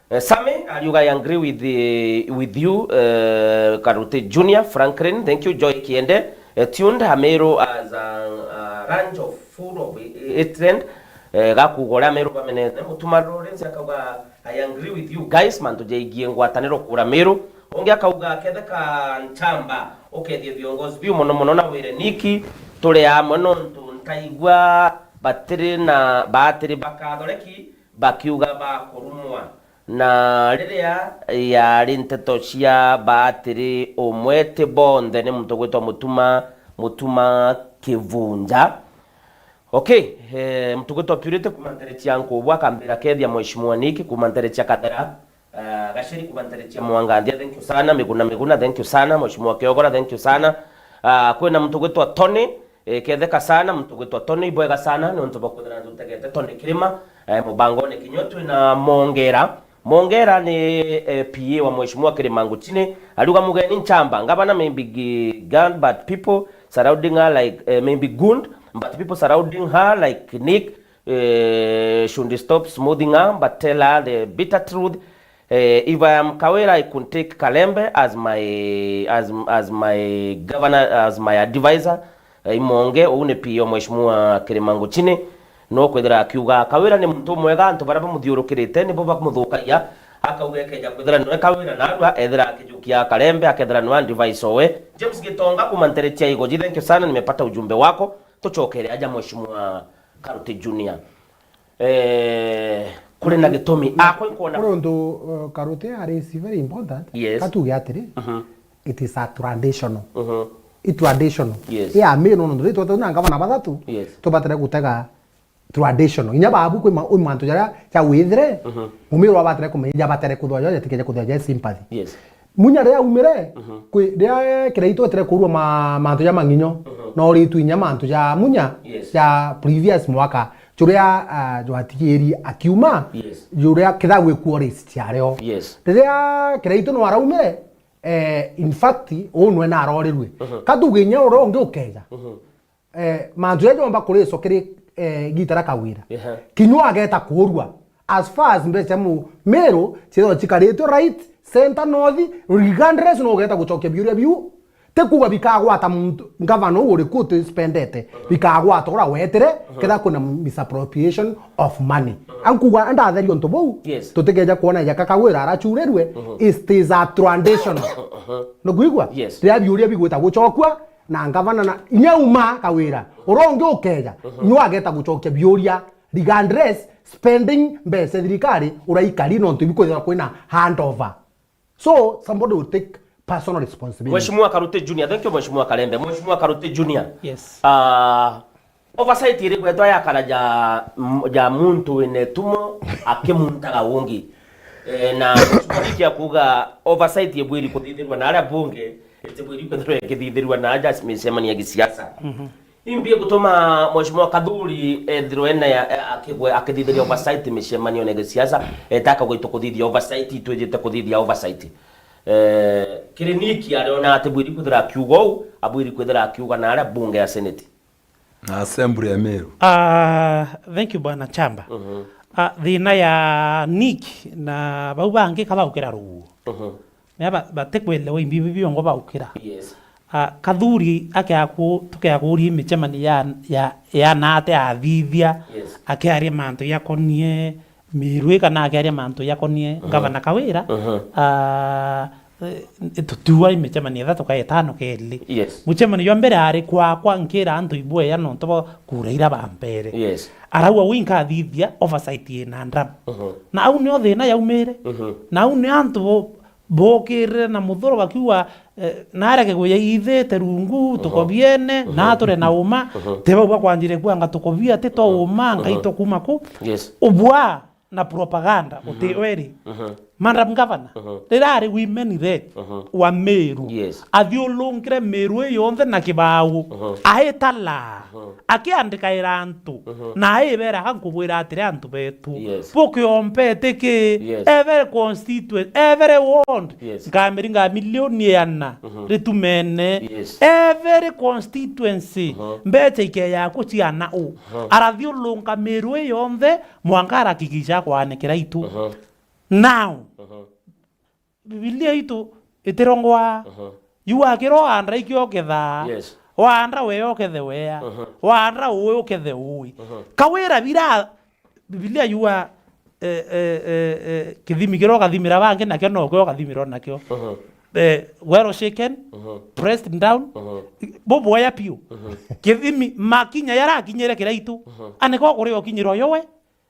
Eh, Sammy ariuga, "I agree with the, with you, eh, Karuti Junior, Franklin, thank you, Joy Kiende, eh, tuned, Amiru as a, a range of full of hatred, Eh, gakuuga uria Meru bamenete, Mutuma Lawrence akauga, "I agree with you guys, mantu jaigie ngwataniro kuura Meru." Ungi akauga, "Ketheka Nchamba, ukethie viongozi biu mono mono na wire Niki, turi amwe nontu ntaigua batiri na baatiri bakathoreki bakiuga bakurumwa." Na riria yari nteto cia baatiri umwe ti bonthe ni muntu ugwitwa Mutuma, Mutuma Kivunja. Okay, eh, muntu ugwitwa Purity kuma ntere cia Nkubu akambira kethia Mheshimiwa Nick kuma ntere cia Kathera, ah, Gacheri kuma ntere cia Mwanganthia, thank you sana, Miguna Miguna, thank you sana, Mheshimiwa Kiogora, thank you sana. Ah, kwina muntu ugwitwa Tony, eh, ketheka sana, muntu ugwitwa Tony, ibwega sana, ni untu bwa kwithira ntutegete Tony Kirima, eh, mubangone kinya twina Mongera. Mongera ni, eh, P A wa Mheshimiwa Kirima Nguchini, ariuga mugeni Nchamba, ngavana maybe gi-, gun, but people surrounding her like, eh, maybe goon, but people surrounding her like Nick, eh, should stop smoothing her, but tell her the bitter truth. Eh, if I am Kawira, I could take Kalembe as my, as, as my governor, as my advisor. Eh, Imonge, uu ni P A wa Mheshimiwa Kirima Nguchini, no kwithira akiuga Kawira ni muntu mwega, antu baria bamuthiurukirite nibo bamuthukagia. Akauga ekeja kwithira niwe Kawira narua, ethira akijukia Kalembe, akethira niwe advice owe. James Gitonga kuma ntere cia Igoji, thank you sana, nimepata ujumbe wako. Tucokere aja Mheshimiwa Karuti Junior. Eh, kuri na gitumi. Akwa inkwona kuri untu, uh, Karuti ari is very important. Yes. Katuge atiri, mhm, it is a traditional. Mhm. I traditional. Yes. Ya Meru nontu ri twete na ngavana bathatu, yes, tubatire gutega traditional. Inya babu kwi ma-, kwi mantu jaria ja withire, mhm, Mumiru abatire kumenya jabatire kuthwa jo, jatikeja kuthwa ja sympathy. Yes. Munya riria aumire, mhm, kwi, riria Kiraitu etire kuurua ma-, mantu ja Mang'inyo, mhm, na uritu inya mantu ja Munya, yes, ja previous mwaka, juria, ah, jwatigiri akiuma, yes, juria kethira gwikuo list ciario. Yes. Riria Kiraitu no araumire, eh, in fact, uu nwe narorirue. Mhm. Katuge inya uria ungi ukeja. Mhm. Eh, mantu jaria jomba kurico kiri, eh, igita ria Kawira. Ehe. Kinya ageta kuurua. As far as mbeca cia Mumiru ciethagwa cikaritwe right, center, north, regardless no ugeta gucokia biuria biu. Ti kuuga bikagwata muntu, ngavana uu uriku utispendete, bikagwata uria wetire, mhm, kethira kwina misappropriation of money. Mhm. Ankuuga ndatheria untu buu, yes, tutikeja kwona jaka Kawira arachurirue, mhm, it is a traditional. Mhm. Nukwigua? Yes. Riria biuria bigwita gucokua, na ngavana na inya uma Kawira, uria ungi ukeja, mhm, inya ageta gucokia biuria regardless spending mbeca thirikari uraikari nontu ibikwithirwa kwina handover. So somebody will take personal responsibility. Mheshimiwa Karuti Junior, thank you Mheshimiwa Kalembe. Mheshimiwa Karuti Junior. Yes. Ah, oversight iri gwetwa yakara ja, m-, ja muntu wina itumo akimuntaga ungi. Eh, na Mheshimiwa Nick akuuga oversight ibwiri kuthithirwa na aria bunge, itibwiri kwithirwa ikithithirwa na aja micemania ya gisiasa. Mhm. Imbi gutuma Mheshimiwa Kathuri ethirwe ena ya, eh, akigwe-, akithithiria oversight micemanione ya gisiasa, eta akagwitwo kuthithia oversight, itwijite kuthithia oversight. Eh, kiri Nick ariona atibwiri kwithira akiuga uu, abwiri kwithira akiuga na aria bunge ya Senate. Na assembly ya Meru. Ah, thank you, Bwana Chamba. Mhm. Ah, thina ya Nick na bau bangi ka baukira ruo. Mhm. Mea ba-, batikwelewa imbi bibi biongo baukira. Yes. Ah, Kathuri akeaku-, tukeakuria micemani ya, ya, ya nate athithia, yes, akearia mantu yakonie Meru kana akearia mantu yakonie, mhm, Ngavana Kawira, mhm, ah, eh, tutiua imicemani ithatu ka itano keli. Yes. Mucemani jwa mbere ari kwakwa nkira antu ibweya nontu bwa kura ira bampere. Yes. Arauga wi nkathithia oversight ina ndam. Mhm. Na au nio thina yaumire. Mhm. Na au nio antu bo-, bookirire na muthuro bakiuga, eh, nareke kuya ithite rungu, mhm, tukobiene, mhm, na ture na uma, mhm, ti bau bakwanjire kuanga tukobia, ti twa, mhm, uma, Ngai, mhm, tukuma ku. Yes. Ubwa na propaganda, mhm, uti weri. Mhm. Madam Governor, mhm, rirari women rep, mhm, wa Meru, yes, athiurungire Meru ii yonthe na kibau, mhm, aitala, mhm, akiandikaira antu, mhm, na aibera, "Ga nkubwira atiri, antu betu, yes, bukiomba itiki, yes, every constituency, every ward, yes, nkamiringa milioni iana, mhm, ritumene, yes, every constituency, mhm, mbeca ikeya ku ciana u." Mhm. Arathiurunga Meru ii yonthe, mwanka arakigisha kwanikira itu. Mhm. Now, mhm, Bibilia itu itirongwa. Mhm. Yu akirwa waandra ikio ukethaa. Yes. Waandra wea ukethe wea. Mhm. Waandra uwi ukethe uwi. Mhm. Kawira bira Bibilia yuga, eh, eh, eh, eh, kithimi kiria ukathimira bangi nakio nokio ukathimirwa nakio. Mhm. Eh, well shaken, Mhm. pressed down, Mhm. buboya piu. Mhm. Kithimi makinya yarakinyire kiraitu, Mhm. aniko kuria ukinyirwa yo we.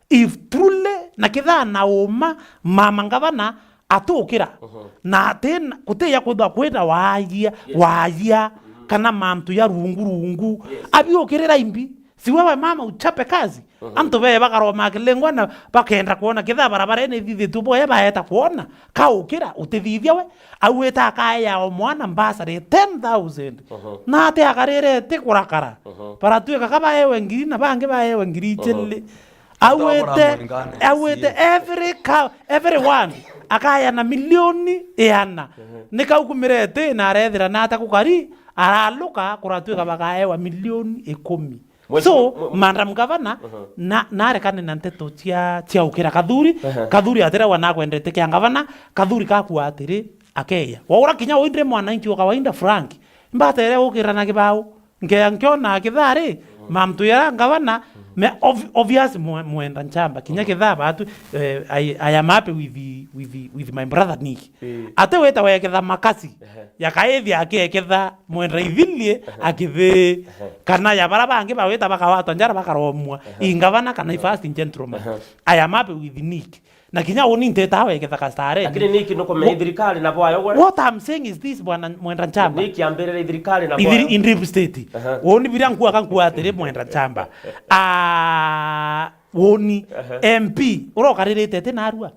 If truly, na kithaa na uma, mama ngavana atukira, Mhm. na atina, kutiya kwithwa kwina waajia, Yes. waajia, Mhm. kana mantu ya rungu rungu, Yes. abiukirira imbi. Si wewe mama uchape kazi. Mhm. Antu bee bakaroma kilengwa na bakenda kwona kithaa barabara ene ithithitue boya baeta kwona. Kaukira, utithithia we. Auite akaea o mwana mbasari ten thousand. Mhm. Na ati akarire ti kurakara. Mhm. Baratuika ka baewe ngiri na bangi baewe ngiri Mhm. ijiri. Auite, Atogora mwingane, auite sie. every ka-, everyone akaea na milioni iana. Mhm. Ni kaukumire ti na arethira na ata kukari, araluka kuratuika bakaewa milioni ikumi. Mheshimiwa, So, mwe-, mwe-, Madam Governor, Mhm. na, narekane na nteto cia, cia ukira Kathuri, Ehe. Kathuri atiragwa nakwendete kia ngavana, Kathuri kakua atiri, akeya. Waura kinya uu ndiri mwananchi wa kawaida Frank, mbatere ukira na kibao, nkeya nkiona kithaa ri, Mhm. mantu yara ngavana, Mhm. me ob-, obvious mwe-, mwenda nchamba, kinya Mhm. kithaa batu, eh, I, I am happy with the, with the, with my brother Nick. Ii. Ati wita weketha makasi, Ehe. yakaithia akieketha mwenda ithirie Ehe. akithi, Ehe. kana ya bara bangi bawita bakawatwa njara bakaromwa, Ehe. ingavana kana Ehe. first gentleman. Ehe. I am happy with Nick. Na kinya uni nteta weketha kastare. Lakini Nick nukumenya Wha-, thirikari na bwayo gore. What I'm saying is this, bwana mwenda nchamba. Nick ambirire thirikari na Ithiri bwayo. In deep state. Ehe. Uni biria nkua kankua atiri mwenda nchamba. Ah, uni Ehe. M P urokaririte ti narua.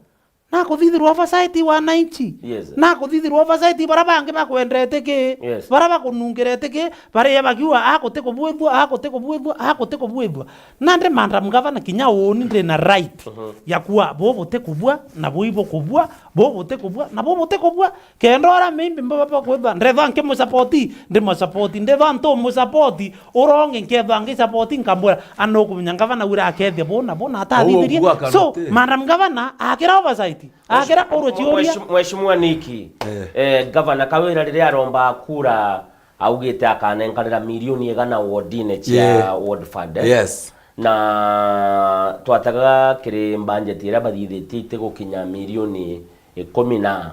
Nakuthithirwa oversight wananchi. Yes. Nakuthithirwa oversight bara bangi bakwendete ki? Yes. Bara bakunungirete ki? Baria bakiuga, "Aku ti kubwithua, aku ti kubwithua, aku ti kubwithua." Nandi Madam Governor kinya uni ndi na right Mhm. ya kuwa, "Bubu ti kubua, na bui bukubua, bubu ti kubua, na bubu ti kubua." Kenda ora maybe mbaba bakwithwa, ndethwa nkimusapoti, ndimusapoti, ndethwa ntumusapoti, uronge nkethwa ngisapoti, nkambwira, "Ana ukumenya ngavana wira akethia bu na bu na Au atathithirie." Ugua kana So, ti. Madam Governor, akira oversight, akira Mheshimiwa, kurwo ciuria. Mheshimiwa, Mheshimiwa Niki, Eh. eh, Governor Kawira riria aromba kura, augite akanenkanira milioni igana wardine cia Yeah. ward fund, eh? Yes. Na twataga kiri budget iria bathithitie itigukinya milioni ikumi na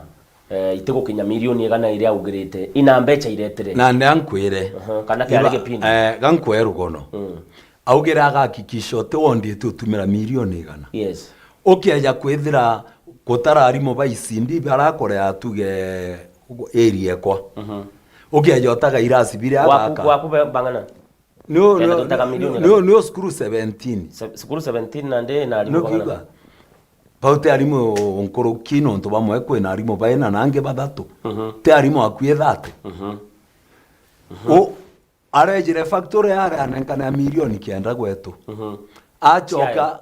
eh, itigukinya milioni igana iria augirite, ina mbeca iretire. Na nda nkwire. Aha, kana kiari Iba-, kipindi. Eh, ga nkwire rugono. Mm. Augire agakikisha uti wondi iti utumira milioni igana. Yes. Ukieja kwithira gutara arimu ba E C D barakorea tuge area ekwa. Mhm. Ukieja utaga irasi biria Waku, agaka. Waku be-, bang'ana? Nio, Kenda nio, tutaga milioni nio, igana. Nio cukuru seventeen. Se-, cukuru seventeen na ndi na arimu bang'ana? Nukiuga, bau ti arimu nkuruki nontu bamwe kwina arimu baina na angi bathatu. Mhm. Ti arimu akui thirty. Mhm. Mhm. U-, arejire factory yare anenkana ya milioni kenda gwetu. Mhm. Acoka Ciayo.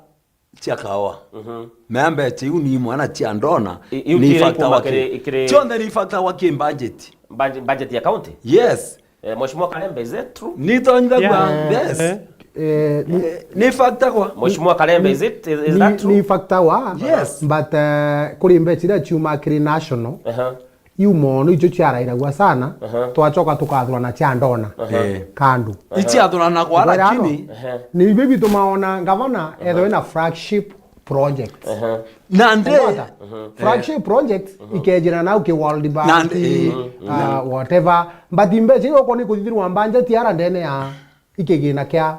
Cia kawa. Mhm. Mea mbeca iu ni imwe na cia ndona, I-, iu ni kiri factor ikuma wa kiri, ki-, kiri cionthe ni factor wa ki budget. Budget, budget ya county? Yes. Eh, Mheshimiwa Kalembe, is that true? Ni tonyithagua, Yeah. Yes. Eh, ni, Eh, ni factor kwa. Mheshimiwa Kalembe, is it, is, is ni, that true? Ni factor wa, Yes. But, eh, kuri mbeca iria ciuma kiri national, Aha. iu mono icio ciarairagua sana, Aha. Twacoka tukathurana cia ndona. Aha. Eh. Kandu. Ici athuranagwa Ngwira lakini ano, Aha. Ni bibi tumaona ngavana, Aha. Ethwe na flagship project. Aha. Nandi. Ngwata? Aha. Flagship project, Aha. Ikejira nau ki World Bank, Nandi, eh. Ah, whatever. But mbeca iu uko ni kuthithirwa budget ara ndene ya ikigina kia.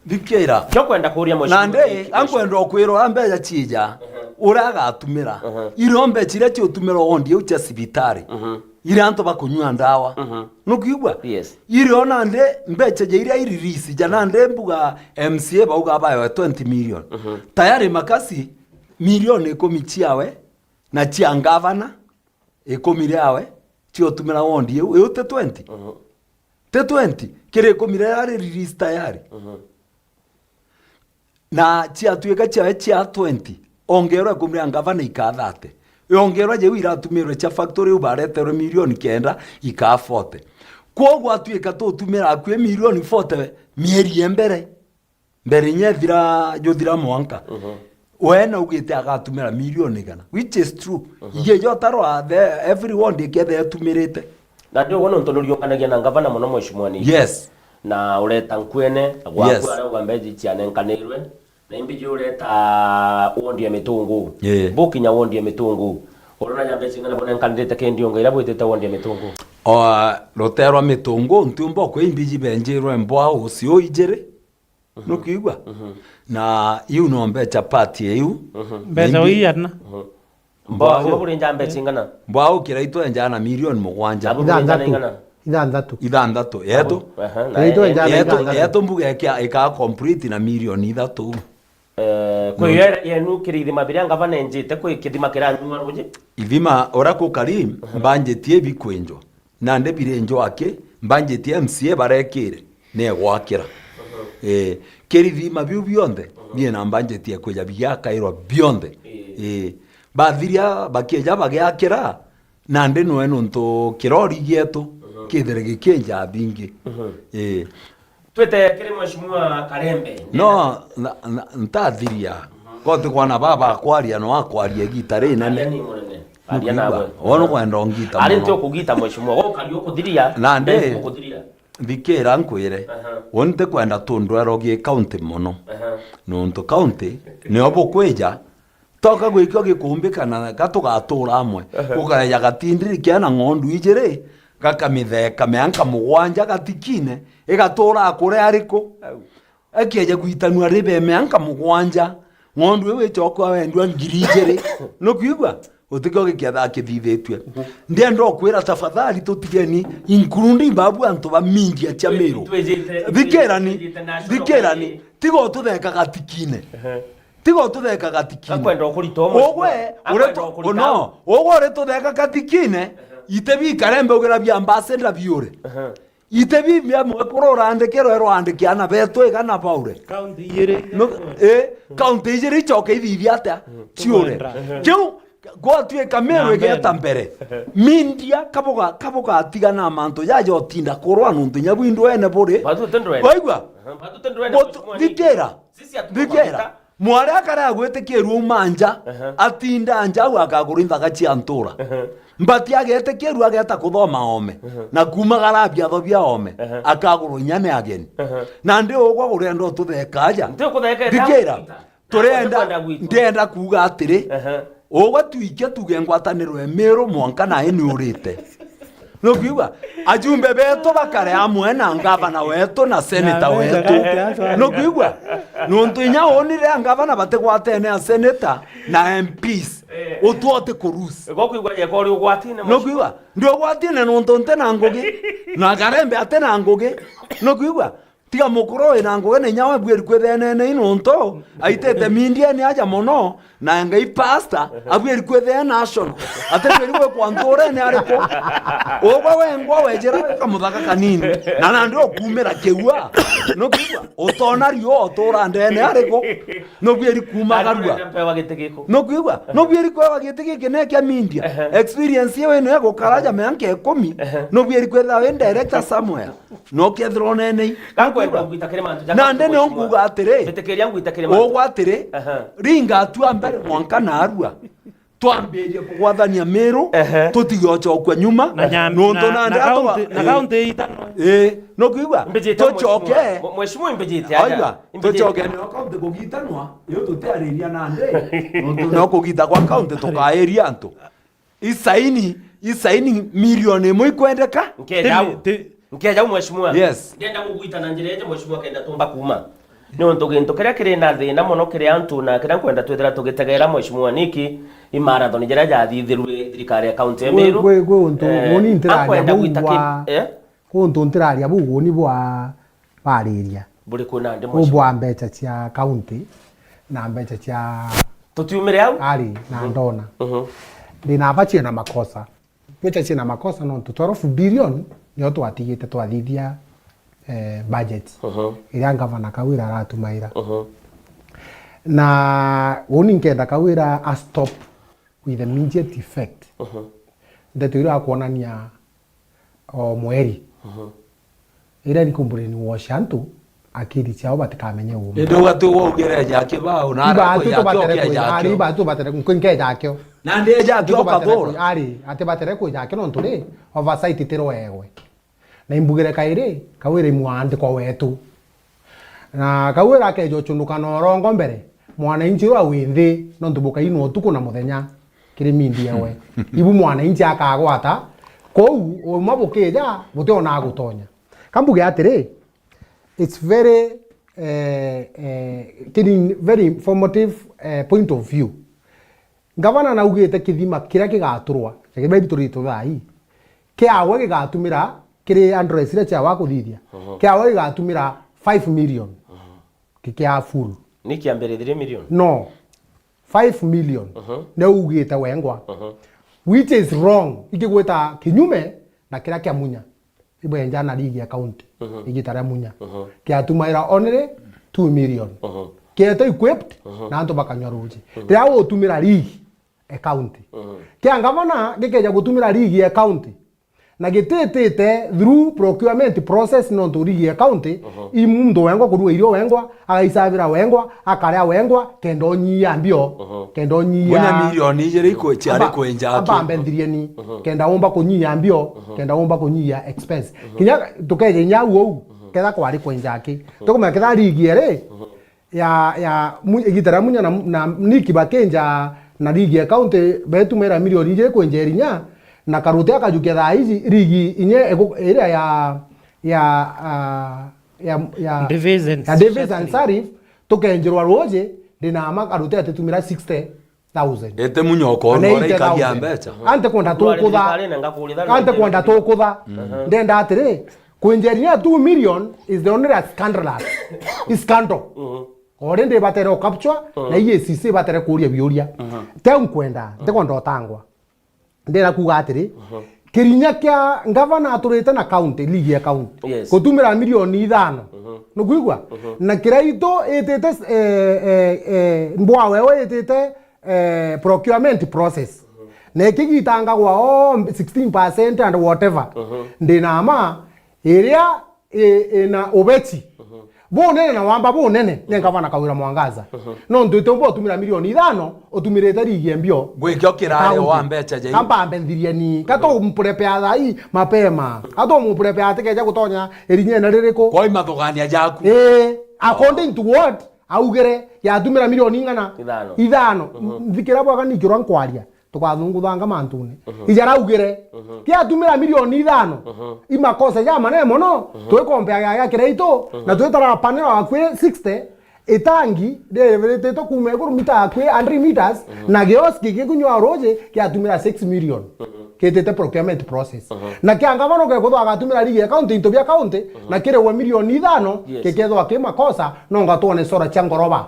Thikira. Kio kwenda kuria Mheshimiwa Nandi, Niki, ankwenda okwira uria mbeca ciija, Aha. Uria agatumira. Aha. Irio mbeca iria ciutumira wondi iu cia cibitari. Aha. Iria antu bakunyua ndawa. Aha. Nukwigua? Yes. Irio nandi mbeca ja iria i release ja nandi mbuga M C A bauga baewe twenty million. Aha. Tayari makasi milioni ikumi ciawe na cia ngavana ikumi riawe ciotumira wondi iu. Iu ti twenty? Mhm. Ti twenty? Kiri ikumi riria ri release tayari. Mhm. Na ciatuika ciawe cia twenty, ongerwa ikumi ria ngavana ikaa thirty. Yongerwa jau iratumirwe cia factory iu bareterwe milioni kenda ikaa forty. Kwoguo atuika tutumira akui milioni forty mieri ya mbere. Mbere inya ithira, juthira mwanka. Mhm. We naugite agatumira milioni igana, which is true. Mhm. Iye jotarwa the, every ward ikethe etumirite. Na ndio wono ntu nuriunganagia na ngavana muno, Mheshimiwa Niki. Yes. Na ureta nkwene, gwaku Yes. arauga mbeji cianenkanirwe, Na imbiji ureta wondi ya Mitungu. Ii. Bukinya wondi ya Mitungu. Urona ja mbeca ing'ana bunenkanirite kindi unga iria bwitite wondi ya Mitungu? O, rutere rwa Mitungu, ntiumba ukwe imbiji benjirwe mbwau cio ijiri. Mhm. Nukwigua? Mhm. Na iu no mbeca part ya iu. Mhm. Mbeca imbi- uigana? Mhm. Mbwau. Mbwau cio buri nja mbeca ing'ana? Mbwau kira itwenjaa na milioni mugwanja. Abu buri nja na ing'ana? Ithanthatu. Ithanthatu. Yetu? Aha, na yetu, yetu, yetu mbuga ikia-, ikaa complete na milioni ithatu. Eh, kwi yo yenu kiri ithima biria ngavana enjite, kwi kithima kiranyua ruji? Ithima uria kukari, mbanjeti ibi kwinjwa. Nandi biri njwaki, mbanjeti ya M C A barekire, negwakira. Eh, kiri ithima biu bionthe, bie na mbanjeti ya kwija bigiakairwa bionthe. Eh. Eh, bathiria, bakieja bagiakira, nandi nwe nontu kirori gietu, kithere gikienja bingi. Eh. Twite kiri Mheshimiwa Karembe. No, na, na, ntathiria. Koti kwana baba akwaria, no akwaria igita rinene. Aria ni munene. Aria nawe. Wono kwenda ongita ari muno. Nti ukugita Mheshimiwa, gukari ukuthiria. Nandi, ukuthiria. Thikira nkwire. Aha. Woni ntikwenda tundwero gi county muno. Aha. Nontu county, nio bukwija, toka gwikio gikumbika na ga tugatura amwe. Aha. Gukareja gatindiri kia na ng'ondu ijiri, gakamitheka mianka mugwanja gatikine, igatura akure ariku? Au. Akieja gwitanua ribe mianka mugwanja, ng'ondu iu ichokwa wendua ngiri ijiri. Nukwigua? Utikio gikiatha kithithitue. Ndienda ukwira tafadhali tutigeni, including babu antu ba media cia Miru. Twijite, twijite national. Thikirani, thikirani, tiga ututheka gatikine. Ehe. Tiga ututheka gatikine. Akwenda ukurita umwe. Ugwe, akwenda ukurita. No, ugwe uritutheka gatikine, ite bi Karembe ugira bia ambassador biure. Ehe. Ite bi bia mwekuru urandikirwe rwandiki ana betu igana baure. County ijiri. No, eh, county ijiri ichoke ithithia atia? Ciure. Ehe. Kiu, gwatuika Miru igeta mbere. Media, kabuga, kabuga tiga na mantu jaja utinda kurwa nontu nya bwindwene buri. Batu tendwene. Waigua? Aha, batu tendwene. Thikira. Sisi hatuko. Thikira. Mafuta. Mwari akare agwitikirua uma nja, aha, atinda nja au akagura inthaga cia ntura. Aha. Mbati agetikirua ageta kuthoma ome, aha, na kumagara biatho bia ome, aha, akagurwa inya ni ageni. Aha. Nandi ugwa urenda ututheka aja? Nti ukutheka. Thikira. Turenda, ndienda kuuga atiri, aha, ugwe twikia tuge ngwataniro ya Miru mwanka nae ni urite. Nukwigua? Ajumbe betu bakare amwe na ngavana wetu na seneta wetu. Nukwigua? Nontu inya wonire angavana batigwatene a seneta na M Ps. Eh. Utwote kurus. Gokwigua jeko uri ugwatine. Nukwigua? Ndi ugwatine nontu nte na ngugi. Na Karembe ate na ngugi. Nukwigua? Tiga mukuru wi na ngugi na inya we bwiri kwithenene i nontu aitite mindiene aja mono, na Ngai pastor, abwiri kwithea national. Atibwiri gwikwa nturene ariku? Ugwe wengwa wejira wika muthaka kanini, na nandi ukumira kiua. Nukwigua? Utona riua utura ndene ariku? Nubwiri kumagarua. Nukwigua? Nubwiri kwewa giti giki ne kia media. Ehe. Experience iwe ni ya gukara ja mianka ikumi. Ehe. Nubwiri kwithira wi director somewhere. No kethira unenei. Gakwenda ngwita kiri mantu jaku. Nandi nio nguga atiri. Mbitikiria ngwita kiri mantu. Ugwa atiri, aha, ringa atua mbere mwanka narua. Twambirie kugwathania Miru, ehe, tutigocokua nyuma. Na nya-, nontu na, nandi na atwa-, county, na, eh, county itanwa. Eh, nukwigua? Mbijite. Tucoke. Mheshimiwa, mheshimiwa, mbijite aja. Oiga, mbijite. Tucoke nio county kugitanwa, iyo tutiariria nandi. Nontu no kugita kwa county tukairia antu. Isaini, isaini milioni imwe ikwendeka? Nkeja au. Ti, ti. Nkeja au, mheshimiwa. Yes. Ndenda kugwita na njira iji, mheshimiwa, kenda tumba kuma. Ni untu gintu kiria kiri na thina mono kiri antu na kiria nkwenda twithira tugitegera, mheshimiwa, niki i marathon jiria jathithirwe thirikari ya county ya Miru. Gwi, gwi, gwi untu, eh, uni ntiraria akwenda buu gwita ki-, bwa, eh? Gwi untu ntiraria buu uni bwa bariria. Buriku nandi, mheshimiwa? Bwa mbeca cia county na mbeca cia. Tutiumire au? Ari, na ndona. Mhm. Ndina aba ciina makosa. Mbeca ciina makosa nontu twelve billion nio twatigite twathithia, eh, budget, mhm, iria ngavana Kawira aratumaira. Mhm. Na uni nkenda Kawira a stop with immediate effect. Mhm. Ndeto iria akwonania o mweri. Mhm. Iria ni ku brainwash antu, akiri ciao batikamenye uuma. Indi ugatwi waugire eja kibao, na ara kwi jakio ke jakio. Iba tu batere ku-, nkeja akio. Na ndi eja akio kathura. Ari, ati batere ku jakio nontu ri, oversight tiroegwe. Na imbugire kairi, Kawira imwandikwa wetu. Na Kawira akeja ucunduka na urongo mbere, mwananchi uria wi nthi, nontu bukainwa utuku na muthenya kiri media we. Ibu mwananchi akagwata, kou umwe bukija, buti ona agutonya. Kambuge atiri, it's very, eh, eh, kini very informative, eh, point of view. Ngavana naugite kithima kiria kigaturwa, ja kiria biturite thaa ii, kiawe gigatumira, kiri address iria ciawa kuthithia, Mhm. kiawe gigatumira five million. Mhm. Ki-, kia full. Ni kiambire three million? No. Five million. Mhm. Ni ugite wengwa. Mhm. Which is wrong. Ikigwita kinyume na kiria kia Munya. Ibwenja na ligi ya county. Mhm. Igita ria Munya. Mhm. Kiatumaira only two million. Mhm. Kiete equipped Mhm. na antu bakanywa ruji. Mhm. Riria utumira ligi e county. Mhm. Kia ngavana gikeja gutumira ligi e county. Na gititite through procurement process nontu ligi e county, Mhm. i muntu wengwa kurua irio wengwa, agaicabira wengwa, akaria wengwa, kenda unyia mbio, Mhm. kenda unyia Munya milioni ijiri ikwe ciari Amba-, kwenja aki. amba ambenthirie ni, Mhm. kenda umba kunyia mbio, Mhm. kenda umba kunyia expense. Mhm. Kinya tukeje inya au ou, Mhm. ketha kwari kwenja aki. Mhm. Tukumenya ketha ligi eri, Mhm. ya, ya, mu-, igita ria Munya na, na Nick bakinja na ligi ya county betumira milioni ijiri kwenja Irinya, na Karute akajukia thaa iji ligi inya igu-, iria ya, ya, ah, ya, ya, Davis and ya Davis and Sharif. Sharif, tukenjirwa ruji, ndina ama Karute atitumira sixty thousand. Ete Munya ukorwa Kana eighty thousand. Ikagia mbecha. Ante kwenda Ndwari tukutha. Thirikari na ngakuritha Ante kwenda tukutha. Mhm. Ndenda atiri, kwenja Irinya two million is the only scandalous. Is scandal. Mhm. Already batere o capture, Mhm. na E A C C batere kuria biuria. Mhm. Teu nkwenda, Mhm. ntikwenda utangwa. Ndira kuuga atiri, Mhm. kirinya kia ngavana aturite na county, ligi ya county. Yes. Gutumira milioni ithano. Mhm. Nukwigua? Mhm. Na Kiraitu itite, eh, eh, eh, mbwa wewe itite, eh, procurement process. Mhm. Na ikigitangagwa o sixteen percent and whatever. Mhm. Ndina ama, iria i-, ina ubeti Mhm. bunene na wamba bunene, ni ngavana Kawira Mwangaza. Mhm. Nontu iti umba utumira milioni ithano, utumirite ligi e mbio. Gwikio kirayo County. Wa mbecha ja Kamba ambenthirie ni, ka Mhm. tumupurepea thaa ii mapema. Ka tumupurepea atikeja gutonya irinyene ririku. Kwa imathugania jaku. Ii, according to what augire, yatumira milioni ing'ana? Ithano. Ithano. Mhm. Nthikira bwaga nikirwa nkwaria. Tukathunguthanga mantune. Mhm. Ija raugire, Mhm. kiatumira milioni ithano, Mhm. imakosa ja manene mono, Mhm. twikompea ya, ya Kiraitu, Mhm. na twitara panera akwi sixty, itangi, rirititwe kuuma iguru mita akwi hundred meters, Mhm. na gioski gikunywa ruji, kiatumira six million. Mhm. Kitite procurement process. Mhm. Na kia ngavana ukethwa agatumira ligi ya county, into bia county, Mhm. na kirigwa milioni ithano, Yes. gikethwa ki makosa, no ngatwone sora cia ngoroba.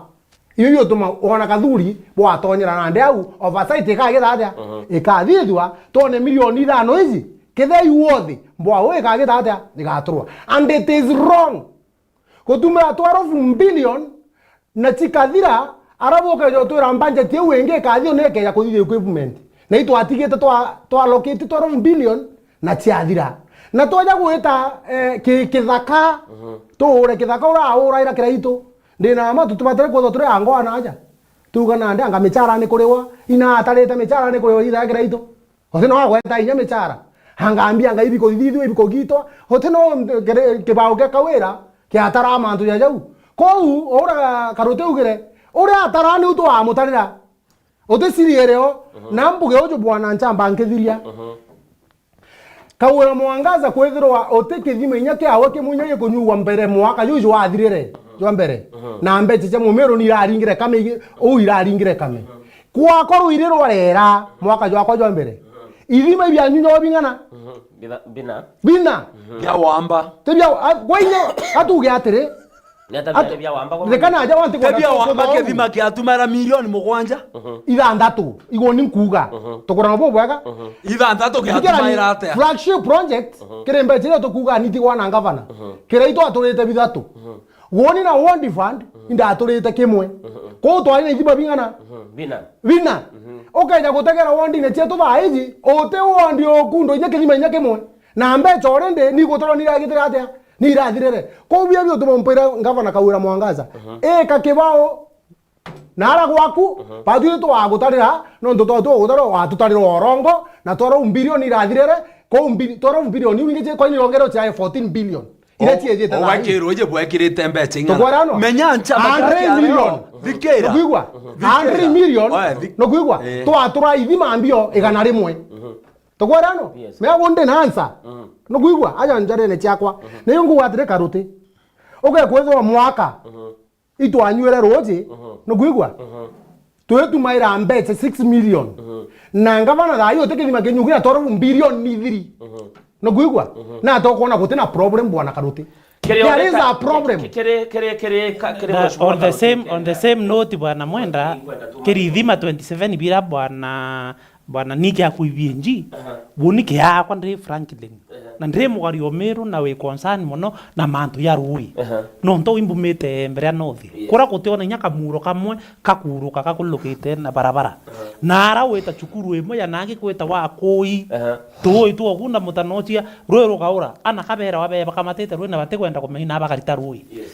Iyo iutuma wona kathuri bwatonyera nandi au, oversight ikagita atia? Mhm. Ikathithua, twone milioni ithano iji, kethira iuothi, mbwa uu ikagita atia? Igaturwa. And it is wrong. Gutumira twelve billion na cikathira, ara bukeja utwira budget iu ingi ikathithua na ikeja kuthithia equipment. Na itwatigite twa, twa allocate twelve billion, na ciathira. Na tweja gwita, eh, ki-, kithaka, Mhm. tuure kithaka ura auraira Kiraitu. Ndina ma tutibatire kwithwa turi angoa na aja. Tuga nandi anga michara ni kuriwa, ina atarite michara ni kuriwa itha Kiraitu. Uti no agweta inya michara. Anga ambia anga ibi kuthithua, ibi kugitwa. Uti no kiri-, kibao kia Kawira kiatara mantu ja jau. Kou, ura Karute ugire, uria atara niu twamutarira. Uti siri irio, Mhm. na mbuge uju bwana nchamba nkithiria. Mhm. Kawira Mwangaza kwithirwa uti kithima inya kiawe kimwe inya gikunyuwa mbere mwaka juju jwathirire, jwa mbere. Mhm. Na mbecha cia mumiru ni iraringire kame, uu iraringire kame. Kwakorwo iri rwarera mwaka jwakwa jwa mbere. Ithima ibianyu nyo bing'ana? Mhm. Bitha-, bina. Bina. Mhm. Bia wamba. Ti bia, a, gwa inya, atuge atiri, Ni ata Atu-, biari bia wamba kwa reka naja wanti kwenda tebia wamba tukuthoma kithima kiatumara milioni mugwanja. Mhm. Ithanthatu, igwo ni nkuuga. Mhm. Tukuranga bubwega. Mhm. Ithanthatu Thikira ni kiatumaira atia? Flagship project, Mhm. kiri mbecha iria tukuuga ni tigwa na ngavana. Mhm. Kiraitu aturite bithatu. Mhm. Gwoni na ward fund, Mhm. indaturite kimwe. Mhm. Kou twari na ithima bing'ana? Mhm. Bina. Bina. Mhm. Ukeja gutegera ward-ini cietu thaa iji, uti ward ukundo inya kithima inya kimwe. Na mbecha already ni gutorwa ni iragitire atia? Ni irathirire. Kou bia biutuma mpira ngavana Kawira Mwangaza. Mhm. Ika kibao. Na ara gwaku, Mhm. batwi twagutarira, nontu twa tugutarira, watutarira orongo, na twara mbilioni irathirire, kou mbili-, twara mbilioni iu ingi kwa ni rongero cia fourteen billion. Iria ciejite thaa ii. Ugakirwo ije bwekirite mbeca ing'ana. Tukwera no? Menya nchamba. Hundred million. Thikira. Nukwigua? Thikira. Hundred million. Oya, thi- Nukwigua? Eh. Twatura ithima mbio igana rimwe. Tukwera no? Yes. Mea bo ndi na answer. Nukwigua? Aja njarene ciakwa. Niyo nguga atiri Karuti. Ugekwithwa mwaka. Itwanyuire ruuji, nukwigua? Twitumaira mbeca six million. Na ngavana thaa ii uti kithima kinyu kinya twelve billion ni thiri. Nukwigua? Na tokwona guti na problem, bwana Karuti. There is a problem. Kiri, kiri, kiri, ka-, kiri Na mheshimiwa on the Karuti. Same, on the same note, bwana Mwenda, kiri ithima twenty-seven bira bwana Bwana, niki akuibie nji? Aha. Buni kiakwa ndi Franklin. Aha. Na ndi mugari o Meru na wi concern mono na mantu ya rui. Aha. Nontu imbumite mbere ya North. Yes. Kura gutiona inya kamuro kamwe kakuruka kakulukite na barabara. Aha. Na ara wita cukuru imwe ya nangi kwita wa kui. Aha. Tui twogunda mutanochia, rui rukaura. Ana kabera wabe bakamatite rui na batikwenda kumenya na bakarita rui. Yes.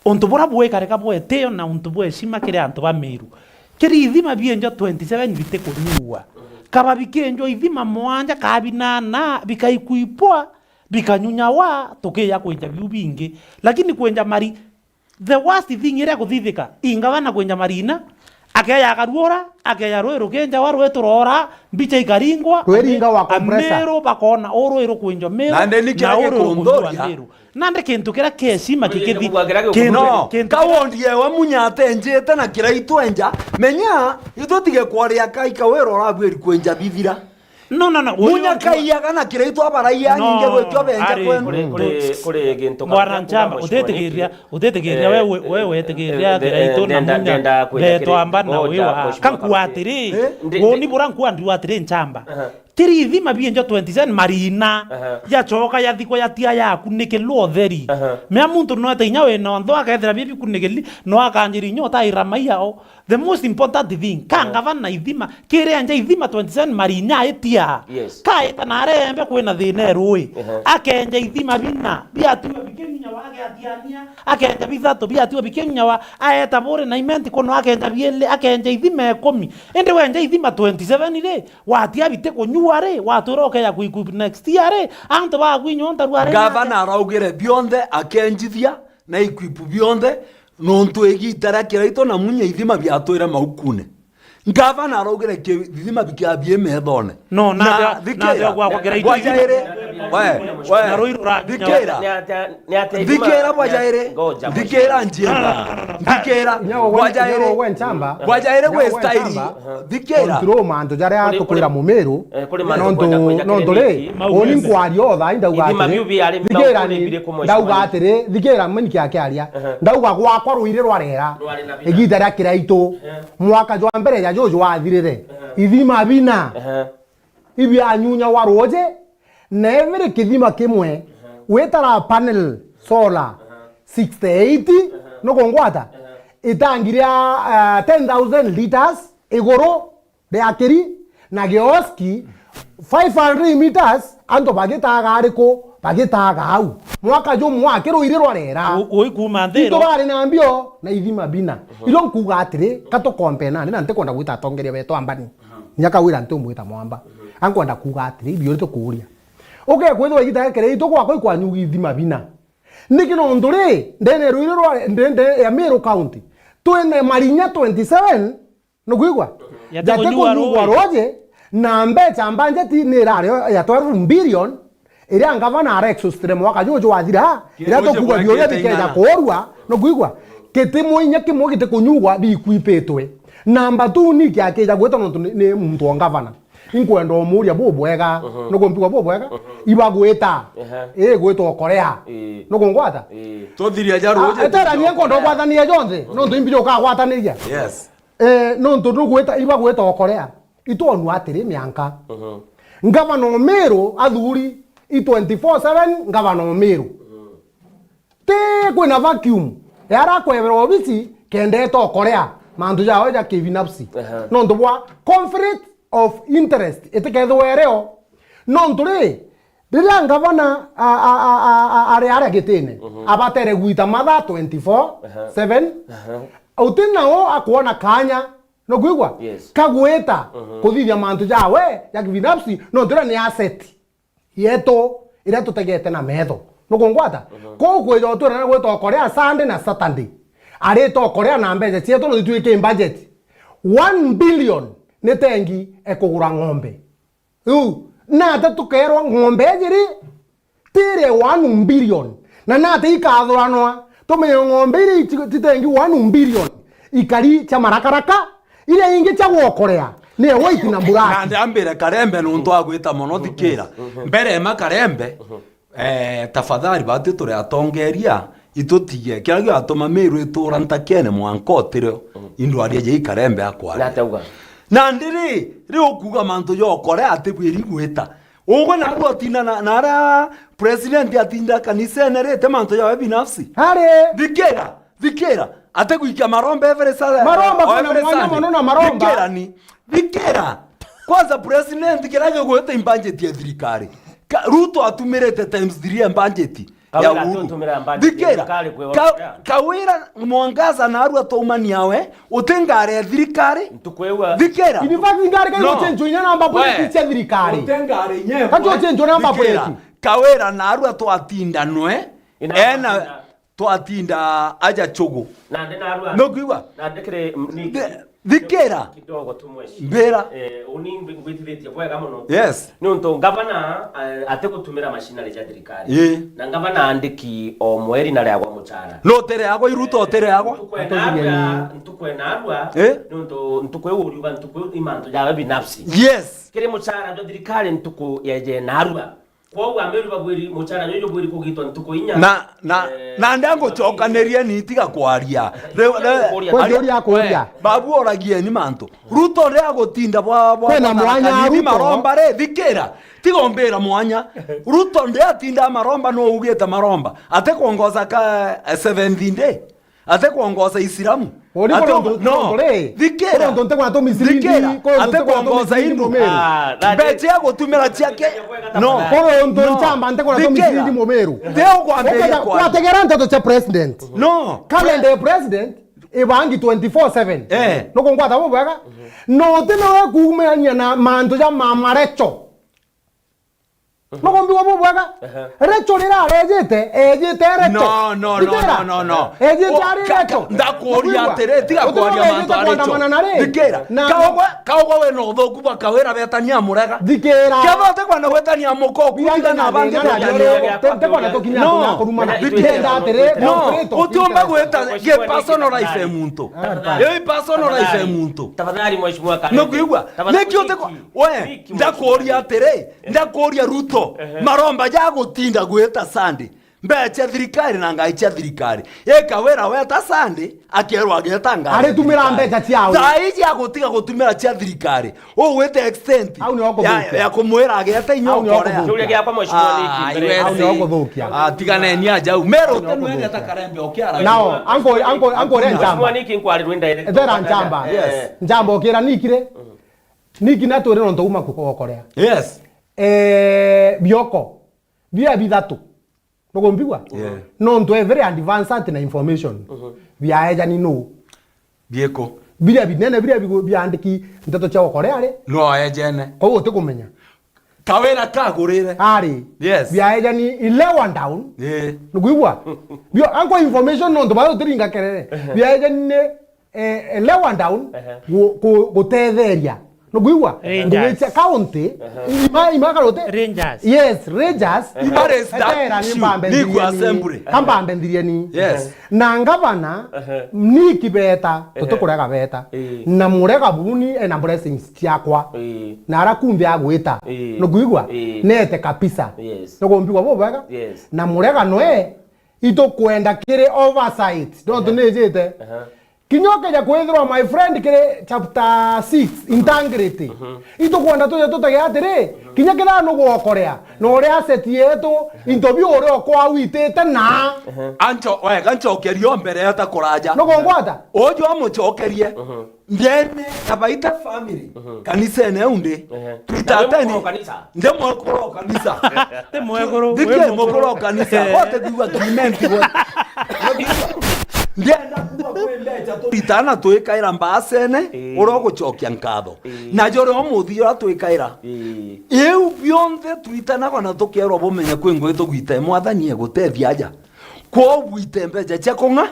Untu bura bwikarika bwetio na untu bwa heshima kiri antu ba Meru. Kiri ithima bienjwa twenty-seven bitikunyuwa. Kababi kienjwa ithima mwanja kaa binana bikaikuipwa, bikanyunyawa, tukiya kwinja biu bingi. Lakini kwinja mari, the worst thing iria kuthithika, ingavana kwinja marina, akeya akaruura, akeya rui rukinjawa, rui turora, mbicha ikaringwa, Rwiringa wa compressor. Ameru bakona uu rui rukwinjwa Meru, Nandi ni kiria na uu rui rukunyuwa gikundhuria. Meru. Nandi kintu kiria kia heshima kikithi, kintu, No, kintu ka wondi ewe munya atenjite na kiraitu enja, menya, ithutige kwaria kai kawira urabuiri kwenja bithira. No, no, no, Munya uyu, kaiyaga na kiraitu abaraiya No, nyinge gwitio benja ari, kwenu. Kuri, kuri, kuri gintu Bwana kamwe Nchamba, mheshimiwa utetigiria, Nick. Utetigiria, Eh, we, we, we wetigiria eh, kiraitu na ndenda, munya, ndenda kwina betwa kiri, amba na ngoja, wiwa. Mheshimiwa Kankuwa Karuti. Atiri, Eh? Ndi, woni ndi, bura nkuwa ndiwa atiri Nchamba. Aha. Kiri ithima bienjwa twenty-seven marina, Aha. yachoka yathikwa yatia yaku niki lwa utheri. Aha. Mea muntu no ate inya wina ontho akethira bia bikunigiri, no akanjiri inya utaira maiya o. The most important thing, ka Aha. ngavana ithima, kiri enja ithima twenty-seven marina itia. Yes. Kaita na arembe kwina thina erui. Aha. Akenja ithima bina, biatiwa bikinyunyawa agiatiania, akenja bithatu biatiwa bikinyunyawa, aeta buri na imenti kuno akenja biili, akenja ithima ikumi. Indi wenja ithima twenty-seven ri, Watia biti kunyua ri, watwira ukeja ku equip next year ri, antu baku inya ontaru ari Gavana araugire bionthe akenjithia na equip bionthe, nontu igita ria kiraitu na munya ithima biatwire maukune. Gavana araugire ki-, ithima bikia bie methone. No, na nathia, thikira. Nathia gwakwa kiraitu. Gwaja iri. We, we. Na rui rurakinya. Thikira. Ni atia, ni atia ithima? Thikira bwa jairi. Ngoja, Thikira mheshimiwa. Njienda. Thikira. Nyawo gwe, Bwa jairi. Nyawo gwe Nchamba. Bwa jairi Nyawo gwe gwe style. Nchamba. Thikira. Control mantu jaria Kuri, tukwira kuri, Mumiru. Eh, kuri mantu Nontu, kwenda kwinja nontu kiri ri, Niki. Maumite. Uni nkwari o thaa, ndauga Ithima atiri, biu biari thikira maukune ni, biri ku mheshimiwa ndauga ni. Atiri, thikira mani kia kiaria. Aha. Ndauga gwakwa ruiri rwarera. Rwari na bina. Igita ria kiraitu. Aha. Mwaka jwa mbere ja juju wathirire. Aha. Ithima bina. Aha. Ibianyunya wa ruuji, na every kithima kimwe, Aha. witara panel solar Aha. sixty-eight, Aha. nukungwata? Aha. Itangi ria, ah, ten thousand liters iguru riakiri, na gioski five hundred meters, antu bagitaga ariku? Bagitaga au. Mwaka jumwe wakiruire rwarera. U-, ui kuma nthi Itu iro. Bari na mbio na ithima bina. Aha. Irio nkuga atiri, katukompe nani, na ntikwenda gwita atongeria betu ambani. Aha. Nyaka wira nti umwita mwamba. Aha. Ankwenda kuga atiri, ibio ritukuria. Ugekwithwa igita rikere itu gwakwa ikwanyuga ithima bina. Niki nontu ri, ndene rwiri rwa, nde, nde ya Meru County, twine marinya twenty-seven, nukwigua? Yate kunyua Jate kunyugwa rui. Ruji, na mbecha mbanjeti ni irario ya twelve billion, iria ngavana ara exhaustire mwaka juju wathira, iria tukuga biuria bikeja kuurua, nukwigua? Kiti mwinya kimwe giti kunyugwa bikwipitwe. Namba two ni kia kija gwita nontu ni, ni muntu wa ngavana. Inkwenda umuria bubwega, nukumpigwa bubwega, ibagwita. Ehe. Ii gwitwa Korea. Ii. Nukungwata? Ii. Tuthiria ja ruji. Etera ni nkwenda ugwatania jonthe, nontu imbi ukagwataniria. Yes. Eh, nontu nugwita, ibagwita o Korea. Itwonua atiri mianka. Mhm. Ngavana o Meru, athuri, i twenty-four seven, ngavana o Meru. Mhm. Ti kwina vacuum. Yara kwebera obisi, kendete o Korea. Mantu jawe ja kibinafsi. Aha. Nontu bwa conflict of interest. Itikethwe ereo. Nontu ri, Riria ngavana a, a, a, a, a, ari aria gitine, mhm, abatere gwita mathaa twenty-four seven, aha, aha, uti nao akwona kanya, nukwigua? Yes. Kagwita, mhm, kuthithia mantu jawe ja kibinafsi, nontu iria ni asset yetu iria tutegete na metho. Nukungwata? Mhm. Kou kwija utwira na gwita okorea Sunday na Saturday. Arita okorea na mbeca cietu no itwike budget. One billion ni tengi ekugura ng'ombe. Riu, nate tukerwa ng'ombe ijiri tiri one billion? Na nate ikathuranwa, tumenye ng'ombe iria iti-, titengi one billion, ikari cia marakaraka, iria ingi cia gwokorea, ni white na black. Na ndambire Karembe nuntu agwita mono, thikira. Mbere ma Karembe, eh, tafadhali, batwi turi atongeria, itutige. Kiria giatuma Miru itura ntakene mwanka utirio, indwaria ja Karembe akwaria. Na atauga. Na ndiri, ri ukuga mantu ja okorea atibwiri gwita. Ugwe naarua utinda na, na aria president atinda kanisene rite mantu jawe binafsi. Ari. Thikira, thikira. Ate gwikia maromba every Sunday. Maromba o kwina every mwanya Sunday. Mono na maromba. Thikira ni. Thikira. Kwanza president kiria gigwita budget ya thirikari. Ka-, Ruto atumirite times three ya budget. Kawira ya Uhuru. Atutumira mbandi. Thikira. Thirikari kwi Ka-, okorea. Kawira Mwangaza naarua ataumania we, uti ngari ya thirikari. Ntuku iu a- Thikira. In fact, ngari kai No. Guchenjwa inya namba plate cia thirikari. Uti ngari nye. Kati guchenjwa namba plate. Thikira. Kawira naarua twatinda nwe. Ina ena matina. Twatinda aja chugu. Nandi naarua. Nukwigua? Nandi kiri, m-, ni- Thi-, Thikira. Kidogo tu mheshimiwa. Mbira. Eh, uni ngwi-, ngwitithitie bwega mono. Yes. Niuntu ngavana, eh, atigutumira machinery ja thirikari. Ii. Na ngavana andiki o mweri na riagwa muchara. No tere agwa iruto tere agwa. Ntuku ena arua, ntuku ena arua, Eh? Niuntu ntuku iu uriuga ntuku iu i mantu jawe binafsi. Yes. Kiri muchara jwa thirikari ntuku yeje na arua. Kwou Ameru babwiri, muchara juju jubwiri kugitwa ntuku inya. Na, na, eh, na ndangucokaniria ni tiga kwaria. Riu, riu, Kwe njuria akuria. Babu oragieni mantu. Ruto ndi agutinda bwa, bwa, Kwina bwa mwanya Tharaka Nithi Ruto. Maromba ri, thikira. Tiga umbira mwanya. Ruto ndi atinda maromba no ugite maromba. Ate kuongoza ka, eh, seventh day. Ate kuongoza Isilamu. Uri Ate kuongo-, no. Uri. Thikira. Kuongo nte kwa to misiri Thikira. Ndi, kuongo Ate nte kwa to kuongoza misiri Hindu. Mumeru. Ah, that is Mbecha ya gutumira ciake. No. Kuongo nte No. Nchamba nte kwa to misiri Thikira. Ndi Mumeru. Ndio kwambia Ukaja kwa kwategera nteto cha president. No. Calendar ya president ibangi twenty-four seven. Eh. Nuko ngwata bubwega. No tena we kuumania na mantu ja mamarecho. Nukumbi wa bubwega. Ehe. Recho rira arejite, ejite recho. No, no, no, Thikira. No, no, no. Ejite O, ari ka-, recho. Ka-, ndakuria atiri, tiga kwaria mantu arecho. Thikira. Na Kaugwa, kaugwa we no uthuku bwa Kawira betania murega. Thikira. Ketho te kwenda gwetania muko, Bianca kutigana na bangi thina na betania. Te-, te kwenda tukinya No. Kurumana. Thikira. Ndenda atiri, No. Utiumba gweta ge personal life ya muntu. Tafadhali. Yo personal life ya muntu. Tafadhali, mheshimiwa Karembe. Nukwigua? Tafadhali, Niki uti kwa-, Niki, we, Niki, ndakuria mheshimiwa. Atiri, ndakuria Ruto, Ehe. Maromba ja gutinda gwita Sunday. Mbeca cia thirikari na ngari cia thirikari. Ika wira weta Sunday, akerwa ageta ngari. Aritumira mbeca ciao. Thaa iji agutiga gutumira cia thirikari. Ugwite extent Au ni wa ya, kuthukia. Ya kumwira ageta inya Au ni wa ukorea. Kuthukia. Kiuria giakwa, mheshimiwa, Ah, Niki, mbere iwe Ah, ni wa kuthukia. Ah, tiganeni aja u. Mero Au ni wa tenu ene kuthukia. Takarembe okiara. Nao, anko, anko, anko Hakuna. Renta. Mheshimiwa Niki, nkwarirwe indirect. Ethera Nchamba. Yes. Nchamba okira Niki ri. Niki natwire nontu uma kukorea. Yes. Eh, bioko. Bia bithatu. Nukumbigua? Yeah. Nontu e very advanced na information. Mhm. Biaejani nu? Bieko. Biria binene biria bigu-, biandiki nteto cia gukorea ri? No aejene. Kou utikumenya. Kawira kagurire. Ari. Yes. Biaejani ilewa down. Yeah. Nukuigua? Bio, anko information nontu bayo utiringa kerere. Ehe. Biaejani ni, eh, eh, lower down, Ehe. gu-, gu-, gutetheria. Nukuigua? Rangers. Ngugi cia county, Ehe. ima, ima karute? Rangers. Yes, Rangers. Ehe. Ima raise that Etera ni issue. Mbambe Ni ku ndirieni. Assembly. Ka mbambe ndirieni. Yes. Na ngavana, Ehe. Ni kibeta, Ehe. Tutikurega beta. Ii. Na murega buni ena blessings ciakwa. Ii. Na ara kunthe agwita. Ii. Nukuigua? Ii. Nete kabisa. Yes. Nukumbigua bubwega? Yes. Na murega noe, itukwenda kiri oversight. Nontu Ehe. Nijite. Ehe. Kinya ukeja kwithirwa, my friend, kiri chapter six, integrity. Mhm. Itukwenda tuje tutege atiri, kinya kethira nuguokorea, na uria asset yetu, into biu uria ukwawitite na. Mhm. Ancho, wega, nchokerio mbere eta kuraja. Nugungwata? Uju amuchokerie. Mhm. Ndene ya Baita family, Mhm. Kanisene iu ndi. Ehe. Twitateni. Nawe mukuru wa kanisa? Ndi mwekuru wa kanisa. Ti mwekuru, Ndike wi mukuru. Mukuru wa kanisa. Eh. Wote kwigua Clement we. Ndienda kuuga kwi mbeca turitaa na twikaira mbaacene, ii, uria ugucokia nkatho. Ii. Na juria umuthi juria twikaira. Ii. Iu bionthe twitanagwa na tukeerwa bumenye kwi ngugi tugwite, Mwathani egutethia aja. Kwou bwite mbeca cia kung'a,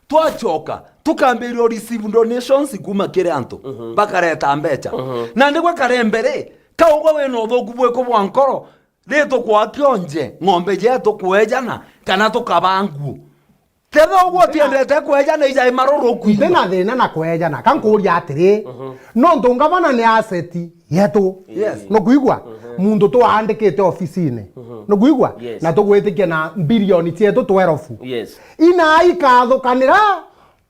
twacoka, tukambiria u receive donations kuuma kiri antu, mhm, bakareta mbeca. Mhm. Na ndigwe karembe ri, ka ugwe wina uthuku bwiku bwa nkoro, ri tukwaa kionje, ng'ombe jetu kweejana, kana tukabaa nguo? Tethia ugwe utiendete kweejana, ijai maruru kwigua. Ntina thina na kweejana. Ka nkuuria atiri, mhm, nontu ngavana ni asset yetu. Yes. Nukwigua? Mhm. Muntu twaandikite ofisine. Mhm. Nukwigua? Yes. Na tugwitikia na mbilioni cietu twelve. Yes. Ina ikathukanira.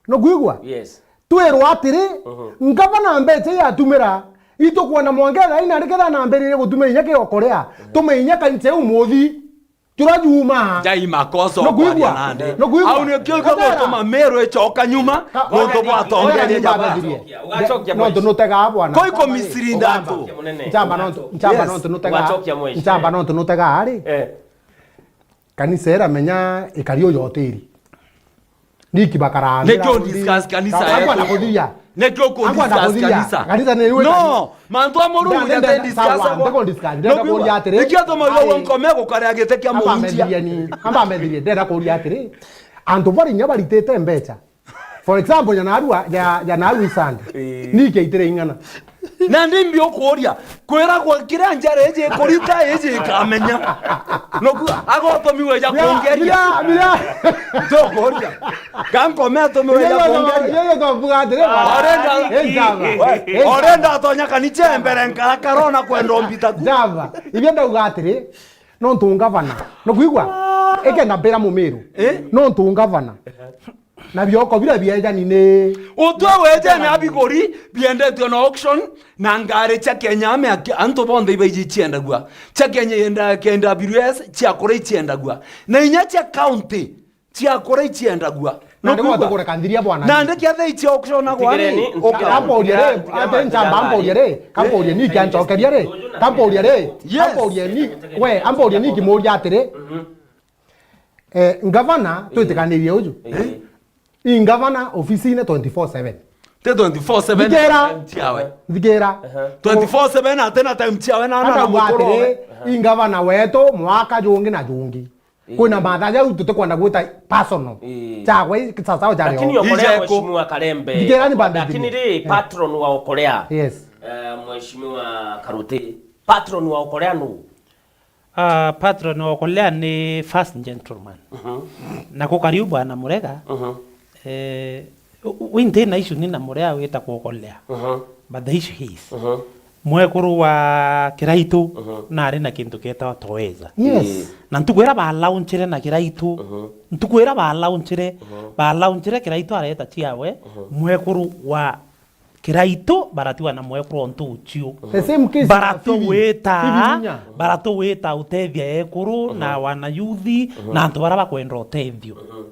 Nukwigua? Yes. Twirwa atiri, mhm, ngavana mbeca iria atumira, itukwenda mwanka ethira ina riketha na mbiririe gutumia inya kiokorea, mhm, tumenya kanisa iu muthi. Juria juuma. Jai makosa. Nukwigua? Okwaria nandi. Nukwigua? Au nikio igotuma Meru icoka nyuma, ka-, nontu bwa atongeria ja baa. Ugacokia, ugacokia. Nontu nutegaa bwana. Koi kumisiri ndatu. Njamba nontu, njamba, yes, nontu nutegaa. Ugacokia mweshi. Njamba nontu nutegaa ri. Eh. Kanisa iramenya ikari uyu utiri. Niki bakaramira. Niki u discuss kanisa yetu? Akwenda kuthiria. Niki uku discuss kanisa? Kanisa ni iwe. No, mantu a Murungu jate discuss. Ndiko discuss. Ndenda kuria atiri. Niki atuma uyu nkome gukarea gite kia muhunjia? Amba methirie, ndenda kuria atiri. Antu bari nya baritite mbeca. For example, ya narua, ya, ya narua isanda. Ii. Niki itire ing'ana? Na ndi mbi ukuuria, kwiragwa kiria njara iji ikurita iji ikamenya. Nuku agotumiwe ja kungeria. Mira, mira. Ndukuuria. Gankome atumiwe ja kungeria. Iyo, iyo, twavuga atiri, orenda, eh, njamba. Eh, njamba. Orenda atonya kanicha mbere nkarakara ona kwenda umbita ku. Njamba. Ibyo ndauga atiri, nontu ngavana. Nukwigua? Ikenda mbira Mumiru. Eh? Nontu ngavana. Na bioko biria biejani ni utwe wejene abiguri biendetwe na auction na ngari cia Kenya ame aki-, antu bonthe ibaiji ciendagua. Cia Kenya yenda K W S cia kura iciendagua. Na inya cia county cia kura iciendagua. Na ndio nukwigua? Watu kore kandiria bwana. Na ndio kia thei cia auction na gwani. Tigireni, uka-, amboria re, tigireni, ate njamba, amboria re, kamboria ni kia ncokeria re, kamboria re, yes, amboria ni, we, amboria ni kimuria atiri. Mhm. Eh, ngavana, eh, twitikanirie uju. Eh. I ngavana ofisine twenty-four seven. Te twenty-four seven. Thikira. Time ciawe. Thikira. Aha. Twenty-four seven ate na time ciawe na, na, na mukuru atiri, we. Aha. I ngavana wetu mwaka jungi na jungi. Eh. Kwina matha jau tutikwenda gwita personal. Eh. Chagwe sasa ujari. Lakini o. Okolea ije ku- Mheshimiwa Karembe. Thikira ni bambe. Lakini ri, eh, patron wa Okolea. Yes. Eh, Mheshimiwa Karuti. Patron wa Okolea nu? Ah, patron wa Okolea ni first gentleman. Mhm. Na kukariu bwana Murega, mhm, eh, u-, u-, nti na issue ni na Murega wita kuokolea. Mhm. But the issue is, mhm, mwekuru wa Kiraitu, mhm, nari na kintu kietagwa Toweza. Yes. Ii. Na ntuku ira ba launchire na Kiraitu, mhm, ntuku ira ba launchire, mhm, ba launchire Kiraitu areta ciawe, mhm, mwekuru wa Kiraitu baratigwa na mwekuru ontu ucio. The same case. Baratuwita, Stephen Munya. Baratuwita utethia ekuru, mhm, na wana youth, mhm, na antu bara bakwenda utethio. Mhm.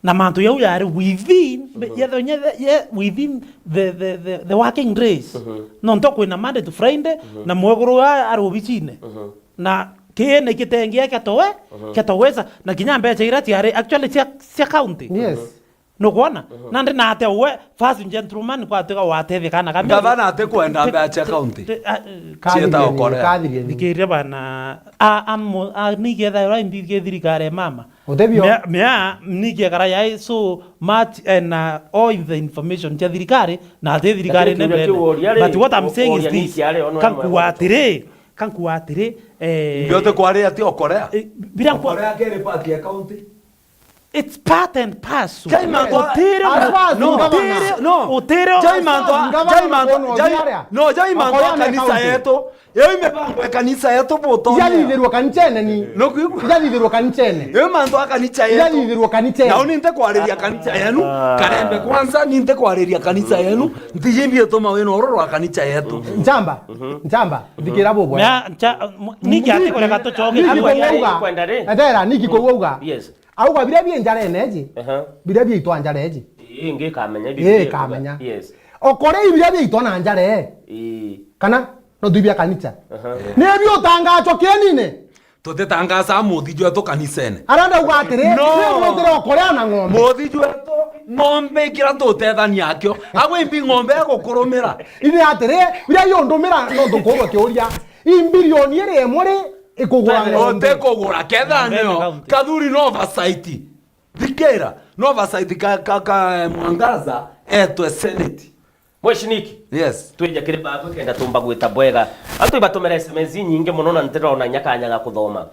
Na mantu yau yari within, mhm, yethonye ye within the, the, the, the working days. Mhm. Nontu kwina Monday to Friday, mhm, na mwekuru a-, ari obicine. Mhm. Na kiene kitengia kia towe, mhm, kia Toweza, na kinya mbeca ira ciari actually cia, cia county. Yes. Mhm. Nukwona? Mhm. Nandi nate uwe first gentleman kwatuika watethia kana kamwe. Gavana atikwenda mbeca cia county. Te-, te-, a, eh, cieta Okore. Kathirie ni. Thikiria bana, a, a, mo-, a, nigetha ura imbi ke thirikari mama. Utebio. Mea, mea, nigie kara yai, so much, eh, na all the information cia thirikari, na ati thirikari. Lakini nene. But what I'm saying is this. Kankuwa atiri, kankuwa atiri, eh, ndio te kwari ati Okorea. Eh, bila kwa Okorea kere part ya county. It's part and parcel. Jai mantu a-, utire, as far as no, governor, utire, no. Utire, jai mantu a-, governor jai mantu, no, jai, no, jai mantu a kanisa yetu. Yo imebango ya kanisa yetu buto. Yathithirwa kanisa ene ni. No kwigua? Yathithirwa kanisa ene. Yo mantu a kanisa yetu. Yathithirwa kanisa ene. Na uni nte kwariria kanisa yenu. Ah. Karembe kwanza ni nte kwariria kanisa yenu. Ntiji mbie tuma wena uroro wa kanisa yetu. Njamba. Mhm. Njamba. Thikira bubwe. Mea, ncha-, mu-, niki ati kureka tucoke. Niki kuuga? Kwenda ri? Etera, niki kuuga? Yes. Auga biria bi njara ene iji. Aha. Biria biaitwa njara iji. Ii, ingi ikamenya, ibi. Ii, biria ikamenya. Yes. Okore biria biaitwa na njara ii. Ii. Kana no tui bia kanisa. Aha. Ni bi utangacho kienine. Tutitangaza muthi jwetu kanisene. Arenda uga atiri, no. Ni mwitire Okorea na ng'ombe. Muthi jwetu Ng'ombe ikira tutethania akio. Agwe imbi ng'ombe ya gukurumira. Ine atiri, biria yundumira no ndukurwa kiuria. Imbilioni iri imwe ri ikugura ng'ombe. Utikugura, ketha nio. Kathuri no oversight. Thikira, no oversight ka, ka, ka, eh, Mwangaza etwe Senate. Mheshimiwa Nick. Yes. Twija kiri baku kenda tumba gwita bwega. Antu ibatumira S M S nyingi muno na ntirona nyakanya ga kuthoma.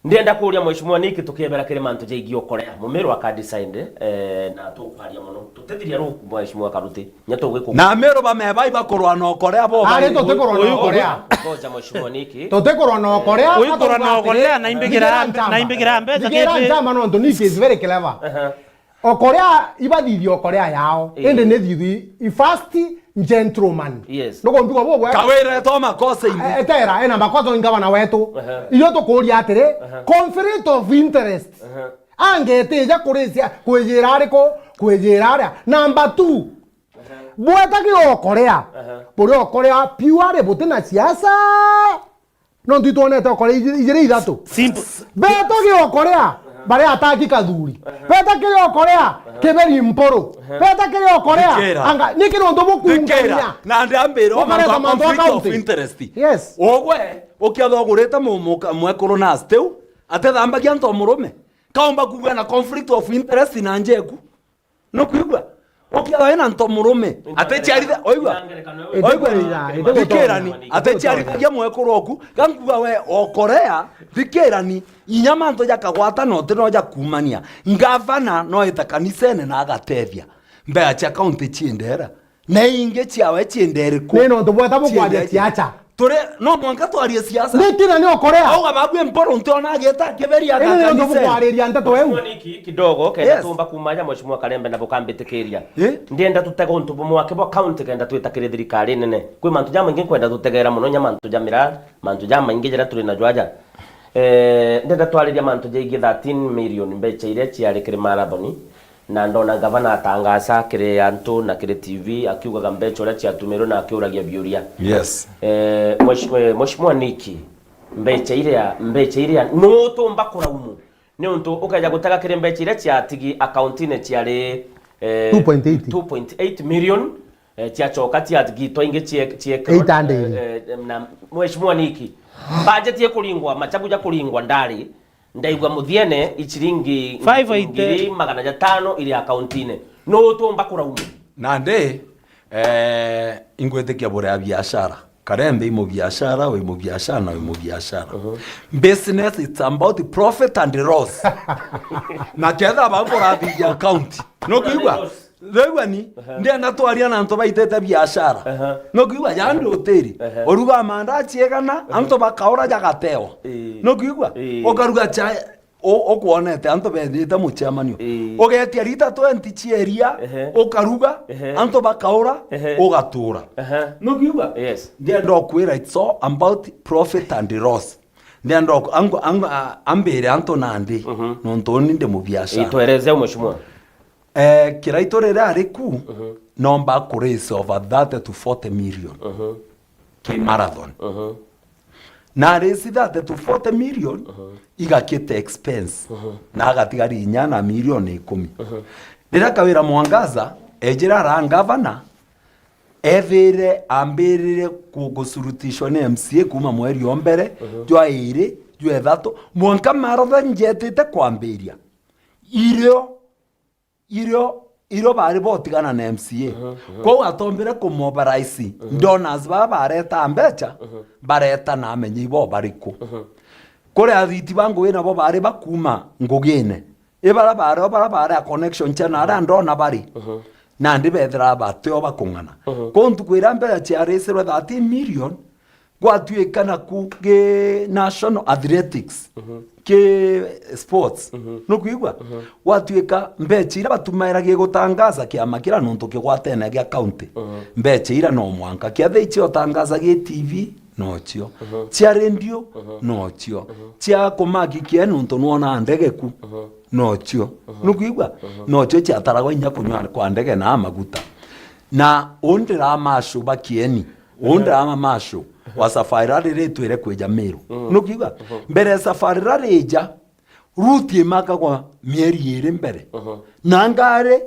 Ndienda kuria Mheshimiwa Nick tukiebera kiri mantu jaigi ukorea. Mumiru aka decide, eh, na tukwaria muno. Tutithiria ru Mheshimiwa Karuti. Nya tugwikugwa. Na Meru bameba ibakurwa na ukorea bo. Ari bari. Tutikurwa na ukorea. Ngoja Mheshimiwa Nick. Tutikurwa na ukorea. Uyu kurwa na ukorea na imbigira, na imbigira mbeca. Imbigira kiti. Njama nontu Nick is very clever. Aha. Okorea ibathithia okorea yao. Eh. Indi ni thithu i first gentleman. Yes. Nukumbi kwa bubwe. Kawira to makosa imbi. Eh, etera, ena makosa inga bana wetu. Aha. Iyo tukuria atiri, aha, conflict of interest. Aha. Angetija kurisia, kwijira ariku, kwijira aria. Number two, aha, bweta ki okorea. Aha. Buri okorea purely buti na siasa. Nontu itwonete okorea iji-, ijiri ithatu. Simple. Beta ki okorea, aha, baria ataki kathuri. Aha. Beta ki okorea, aha, kiberi mpuru. Aha. Beta ki okorea, thikira, anga, niki nontu bukungania. Thikira. Na ndiambira mantu a conflict of interest. Yes. Ogwe, ukiatha ugurite mu-, muka-, mwekuru na stiu, atethambagia antu a murume. Kaumba kuga na conflict of interest na njeku. Nukwigua? Ukiaga wina nto murume, ateciaritha-, oigua? Oigua? Thikirani, ateciarithagia mwekuru oku, gankuga we okorea, thikirani, inya mantu jakagwata noti no jakumania. Ngavana no ite kanisene na agatethia. Mbea cia kaunti ciendera. Na ingi ciawe ciendere ku? Ni nontu bweta bukwaria ciacha. Turi, no mwanka twarie siasa. Ni kina ni okorea. Auga babu mporo ntiona ageta kiberi. Ino ni nontu bukwaria nteto eu. Mheshimiwa Nick, kidogo, kenda, yes, tumba kuma ja Mheshimiwa Karembe na bukambitikiria. Eh? Ndienda tutega untu bumwe ake bwa county kenda twita kiri thirikari nene. Kwi mantu jamaingi nkwenda tutegera muno, nya mantu ja miraa, mantu jamaingi jaria turi najo aja. Eh, ndienda twariria mantu jaigi thirteen million mbecha iria ciari kiri marathon. Na ndona ngavana atangaca kiri antu na kiri T V akiugaga mbecha uria ciatumirwe na akiuragia biuria. Yes. Eh, mwesh-, eh, Mheshimiwa Nick, mbecha iria, mbecha iria, nuu utumba kuraumu? Niuntu ukeja gutega kiri mbecha iria ciatigi account-ini ciari, eh, two point eight. Two point eight million, eh, ciacoka ciatigi twaingi cie-, ciekirwe, eight hundred. Eh, eh, na Mheshimiwa Nick, budget ikuringwa, machagu jakuringwa ndari, ndaigua muthiene i ciringi five eighty. Ngiri magana jatano iri akaunti-ini. Nuu utumba kuraumu? Nandi, eh, ingwitikia buri a biashara. Karembe i mubiashara, wi mubiashara, na wi mubiashara. Mhm. Business, it's about profit and loss. Na ketha bau burathithia account. Nukwigua? And loss. Riu ani, aha, ndienda twaria na antu baitite biashara. Aha. Nukwigua? Jandi utiri. Aha. Uruga mandachi igana, aha, antu bakaura jagatewa. Ii. Nukwigua? Ii. Ukaruga chai, u-, ukwonete antu bendite muchemanio. Ii. Ugetia lita twenty cia iria, ehe, ukaruga, ehe, antu bakaura, ehe, ugatura. Aha. Nukwigua? Yes. Ndienda ukwira, it's all about profit and loss. Ndienda uku-, angu-, angu-, a-, ambire antu nandi, mhm, nontu uni ndi mubiashara. Ii, tueleze, mheshimiwa. Eh, Kiraitu riria ari ku, mhm, nomba ku raise over thirty to forty million, mhm, ki marathon. Mhm. Na raise thirty to forty million, mhm, igakite expense. Mhm. Na agatigari inya na milioni ikumi. Mhm. Riria Kawira Mwangaza ejire ara ngavana, ethire ambirire ku-, gusurutishwa ni M C A kuma mweri o mbere, mhm, jwa iri, jwa ithatu, mwanka marathon jetite kwambiria. Irio irio, irio bari botigana na M C A. Mhm, mhm. Kwou atombire kumobilize, mhm, donors baa bareta mbecha, mhm, bareta na amenye ibo bariku. Mhm. Kuri athiti ba ngugi nabo bari bakuma ngugine. Ibara bari o bara bari a connection cia na aria ndona bari. Mhm. Nandi bethira batio bakung'ana. Mhm. Kwou ntuku iria mbecha ciarisirwe thirteen million, gwatuika naku ki national athletics, mhm, ki sports. Mhm. Nukwigua? Mhm. Gwatuika mbecha iria batumaira gigutangaza kiama kiria nontu kigwatene gia county. Mhm. Mbecha iria no mwanka. Kiathi icio utangaza gi T V, nocio. Mhm. Cia radio, mhm, nocio. Mhm. Cia kumaki kie nontu nwona ndege ku, mhm, nocio. Mhm. Nukwigua? Mhm. Nocio ciataragwa inya kunywa kwa ndege na maguta. Na undira mashu ba kieni. Undira ama mashu wa safari rally ritwire kwija Meru. Mhm. Nukiuga? Mhm. Mbere safari rally ija, route imakagwa mieri iri mbere. Mhm. Na ngari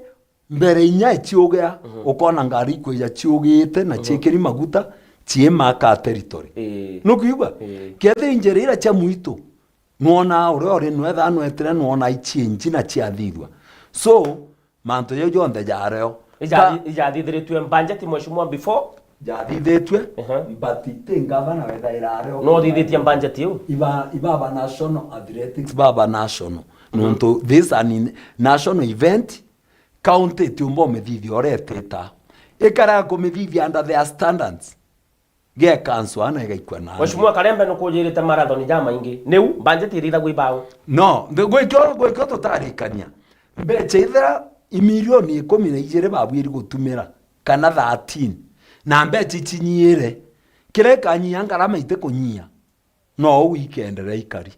Mbere inya iciugea, Mhm. ukona ngari ikwija ciugite na Mhm. ciikiri maguta, ciimaka territory. Ii. Nukwigua? Ii. Kethira injira ira cia mwitu, nwona uria uri nwetha nwetire, nwona icienji na ciathithua. So, mantu jau jonthe jareo. Ka- Ijathi-, ijathithiritue budget, Mheshimiwa, before? Jathithitue, Ehe. but ti ngavana wethaira areo. No uthithitie budget iu? Iba, ibaba national athletics, baba national. Mhm. Nontu this an in-, national event, county itiumba umithithia uria itita. Ikara kumithithia under their standards. Gekanswa na igaikua na. Mheshimiwa Karembe, nukujirite marathon jamaingi. Niu, budget irithagua ibau? No, nthe-, gwikio, gwikio tutarikania. Mbecha ithira imirioni ikumi na ijiri babwiri gutumira, kana thirteen, na mbecha icinyiire, kiria ikanyia ngarama itikunyia, no uu ikendere ikari.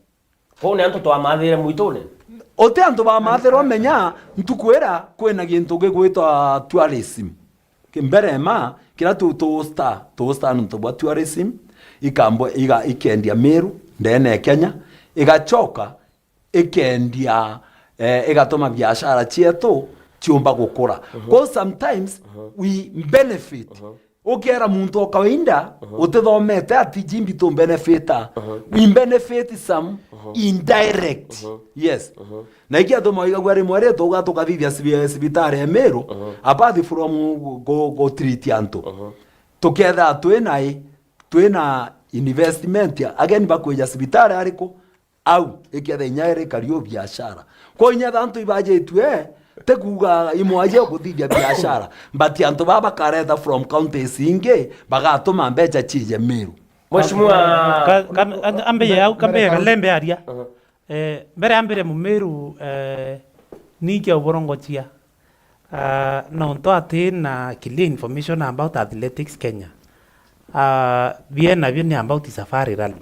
Kwou ni antu twamathire mwitune? Uti antu bamathirwa, menya, ntuku ira kwina gintu gigwitwa tourism. Ki-, mbere ma, kira tu, tu star, tu star nontu bwa tourism, ikambo-, iga-, ikendia Meru, ndene ya Kenya, igachoka, ikendia, eh, igatuma biashara cietu ciumba gukura. Mhm. Kwou sometimes Mhm. we benefit. Mhm. Ukeera muntu o kawaida, Mhm. utithomete ati jimbi tu benefita. Mhm. We benefit some Mhm. indirect. Mhm. Yes. Mhm. Na iki atuma igagua rimwe ri tuga tukathithia sibi-, sibitari ya Meru, Mhm. apart from gu-, gu-, gu treat antu. Mhm. Tuketha twina i, twina investment, ageni bakwija sibitari ariku? Au, iketha inya iri kari o biashara. Kwa inya thantu ibajitue, ti kuuga imwaje kuthithia biashara, but antu baba bakareta from counties ingi, bagatuma mbecha cije Meru. Mheshimiwa. Ka-, ka-, ka-, ambire au, kambire Kalembe aria. Uh-huh. Eh, mbere ambire Mumiru, eh, niki uborongochia? Ah, nontu ati na clear information about Athletics Kenya. Ah, bie nabio ni about Safari Rally.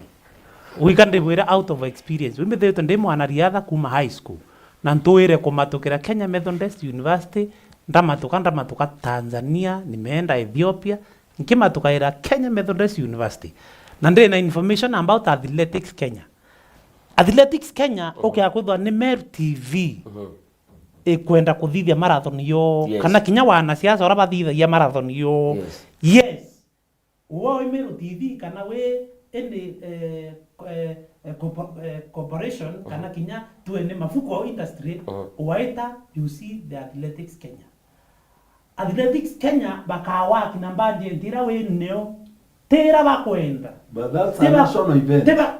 Wika ndibwire out of experience. Wimbithiritwe ndi mwanariatha kuma high school. Na ntuire kumatukira Kenya Methodist University, ndamatuka, ndamatuka Tanzania, nimeenda Ethiopia, nkimatukaira Kenya Methodist University. Na ndi na information about Athletics Kenya. Athletics Kenya, Mhm. ukia kwithwa ni Meru T V. Mhm. Ikwenda kuthithia marathon yo, Yes. kana kinya wanasiasa uria bathithagia marathon yo. Yes. Yes. Uwe wi Meru T V kana wi indi, eh, eh, eh, corpo-, eh, corporation, kana Mhm. kinya tuwe ni mafuko au industry, Mhm. waita, you see the Athletics Kenya. Athletics Kenya bakawaki na budget ira wi nio, ti ira bakwenda. But that's Ti a ba-, national event. ti ba-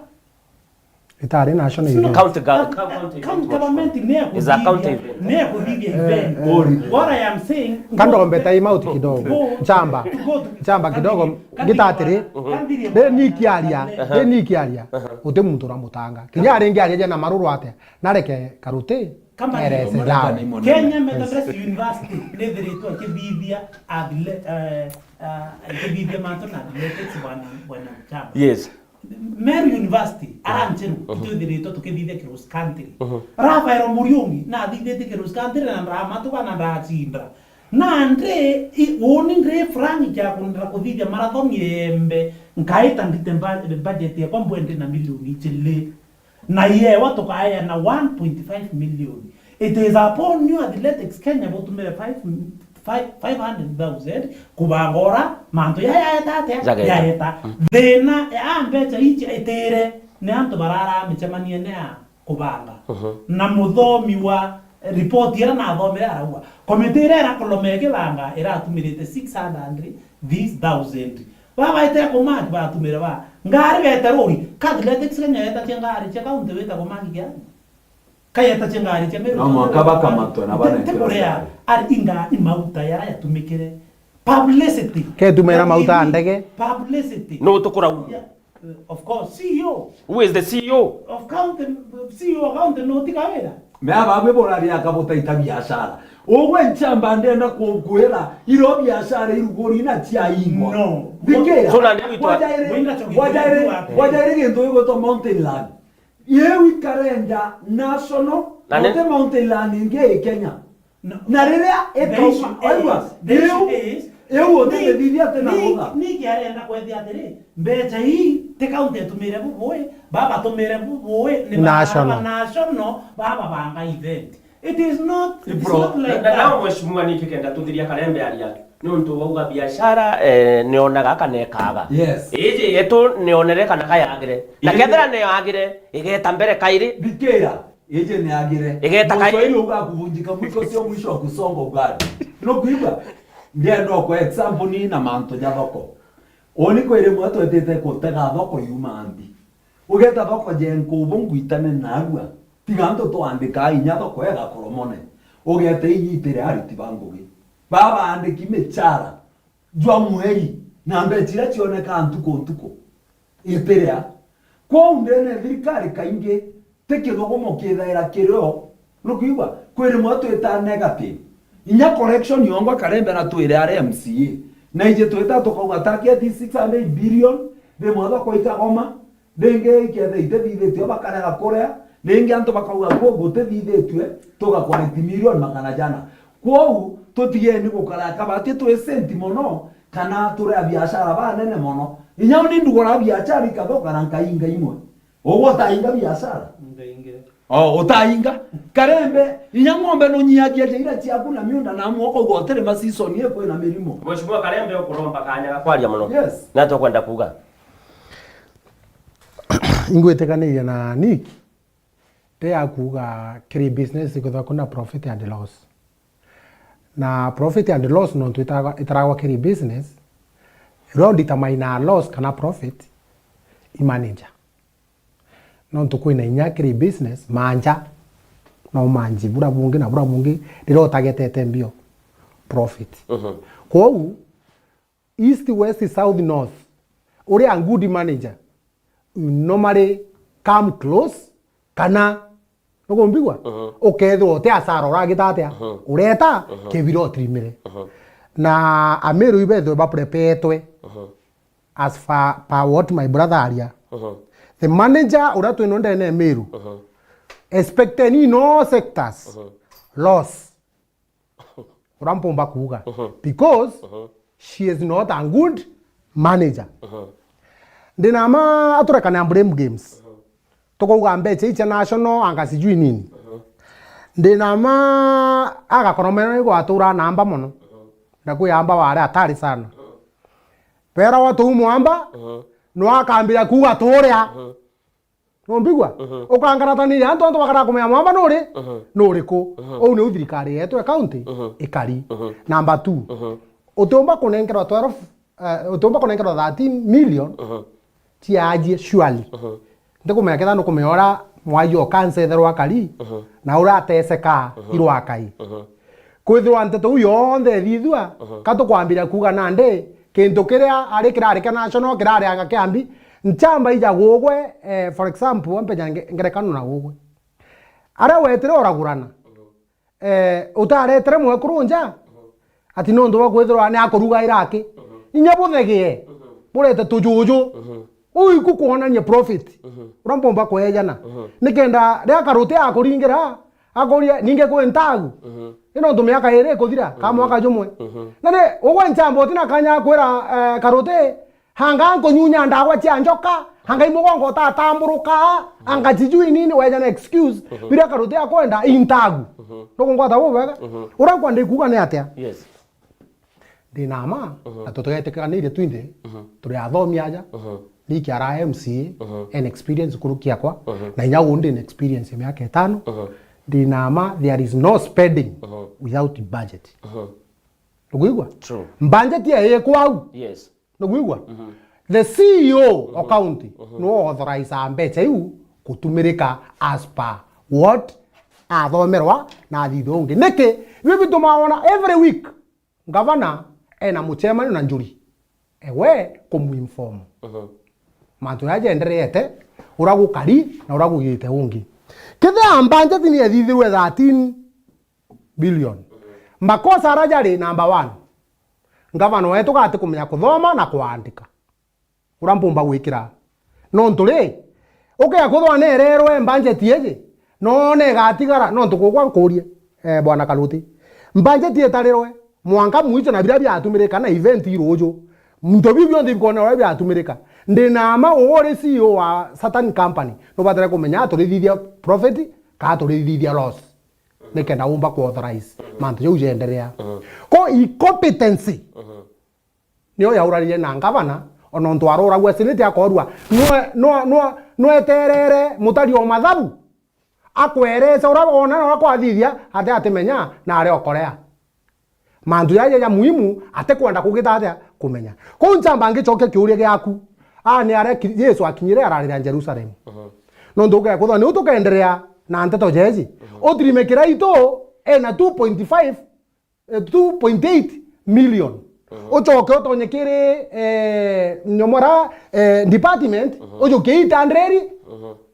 Itari national event. County gov-, County county event, government ni ya It's a county kuthithia, event. ni ya kuthithia Eh, event. eh. What I am saying, Ka ndombe time out kidogo. Go, Nchamba. go to, Nchamba kidogo. Kandiri, Ngita atiri. Kandiri, Ndi nikiaria, Kandiri. ndi nikiaria. Uti muntu uramutanga. Kinya ari ngiaria jena maruru atia. Nareke karuti. Kama Erese ni- dawa. Kenya Methodist University nithiritwe ikithithia athle-, eh, eh, ikithithia mantu na athletics, bwana, bwana Nchamba. Yes. Meru University, arancheru, Mhm. itwithiritwe tukithithia cross country. Mhm. Rafael Muriungi, nathithitie cross country na ndamatuka na ndacinda. Nandi, i-, uni ndi frank kia kundira kuthithia marathon yembe, nkaita ndite mba-, budget yakwa mbwe ndi na milioni ijiri. Na yewa tukaeana one point five million. It is upon you Athletics Kenya butumire five, five, five hundred thousand kubanga ura mantu ya yaeta atia? Yageta. Yageta. Mm. Thina ya mbecha ici itire ni antu barara micemaniene ya kubanga. Mhm. Na muthomi wa report ira nathomere arauga, komiti ira irakulomera kibanga iratumirite six hundred this thousand. Babaete kumaki batumire ba ngari bete ruri. Ka Athletics Kenya yetatie ngari cia kaunti wita kumaki kia? Ka yetatie ngari cia Meru? No mwanka bakamatwe na banenkerwe ngari. Ari inga imauta yara yatumikire. Publicity. Ketumira mauta ya ndege. Publicity. No tukurau. Yeah, of course, C E O. Who is the C E O? Of county, C E O wa county no tiga wira. Me aba bwe boraria akabutaita biashara. Ugwe Nchamba ndenda ku-, kwira iro biashara iruguri na cia ingwa. No. Thikira. So na ndio itwa- Wajaire, Winga choki wajaire, wajaire gintu gigwitwa Mountain Land. Yeu ikarenda national, Na ne- not Mountain Land ingi i Kenya. No. Na riria The ikauma, issue aigua, is, the issue riu, is, riu ni, utirithithia ati na ni, ruga. Niki arenda kwethia atiri, mbecha ii ti county itumire bubui, babatumire bubui, ni National. Baba national, bababanga event. It is not, it's Bro, not like Na, na nao that. mheshimiwa, niki kenda tuthiria Karembe aria, niuntu wauga biashara, eh, niona gaka nekaga. Yes. Iji yetu nionere kana kayagire. Na Iji- kethira neyagire, igeta mbere kairi. Thikira, iji ni agire. Igeta kai- Mswahili uga kuvunjika mwiko sio mwisho wa kusonga ugali. Nukuigua? Ndienda kwa example ni na mantu ja thoko. Oni kwiri mwe twetite kutega thoko yuma nthi. Ugeta thoko je nkubu ngwitane narua. Tiga antu twandika inya thoko egakoromone. Ugete inyitire ariti ba ngugi. Baba andiki michara jwa mweri na mbecha iria cionekaa ntuku ntuku. Itiria. Kwou ndene thirikari kaingi ti kithugumo kithaira kirio. Nukwigua? Kwi rimwe twita negative. Inya correction yongwa Karembe na twire ari M C A. Na iji twita tukauga target is six hundred billion, rimwe thoko ikagoma, ringi iketha itithithitue bakarega kuria, ringi antu bakauga ku gutithithitue, tuga collect million magana jana. Kwou tutigeni gukara kabati twi senti mono, kana turi a biashara banene mono. Inya uni ndugura biashara ikathoka na nkainga imwe. Ugwe utainga biashara? Ndainge. O, utainga. Karembe, inya ng'ombe nunyiagia njaira ciaku na miunda na amwe ukauga utiri ma season ii kwina mirimo. Mheshimiwa Karembe, ukuromba kanya ga kwaria muno. Yes. Na tukwenda kuuga. Ingwitikaniria na Nick, ti ya kuuga kiri business ikwithirwa kwina profit and loss. Na profit and loss nontu itaragwa, itaragwa kiri business, iria u determine loss kana profit i manager. Nontu kwina inya kiri business, manja, no manji bura bungi na bura bungi, riria utagetete mbio profit. Mhm. Kwou, east, west, south, north, uria a good manager, you normally come close, kana, nukumbigua? Mhm. Ukethirwa uti asara uragita atia? Mhm. Ureta, mhm, kibira utirimire. Mhm. Na Amiru ibethwe baprepetwe. Mhm. As far per what my brother aria. Mhm. The manager uria twino ndene Amiru, mhm, expecting in all sectors, mhm, loss. Uria mpumba kuuga. Mhm. Because, mhm, she is not a good manager. Mhm. Ndina ma aturekane a blame games. Mhm. Tukauga mbecha icia national anga sijui nini. Mhm. Ndina ma agakoromera ni gwatura namba mono. Mhm. Na kwiyamba wari atari sana. Mhm. Wera wa tuu mwamba, mhm, no akambira kuuga turia. Mhm. Numbigua? Mhm. Ukangarataniria antu, antu bakara kumenya mwamba nuri? Mhm. Nuriku? Mhm. Ou niu thirikari yetu ya county, mhm, ikari. Mhm. Number two, mhm, utiumba kunenkerwa twelve, eh, utiumba kunenkerwa thirteen million, mhm, ciajie surely. Mhm. Ndikumenya ketha nukumenya uria mwai o kanca etherwa akari, mhm, na uria ateseka, mhm, irwa akai. Mhm. Kwithirwa nteto iu yonthe ithithua, mhm, ka tukwambiria kuuga nandi, kintu kiria ari kirari kia national kirari anga kiambi, nchamba ija gugwe, eh, for example, ampenya nge-, ngerekano na gugwe. Aria wetire uragurana, eh, utaretere mwekuru nja, ati nontu bwa kwithirwa ni akurugaira aki. Inya buthegie, burete tujuju. Uu iku kwonania profit. Uria mpumba kwejana. Nikenda riria karuti akuringira, akuria, ningi kwi ntagu. Ni nontu miaka iri ikuthira, ka mwaka jumwe. Na ni ugwe nchamba utina kanya akwira, eh, karuti, Hanga nkunyunya ndawa cia njoka, hanga imugongo utatamburuka, anga sijui nini, weja na excuse, biria karuti akwenda, intagu. Nukungwata bubega? Uria nkwenda ikuga ni atia? Yes. Ndina ma, na tutugetikanirie twinthe, turi athomi aja, Nick ara M C A, en experience kuruki akwa, na inya uu ndina experience ya miaka itano, ndina ma, there is no spending without budget. Nukwigua? True. Budget ye ikwau. Yes. Nugwigua? The C E O o county no authorize mbecha iu kutumirika as per what athomerwa na athithia ungi. Niki? Ibi bituma wona every week ngavana ena muchemanio na njuri. Ewe kumuinform mantu jaria jendereete, uria gukari na uria gugite ungi. Kethira budget ni ethithirwe thirteen billion. Makosa aria jari number one. Ngavana wetu gati kumenya kuthoma na kwandika. Uria mpumba gwikira. Nontu ri, ukea kwithwa nererwe budget iji, none igatigara, nontu kugwa nkurie, eh, bwana Karuti. Budget itarirwe, mwanka mwicho na biria biatumirika na event iruju. Into biu bionthe bikonerwa biria biatumirika. Ndina ma uri C E O wa certain company, nubatire kumenya turithithia profit, ka turithithia loss. nikenda umba ku authorize mantu jau jenderea. Ko incompetency nio yaurarire na ngavana, ona untu aroragua senate akorua, nwe, nwe, nwe, nweterere mutari o mathabu, akwerece uria wona na uria kwathithia, ate atimenya na aria okorea. Mantu jaja ja muhimu atikwenda kugita atia kumenya. Kou nchamba ngicokia kiuria giaku. Aa ni aria ki-, Yesu akinyire ararira Jerusalem. Nontu ugekutha niu tukenderea na nteto jeji. Utirime kiraitu ena two point five, eh, two point eight million. Ucoke utonye kiri, eh, nyomora, eh, department, ujuke eight hundred,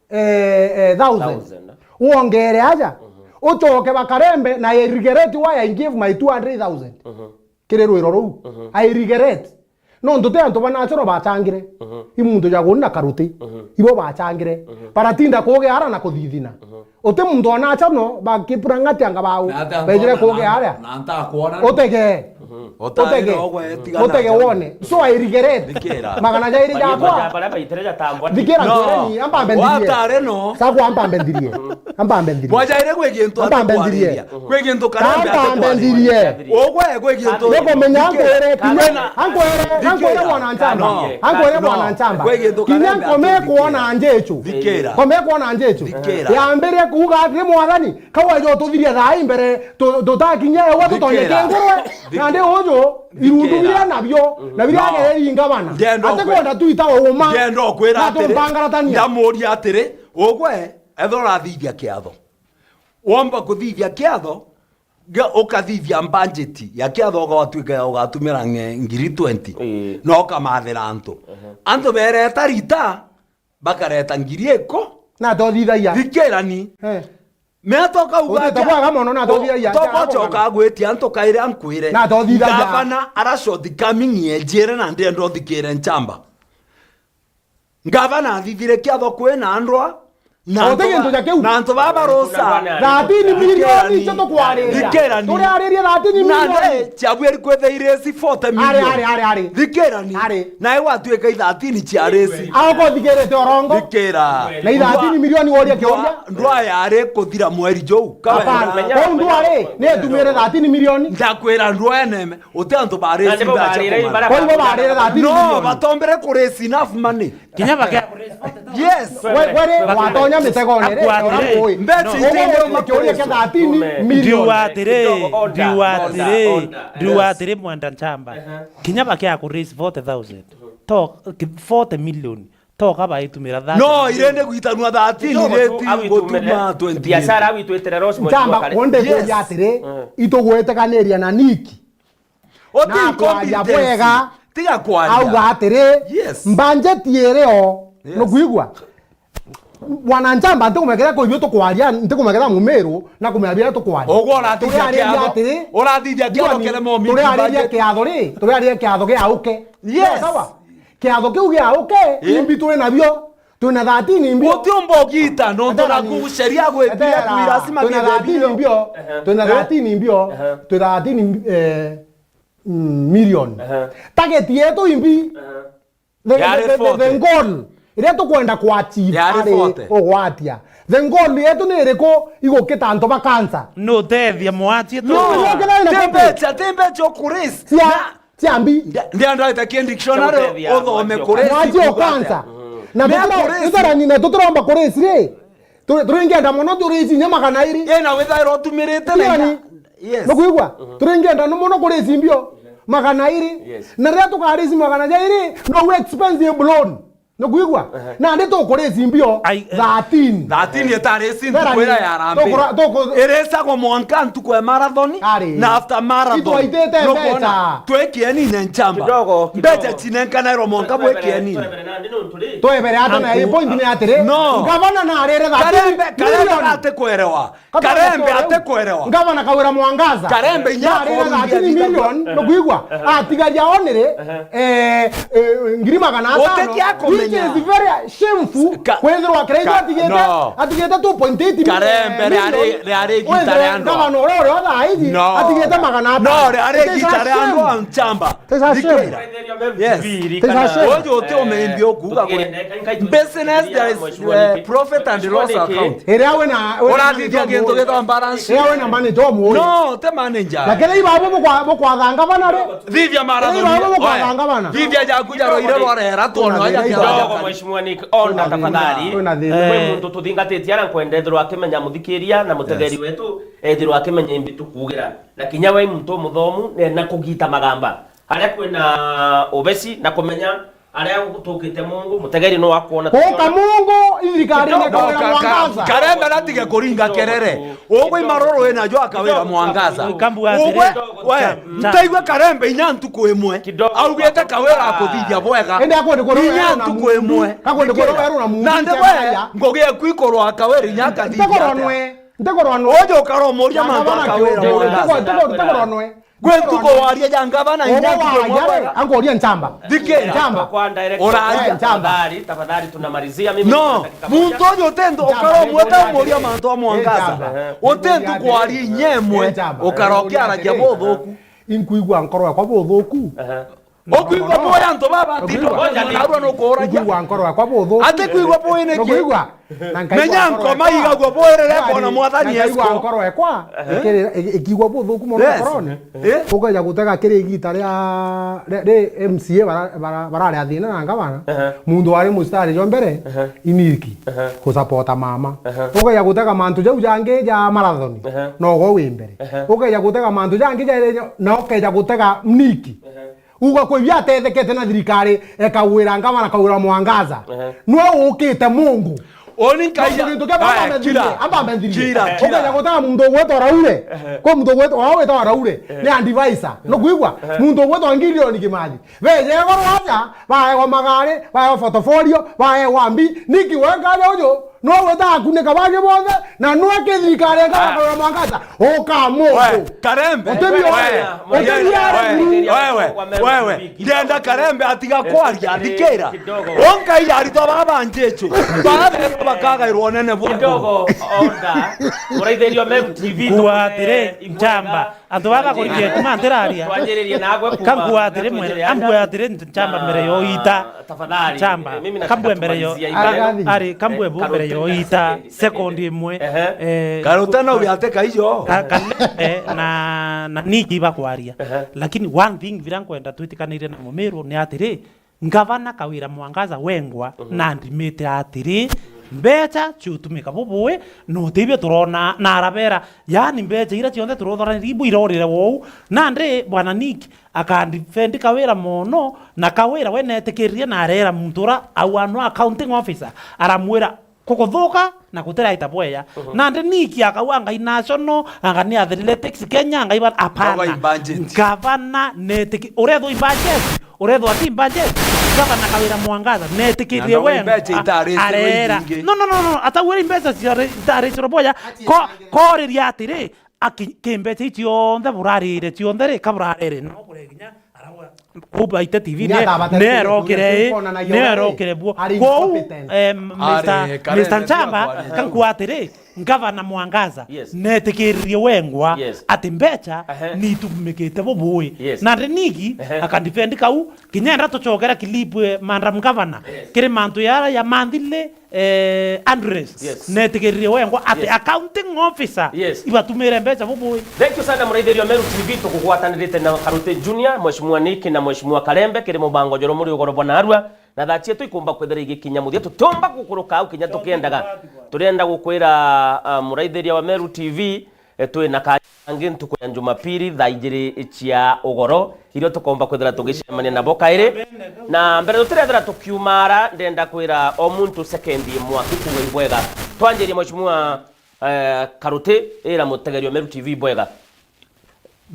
eh, eh, thousand. Thousand. Wongere aja. Ucoke bakarembe na I regret why I gave my two hundred thousand. Kiri rwiro ruu. I regret. Nontu ti antu ba natural bachangire. I muntu ja guni na karuti. Ibo bachangire. Baratinda kugeara na kuthithina. Uti muntu o natural bakipura ngati anga bau. Na ata bejire kugeara. Na ntakwona. Utege. Utege. Utege wone. So I regret. Thikira. Magana jairi jakwa. Baria baitire jatambwa. Thikira. No. Nkwireni, amba mbendithie. Watare no. Sagwa amba mbendithie. Amba mbendithie. Mwajaire gwi gintu amba mbendithie. Gwi gintu karembe amba mbendithie. Ugwe gwi gintu. Nikumenya nkwire kinya. Nkwire, nkwire bwana nchamba. Nkwire bwana nchamba. Kinya nkome kuona njechu. Thikira. Nkome kuona njechu. Thikira. Yambire kuuga atiri mwathani, kawaja ututhirie thaa imbere, tu-, tutakinya ewe tutonye kengurwe. Nandi uju irundu biria nabio, na biria agereri ngavana. Atikwenda twita uma. Ngenda ukwira atiri, tumbangaratania. Ndamuria atiri, ugwe, ethira urathithia kiatho. Womba kuthithia kiatho, ga-, ukathithia mbanjeti ya kiatho, ugatuika ugatumira nge-, ngiri twenty. Ii. Na ukamathira antu. Antu bereta rita, bakareta ngiri iko. Na tothithagia. Thikirani. Eh. Mea toka uga. Utete bwaga mono na tothithagia. Toka ucoka gwitia antu kaire ankwire. Na tothithagia. Ngavana ara shortcoming yenjire na ndienda uthikire nchamba. Ngavana athithire kiatho kwi na ndwa, na antu ba-, na antu baba rosa. Thirteen million icio tukwariria. Thikirani. Turiariria thirteen million. Nande, chabu eri kwetha iresi forty million. Ari, ari, ari, ari. Thikirani. Ari. Nae gwatuika i thirteen cia resi. Au ko thikirite orongo. Thikira. Na i thirteen million woria kiuria. Ndwa, ndwa yari kuthira mweri juu. Hapana. Kau ndwa ri, ni etumire thirteen million. Ndakwira ndwa eneme. Uti antu ba raise. Kwa hivyo ba raise thirteen million. No, batombere ku raise enough money. Kinya bakea ku raise forty thousand. Yes. We, we ri, watonya mitegone ri. Mbeca iti ndio kiuria kia thirteen million. Ndiuga atiri, ndiuga atiri, ndiuga atiri mwenda nchamba. Kinya bakea ku raise forty thousand. To, forty million. Toka baitumira thirty. No, irende gwitanua thirteen reti gutuma twenty. Biashara au itwitire Ross nchamba mwaka. Onde kuria atiri, itugwetekaniria na Nick. Oti na kwaria bwega, tiga kwaria. Auga atiri, yes, mbanjeti iri o, yes, nukwigua? Bwana nchamba, ntikumekera kwa ibio tukwaria, ntikumekera mumiru, na kumenya biria tukwaria. Ugwo urathithia kiatho, urathithia kiatho kirema umiti. Turiariria kiatho ri, turiariria kiatho gia uke. Yes. Sawa? Kiatho kiu gia uke, imbi twi nabio. Twina thirteen mbio. Utiumba ugita, nontu naku sheria gwitire, kwi lazima twina thirteen mbio. Twina thirteen mbio. Twi thirteen, eh, mm, million. Target yetu imbi. The, the, the, the goal iria tukwenda kwa achieve yari ari forty. Ugwatia. The goal yetu ni iriku igukita antu ba cancer? Nutethia mwachie tu. No, no, no, no. Ti mbecha, ti mbecha ukuraise. Cia, cia mbi. Ndia-, ndiandagite ki dictionary uthome kuraise. Mwachie o cancer. Na tutiromba kuraise ri. Turi-, turingenda mono turaise inya magana iri. Ina withaira utumirite na inya. Yes. Nukwigua? Turingenda no mono kuraise mbio magana iri. Yes. Na riria tukaraise magana jairi, no we expensive loan. Nukwigua? Nandi tukuraise mbio thirteen. Thirteen itari isi ntuku iria ya Harambee. Iraisagwa mwanka ntuku ya marathon na after marathon. Itwaitite mbeca. Twekieni na nchamba. Kidogo, kidogo. Mbeca chinenkanairwa mwanka bwekieni. Twebere ata na i point ni atiri. No. Gavana na arere thirteen million. Karembe, Karembe atikwerewa. Karembe atikwerewa. Gavana Kawira Mwangaza. Karembe inya arira thirteen million, nukwigua? Atigaria onere, eh, eh, ngiri magana atano. Utikia kumenya. It is very shameful. Ka-, kwithirwa Kiraitu ka-, atigite, no. Atigite two point eight million. Karembe riari, riari igita ria ndwa. Gavana uria uri o thaa iji, no. Atigite magana atano. No, riari igita ria ndwa nchamba. It is a shame. Thikira. Yes. It is a shame. Uju uti umeimbia ukuuga gwe. Business, there is, eh, profit and loss account. Iria wina, wina urathithia manager gintu gitwa balance. Iria wina manager umwe. No, te manager. Lakini ibabu bukwa-, bukwatha ngavana ri? Thithia marathoni. Ibabu bukwatha ngavana. Thithia jaku jaroire rwarera tuone aja kiaga. Kidogo, Mheshimiwa Nick, ona tafadhali. Kwina thina. Kwi muntu tuthingatitie ara nkwenda ethirwa akimenya muthikiria na mutegeri wetu, ethirwa akimenya imbi tukuugira. Na kinya we muntu umuthomu, nena kugita magamba. Aria kwina ubeci na kumenya aria tukite Mungu, mutegeri no akwona. Kuuka Mungu, ithirikari ni kawira mwangaza. Karembe natige kuringa kerere. Ugwe imaroro wina jo akawira mwangaza. Ugwe, we, ntaigua Karembe inya ntuku imwe. Augite kawira akuthithia bwega. Indi akwende kurwa inya ntuku imwe. Akwende kurwa na muntu. Nandi we, ngugi eku ikorwa kawira inya akathithia. Ntekorwa nwe. Ntekorwa nwe. Uju ukaromuria mantu akawira mwangaza. Ntekorwa nwe. Gwe ntuku waria ja ngavana inya ntuku imwe. Angoria nchamba. Thikira. Nchamba. Uraria. Tafadhali, tafadhali, tunamalizia. Mimi no, muntu uyu uti ndu ukaromweta umuria mantu a mwangaza. Uti ndu kwaria inya imwe, ukarokia aragia buthuku. Inkuigua nkoro yakwa buthuku. Ukwigua boya antu baba ati ndu. Narua nukuuragia. Inkuigua nkoro yakwa buthuku. Ati kwigua boya niki? Nukuigua? Menya nkoma igagua bwirire kona mwathani Yesu. Nkoro ekwa, ikiri-, iki-, ikigua buthuku mono korone. Ukaja gutega kiri igita ria, ria, ri M C A bara-, bara-, barari athina na ngavana. Muntu wari mustari jo mbere, iniki, gusapota mama. Ukaja gutega mantu jau jangi ja marathon, nogo wi mbere. Ukaja gutega mantu jangi ja, na ukaja gutega niki. Uga kwi bia atethekete na thirikari, ekawira ngavana, kawira mwangaza. Nwe ukite Mungu. Oni nkai. Gintu kia baba amendirie, amba amendirie. Ukaja gutega muntu ugwetwa Raure. Kwa muntu ugwetwa, wa wetwa Raure, ni advisor. No kuigua? Muntu ugwetwa Gideon Kimathi. Beje goro aja, baegwa magari, baegwa portfolio, baegwa mbi. Niki wengaja uju? No weta akunika bangi bonthe, na nwe kithirikari eka bakawira mwangaza, uka mundu. We, Karembe. Utebi we, ore. Utebi ore. Wewe, wewe, wewe. Ndienda Karembe atiga kwaria, thikira. Onka iya aritwa baba njechu. Babe bakagairwo nene bwa. Kidogo, order. Muraithirio Meru T V. Kuwa atiri, nchamba. Antu baba kurikia kuma ntiraria. Twanjiririe nagwe kuma. Kankuwa atiri mwene, amkuwa atiri nchamba mbere yo ita. Tafadhali. Chamba. Mimi nataka kumalizia ibaya. Ari, ari, kambwe bu mbere yo ita, second imwe. Eh, Karute no biate kaijo. Ka-, ka-, eh, na, na niki bakwaria. Lakini one thing bira nkwenda twitikanire na Mumiru ni atiri, ngavana Kawira Mwangaza wengwa na ndimite atiri, mbecha ciutumika bubui, no tibio turona na arabera, yani mbecha ira cionthe turothoraniri ibu irorire wou. Nandi bwana Nick, akandifendi Kawira mono, na Kawira we netikiririe na areera muntu ura au ano accounting officer, aramwira, "Kuguthuka na gutiraita bweya." Nandi Nick akauga, "Ngai national, anga ni athelile tax Kenya, ngai bana." Apana. Ngavana netiki-, urethwa i budget, urethwa ti budget, ngavana Kawira Mwangaza netikiririe we areera. No, no, no, no, atauga imbecha ciari-, itaricirwe bweya, ko-, koriria atiri, Aki-, ki mbecha ici cionthe burarire, cionthe ri, ka burarire, no kureginya, arauga, kuu baite T V, ne, ne erokire, ne erokire buo. Kwou, eh, Mister, Mister Nchamba, kankua atiri, Ngavana Mwangaza, netikiririe wengwa, ati mbecha, nitumikite bubui. Na Ndenigi, akandifendi kau, kinya enda tucokera clip, eh, Madam Governor, kiri mantu yara ya manthili, eh, Andres, netigiririe wengwa ati accounting officer ibatumire mbecha bubui. Thank you sana, muraithirio Meru T V, tukugwatanirite na Karute Junior, Mheshimiwa Nick na Mheshimiwa Karembe, kiri mubango juru muri ugoro bwa narua, na thaa cietu ikumba kwithira igikinya muthia, tutiumba gukuruka au kinya tukiendaga. Turienda gukwira, ah, muraithiria wa Meru T V, E, twi na kanya kangi ntuku ya Jumapili thaa ijiri cia ugoro, irio tukomba kwithira tugicemania nabo kairi. Na mbere tutirethira tukiumara, ndenda kwira o muntu sekendi imwe akuuga ibwega. Twanjirie Mheshimiwa, eh, Karuti, ira mutegeri wa Meru T V ibwega.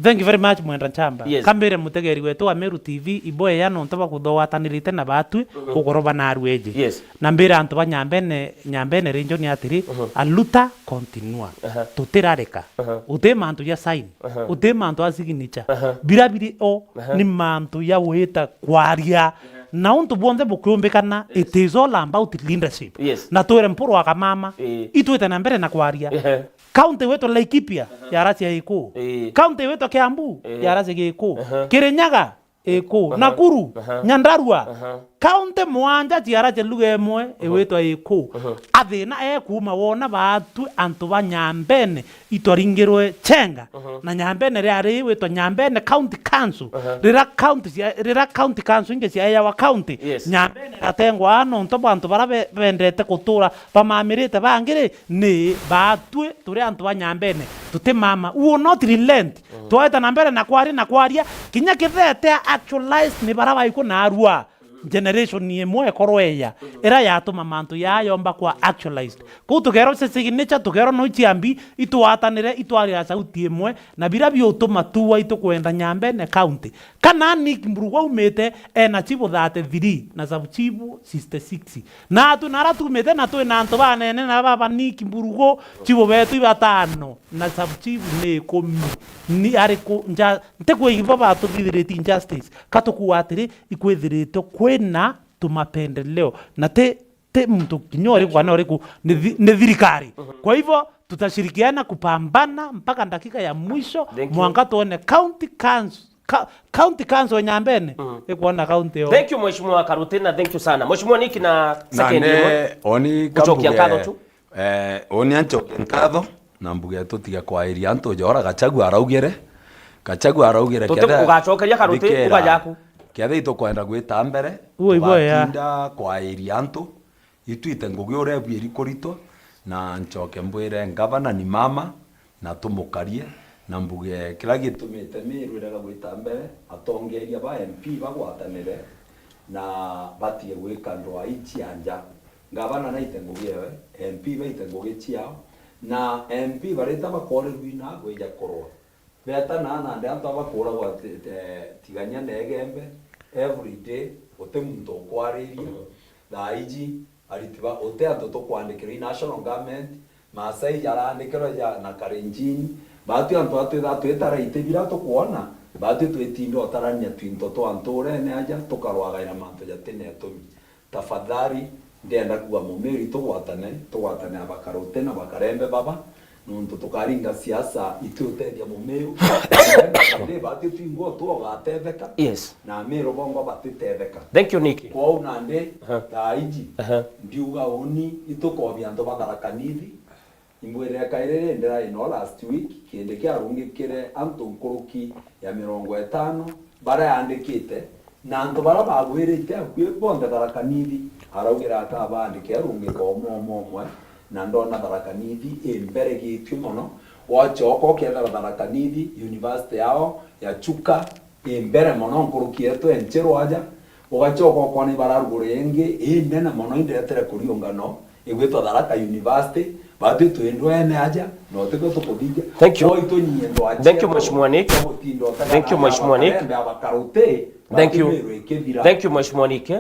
Thank you very much, Mwenda Nchamba. Yes. Kambire mutegeri wetu wa Meru T V ibwega nontu bwa kuthogwatanirite na batwi ugoro ba narua iji. Yes. Na mbira antu ba Nyambene, Nyambene region atiri, a luta continua. Tutirarika. Uti mantu ja sign. Uti mantu a signature. Bira biri o ni mantu ja gwita kwaria. Na untu bwonthe bukiumbikana, it is all about leadership. Yes. Na twire mpuru wa kamama, Ii. itwite na mbere na kwaria. Ehe. County witwa Laikipia, yaracia Gikuu. Ii. County witwa Kiambu, Ii. yaracia Gikuu. Ehe. Kirinyaga, Gikuu. Aha. Nakuru, Aha. Nyandarua. Aha. County mwanja ciaracia lugha imwe, Aha. iwitwa Gikuu. Aha. Athina e kuuma wona baatwi antu ba Nyambene itwaringirwe chenga. Mhm. Na Nyambene riari witwa Nyambene County Council. Mhm. Rira county cia, rira county council ingi ciaeawa county, Yes. Nyambene iratengwa nontu bwa antu bara be-, bendete kutura bamamirite bangi ri, ni baatwi turi antu ba Nyambene tutimama. We will not relent. Mhm. Twaeta na mbere na kwaria na kwaria, kinya kithete actualized ni bara baiku narua. Generation imwe ikorwe iya, ira yatuma mantu yaa yomba kwa actualized. Kuu tukerwa cia signature, tukerwa no iciambi, itwatanire, itwarira sauti imwe, na bira biutuma tuwa itukwenda Nyambene County. Kana Nick Mburugu aumite ena chibu thirty-three na sub chibu sixty-six. Na atu nara tumite na twina antu banene na baba Nick Mburugu, chibu betu ibatano na sub chibu ni ikumi. Ni ariku nja, ntikwigua batuthithiriti injustice. Katukuwa atiri, ikwithirite kwina tumapendeleo, na ti, ti muntu kinya uriku kana uriku, ni thi-, ni thirikari. Mhm. Kwa hivyo, tutashirikiana kupambana mpaka dakika ya mwisho, Thank you. mwanka tuone county council, ka-, county council ya Nyambene, Mhm. ikuona county yo. Thank you, Mheshimiwa Karuti, na thank you sana. Mheshimiwa Nick na Na second ne, imwe. Oni Gucokia kambuge, nkatho tu. Eh, oni ancoke nkatho, na mbuge tutige kwairia antu jora Gachagua araugire. Gachagua araugire Tuti-, kethe-, ugacokeria Karuti, thikira. Uga yaku. Kethe itukwenda gwita mbere, Uwe iboya. Tugatinda kwairia antu, itwite ngugi uria bwiri kuritwa, na ncoke mbwire ngavana ni mama, na tumukarie, na mbuge kira gitumite Miru irega gwita mbere, atongeria ba M P bagwatanire, na batige gwika ndwai cia nja. Ngavana naite ngugi ewe, M P baite ngugi ciao, na M P barita bakoorerwa ina gwija kurwa. Beta na nandi antu abakuragwa ti-, eh, tigania na Igembe, every day, guti muntu ukwariria. Thaa iji, ariti ba, guti antu tukwandikirwa i national government, Maasai jaraandikirwa ja na Kalenjin, baatwi antu atwitha twitara iti bira tukwona, baatwi twitinda utarania twinto twa nturene aja, tukarwagaira mantu jati na itumi. Tafadhali, ndienda kuuga Mumiru itugwatane, tugwatane na Bakaruti na Bakarembe baba, nontu tukaringa siasa itiutethia Mumiru. Bakarembe nandi bati twingwa tu ugatetheka, Yes. na Amiru bongwa batitetheka. Thank you, Nick. Kwou nandi, Aha. thaa iji, Aha. ndiuga uni itukobia antu ba Tharaka Nithi, Imbwirire kairi ri, ndiraina o last week, kindi kiarungikire antu nkuruki ya mirongo itano baria yandikite, na antu baria bagwirite akui bonthe Tharaka Nithi, araugire aka baandike rungika umwe umwe umwe, na ndona Tharaka Nithi imberegitue mono. Wacoka ukethira Tharaka Nithi, university yao ya Chuka, i mbere mono nkuruki yetu e ncheru aja, ugacoka ukona ibara ruguru ingi inene mono indetere kuriungano igwitwa Tharaka University, batwi twi ndwene aja, na utibio tukuthingia. Thank you. Koi tunyie ndwa Thank you, Mheshimiwa Nick. Thank you, Mheshimiwa Nick. Thank you. Thank you, Mheshimiwa Nick.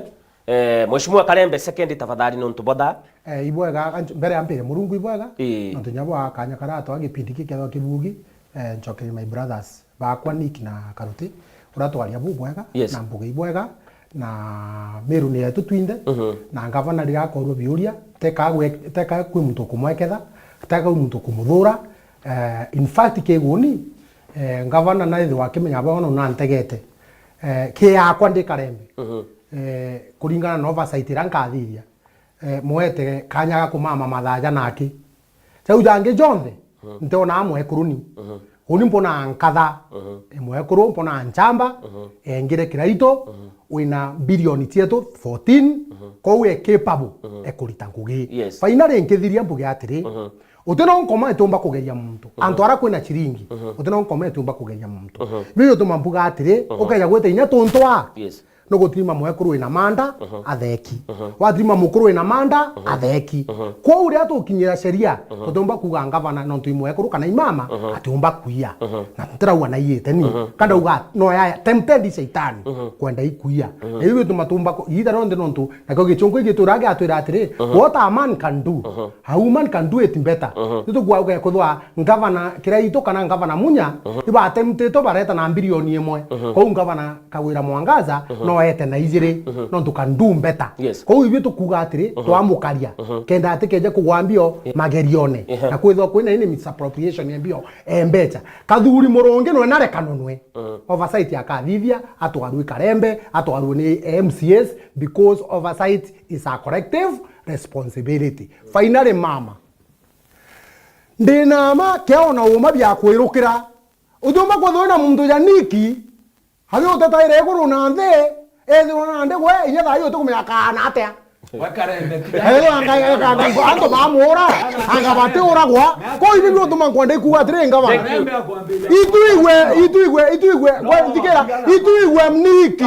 Eh, Mheshimiwa Karembe, second tafadhali, nontu botha. Eh, ibwega, anch-, mbere ya mpire Murungu ibwega, Ii. nontu nyabo akanya karia atwa gipindi giki kethwa kibugi, eh, nchokerie my brothers. Bakwa Nick na Karuti, uratwaria bubwega, Yes. na mbuge ibwega, na Meru ni yetu twinthe, Mhm. na ngavana riria akorua biuria, teka gwe-, teka kwi muntu ukumweketha, teka kwi muntu ukumuthura. Eh, in fact, kiguni, eh, ngavana naithirwa akimenya bona nantegete. Eh, ki yakwa ndi Karembe. Mhm. Eh, kuringana na oversight iria nkathithia, eh, mwete kanya ga kumama mathaja naki. Jau jangi jonthe, Mhm. ntionaa mwekuru ni. Mhm. Uni mbonaa nkatha. Mhm. E mwekuru, mbonaa nchamba, Mhm. engire kiraitu, Mhm. wina bilioni cietu fourteen, Mhm. kou e capable, Mhm. e kurita ngugi. Yes. Finally nkithiria mbuge atiri, Mhm. uti no nkoma itiumba kugeria muntu. Mhm. Antu ara kwina ciringi, Mhm. uti no nkoma itiumba kugeria muntu. Mhm. Biu ituma mbuga atiri, Mhm. ukeja gwita inya tuntwa. Yes. No gutirima mwekuru wina manda, Mhm. atheki. Mhm. Watirima mukuru wina manda, Mhm. atheki. Mhm. Kwou riria tukinyira sheria, Mhm. tutiumba kuuga ngavana nontu i mwekuru kana i mama, Mhm. atiumba kuia. Mhm. Na ntirauga na iite ni. Mhm. Ka ndauga no ya tempted shaitani, Mhm. kwenda ikuia. Mhm. Na iu bituma tumba ku-, iita rionthe nontu, nakio gichunku gitwiraga giatwira atiri, Mhm. "What a man can do, Mhm. a woman can do it better." Mhm. Nitukwauga kuthwa ngavana Kiraitu kana ngavana Munya, Mhm. ibatemtitwe bareta na mbirioni imwe. Mhm. Kwou ngavana Kawira Mwangaza, Mhm. no oete na ijiri, nontu can do better. Yes. Kwou ithui tukuuga atiri, twamukaria, kenda atikeje kugwa mbio magerione. Na kwithirwa kwina ini misappropriation ya mbio, e mbecha. Kathuri Murungi nwe narekanwe nwe. Oversight akathithia, atwarwe i Karembe, atwarwe ni M C As, because oversight is a collective responsibility. Finally, mama, ndina ma kia ona uma bia kwirukira. Uthiumba kwithirwa na muntu ja Niki, Abi utetaire iguru na nthi, ethirwa nandi gwe, inya thaa ii utikumenya akaana atia. Wakarembe. Ethirwa anga-, anga-, anga-, antu bamura, anga batiuragwa. Kuu ibi biutuma nkwenda ikuuga atiri, ngavana. Thank you. Ituigwe, ituigwe, ituigwe, gwe thikira, ituigwe mniki.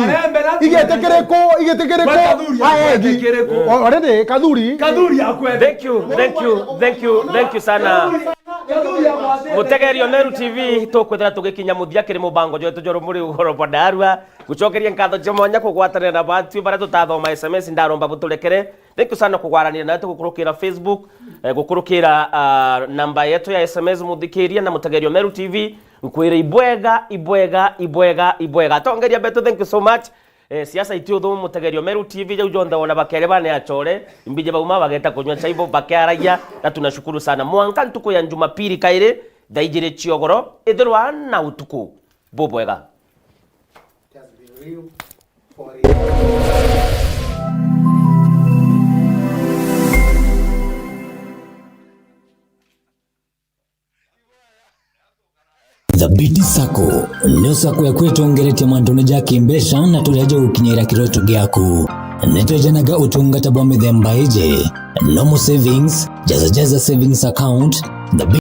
Igiti kiriku, igiti kiriku, aegi. Already, Kathuri. Kathuri akwende. Thank you, thank you, thank you, thank you sana. Mutegerio Meru T V, tukwithira tugikinya muthia kiri mubango jwetu juru muri ugoro bwa Ndarua. Gucokeria nkatho cia mwanya kugwatanira na batwi baria tutathoma S M S, ndaromba buturekere. Thank you sana kugwaranira natwe gukurukira Facebook, eh, gukurukira, ah, namba yetu ya S M S muthikiria na Mutegerio Meru T V. Nkwire ibwega, ibwega, ibwega, ibwega. Atongeria betu, thank you so much. Eh, siasa iti uthumu, Mutegerio Meru T V, jau jonthe wona bakere bane achore, imbiji bauma bageta kunywa chai bo bakiaragia, na tunashukuru sana. Mwanka ntuku ya Jumapili kairi, thaa ijiri cia ugoro, ithirwa na utuku bubwega. Thabiti Sacco nio sacco yaku itongeretie mantune ja kimbeca na turia jagukinyira kiroto giaku. Nitwejanaga utungata bwa mithemba iji: normal savings, jaza jaza savings account, Thabiti